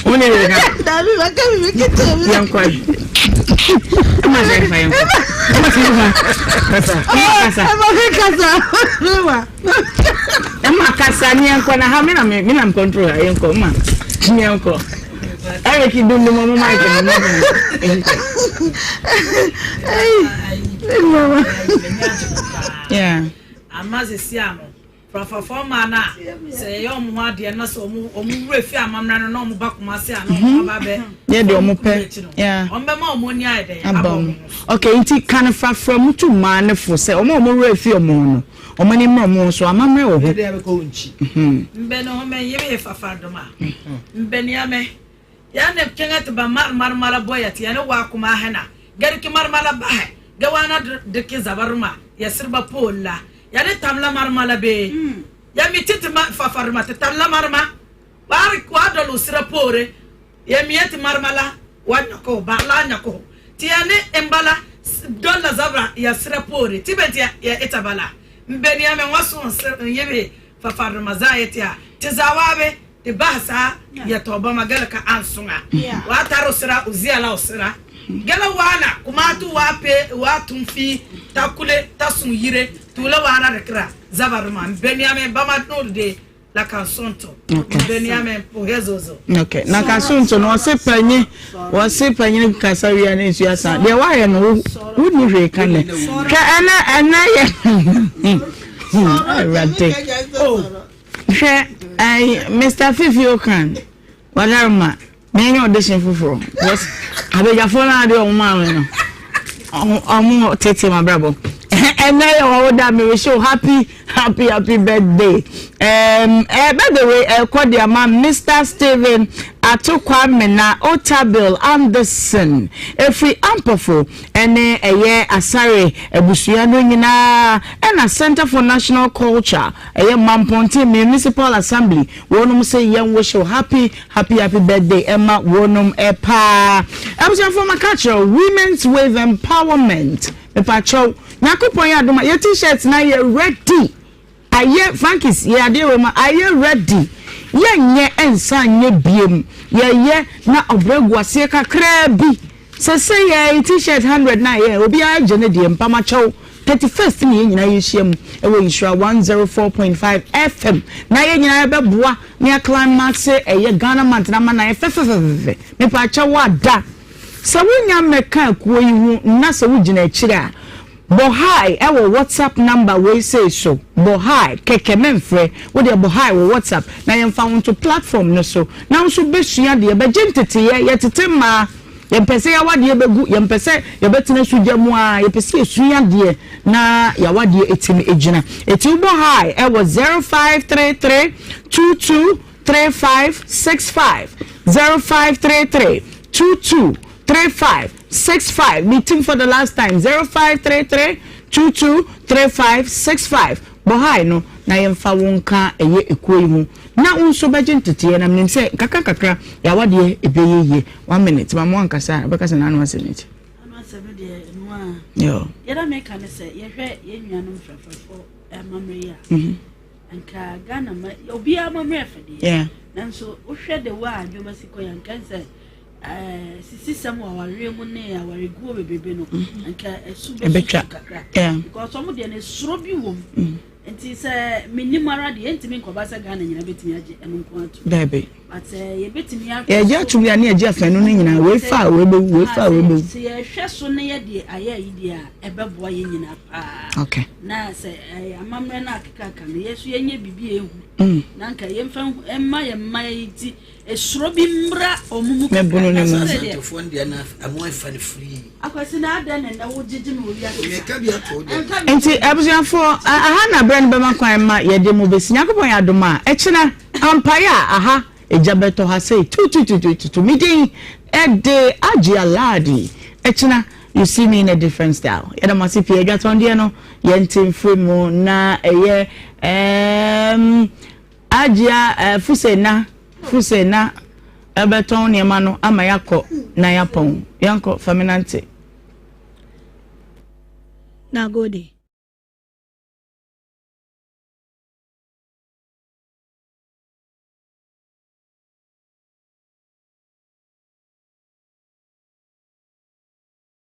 Wo ne yɛ ka. Dabi bɛka mi mi kete mi. Yɛnkɔ. Ɛma sɛ ɛfa yɛnkɔ. Ɛma sɛ ɛfa. Kasa. Ɛma kasa. Ɛma kasa. Ɛma. Ɛma kasa ne yɛnkɔ na ha me na me na me control ha yɛnkɔ ma. Yɛnkɔ. Eric dum dum ɔmo mic no mo dum. Yeah. Ama sisi ano. Frafrafoɔ mmaa no a sɛ yɛyɛ wɔn ho adeɛ na sɛ wɔn wɔn werɛ fi amammerɛ no na wɔn ba Kumasi a na wɔn aba abɛ Yɛ deɛ wɔn pɛ. akyi no Yeah. wɔn bɛma wɔn ani ayɛ dɛn Aba abɔ wɔn. wɔn ho Okay, nti kan frafra mu tu mmaa no fo sɛ wɔn a wɔn werɛ fi wɔn ho no, wɔn ani mmra wɔn ho so, amammerɛ wɔ hɔ. Mhm. Mbɛ ne ho mɛ yebe yɛ fafardoma mbɛ ne amɛ ya ne keŋɛ te ba mari marima la bo ya te ya ne waa kuma ahɛ na ge dike marima la bahɛ ge wa'ana dike zabaroma ya siriba poore la. Ya ne tam la marima la bee? Ya mi ti te fafaroma te tari la marima wa dɔla o sira poore? Ya mi ya ti marima la wa nyɔkɛ o ba la nyɔkɛ o. Te ya ne n bala dɔla zabera ya sira poore ti bɛn ti ya ita bala? N beni ya mɛ n wa sɔn n yebe fafaroma za'a yeti ya te za'a waabe te bahɛ saa yetɔgɔbama ge la ka an soŋa. Wa tari o sira o zi'a la o sira. Ge la wa'ana kuma ti wa pee wa tum fii ta kule ta suŋ yire ti la wa'ana dikira zabadoma n beni ya mɛ bama nuuri de la kan sonto n beni ya mɛ puhɛ zozo. Okay, na ka sonto no ɔse panyin wɔse panyin kasa wia ne nsu asa deɛ wayɛ no wo wonni hwee ka nɛ hwɛ ɛnɛ ɛnɛ yɛ awurade hwɛ ɛyi Mr Fifi Okan wadaroma Menyɛ audition foforɔ because abadwafoɔ no adeɛ ɔmo maa me no ɔmo tete m'abrabɔ. Ɛnɛ yɛ wɔn da me wish you happy happy happy birthday. Um, eh, birthday wei ɛkɔ de ama Mr. Stephen Atokwamena Otabil Anderson efiri Ampofo ɛne ɛyɛ Asare abusua no nyinaa ɛna Center for National Culture ɛyɛ Mampɔnten Municipal Assembly wɔnom sɛ yɛn wish you happy Happy happy birthday ɛma wonom paa. Abusuafoɔ maka akyerɛ wo women's wave empowerment mepakyɛw Nyankopɔn yɛ adom a yɛ t-shirt na yɛ ready ayɛ Frankis yɛ adeɛ wɔ mu ayɛ ready yɛnyɛ ɛnsa nyɛ biem yɛyɛ na ɔbrɛ gu aseɛ kakraa bi Sɛsɛ yɛ t-shirt hundred na yɛ obiara gye ne deɛ mpamakyɛw 31st ne yɛn nyinaa yɛhyia mu ɛwɔ Nhyira 104.5 FM na yɛn nyinaa yɛbɛboa ne yɛ climax ɛyɛ Ghana month na ama na yɛ fɛfɛfɛfɛfɛ mepaakyɛw ada sɛ wonya mmɛka akuo yi ho na sɛ wogyina akyire a Bɔ hi wɔ WhatsApp number wei sei so, bɔ hi kɛkɛ mɛnfrɛ, wo deɛ bɔ hi wɔ WhatsApp na yɛnfa wo nto platform no so na wo nso bɛsua deɛ bɛgye nteteeɛ, yɛtete mmaa, yɛmpɛ sɛ y'awadeɛ bɛgu, yɛmpɛ sɛ yɛbɛtena sugya mu ara, yɛpɛ sɛ yɛsua adeɛ na y'awadeɛ ɛtumi gyina. Ɛti wobɔ hi wɔ 0533 22 3565, 0533 22 35 65 meeting for the last time 0533 22 3565 bɔ hae no na yɛmfa wo nka ɛyɛ ekuo yi ho na wo nso bɛgye nteteeɛ na menim sɛ nkakra nkakra yɛawadeɛ ɛbɛyɛ yie. One minute ma mo ankasa a wobɛka sɛ n'ano asɛm nti. Ano asɛm no deɛ ɛno a yɛda meka ne sɛ yɛhwɛ yɛn nuanom mfrafrafoɔ amammerɛ yi a mhm. nka Ghana ma obiara amammerɛ fɛ deɛ nanso wohwɛ de wo a nneɛma si kɔ yɛ nka sɛ Sisisɛm wɔ awareɛ mu ne awareguo bebrebe no mm. nka ɛso bɛsusu kakra because ɔmo deɛ no esuro bi wɔ mu mm. nti sɛ menim ara deɛ ɛntumi nkɔba sɛ Ghana nyina bɛtumi agye ɛno nko ato daabi but eh, yɛbɛtumi ahwɛ yɛgye atom deɛ ne yɛgye afɛn no no nyinaa wei fa a wei bɛwu wei fa a wei bɛwu sɛ yɛhwɛ so ne yɛde ayɛ yi deɛ a ɛbɛboa yɛn nyinaa paa okay na sɛ eh, amammerɛ no akekaka no yɛ so yɛnyɛ biribi ehu mm. na nka yɛmfa mma yɛn mma yi ti Esuro bi mmra wɔn mu kakra. Mɛbono ne mu. Asantefoɔ no deɛ na ɛmo ɛfa no free. Akwasi na adɛn na ɛnɛ wo gyegye me wɔ wiase saa. Meka bi ato wo deɛ. Nti abusuafoɔ aha na berɛ no bɛma kwan ma yɛde mo bɛsi. Nyankopɔn yɛ adom a ɛkyena ampaeɛ a aha egya bɛtɔ ha sei tutututututu. Me din de Agye Aladi. Ɛkyena you see me in a different style. Yɛda mo ase pii. Adwatɔndeɛ no yɛnte mfiri mu na ɛyɛ ɛɛm. Ajia eh, fuse na, fuse na ɛbɛtɔn nneɛma no ama yɛakɔ na yɛapɔn. Yɛnkɔ, fa me nante. Na gode.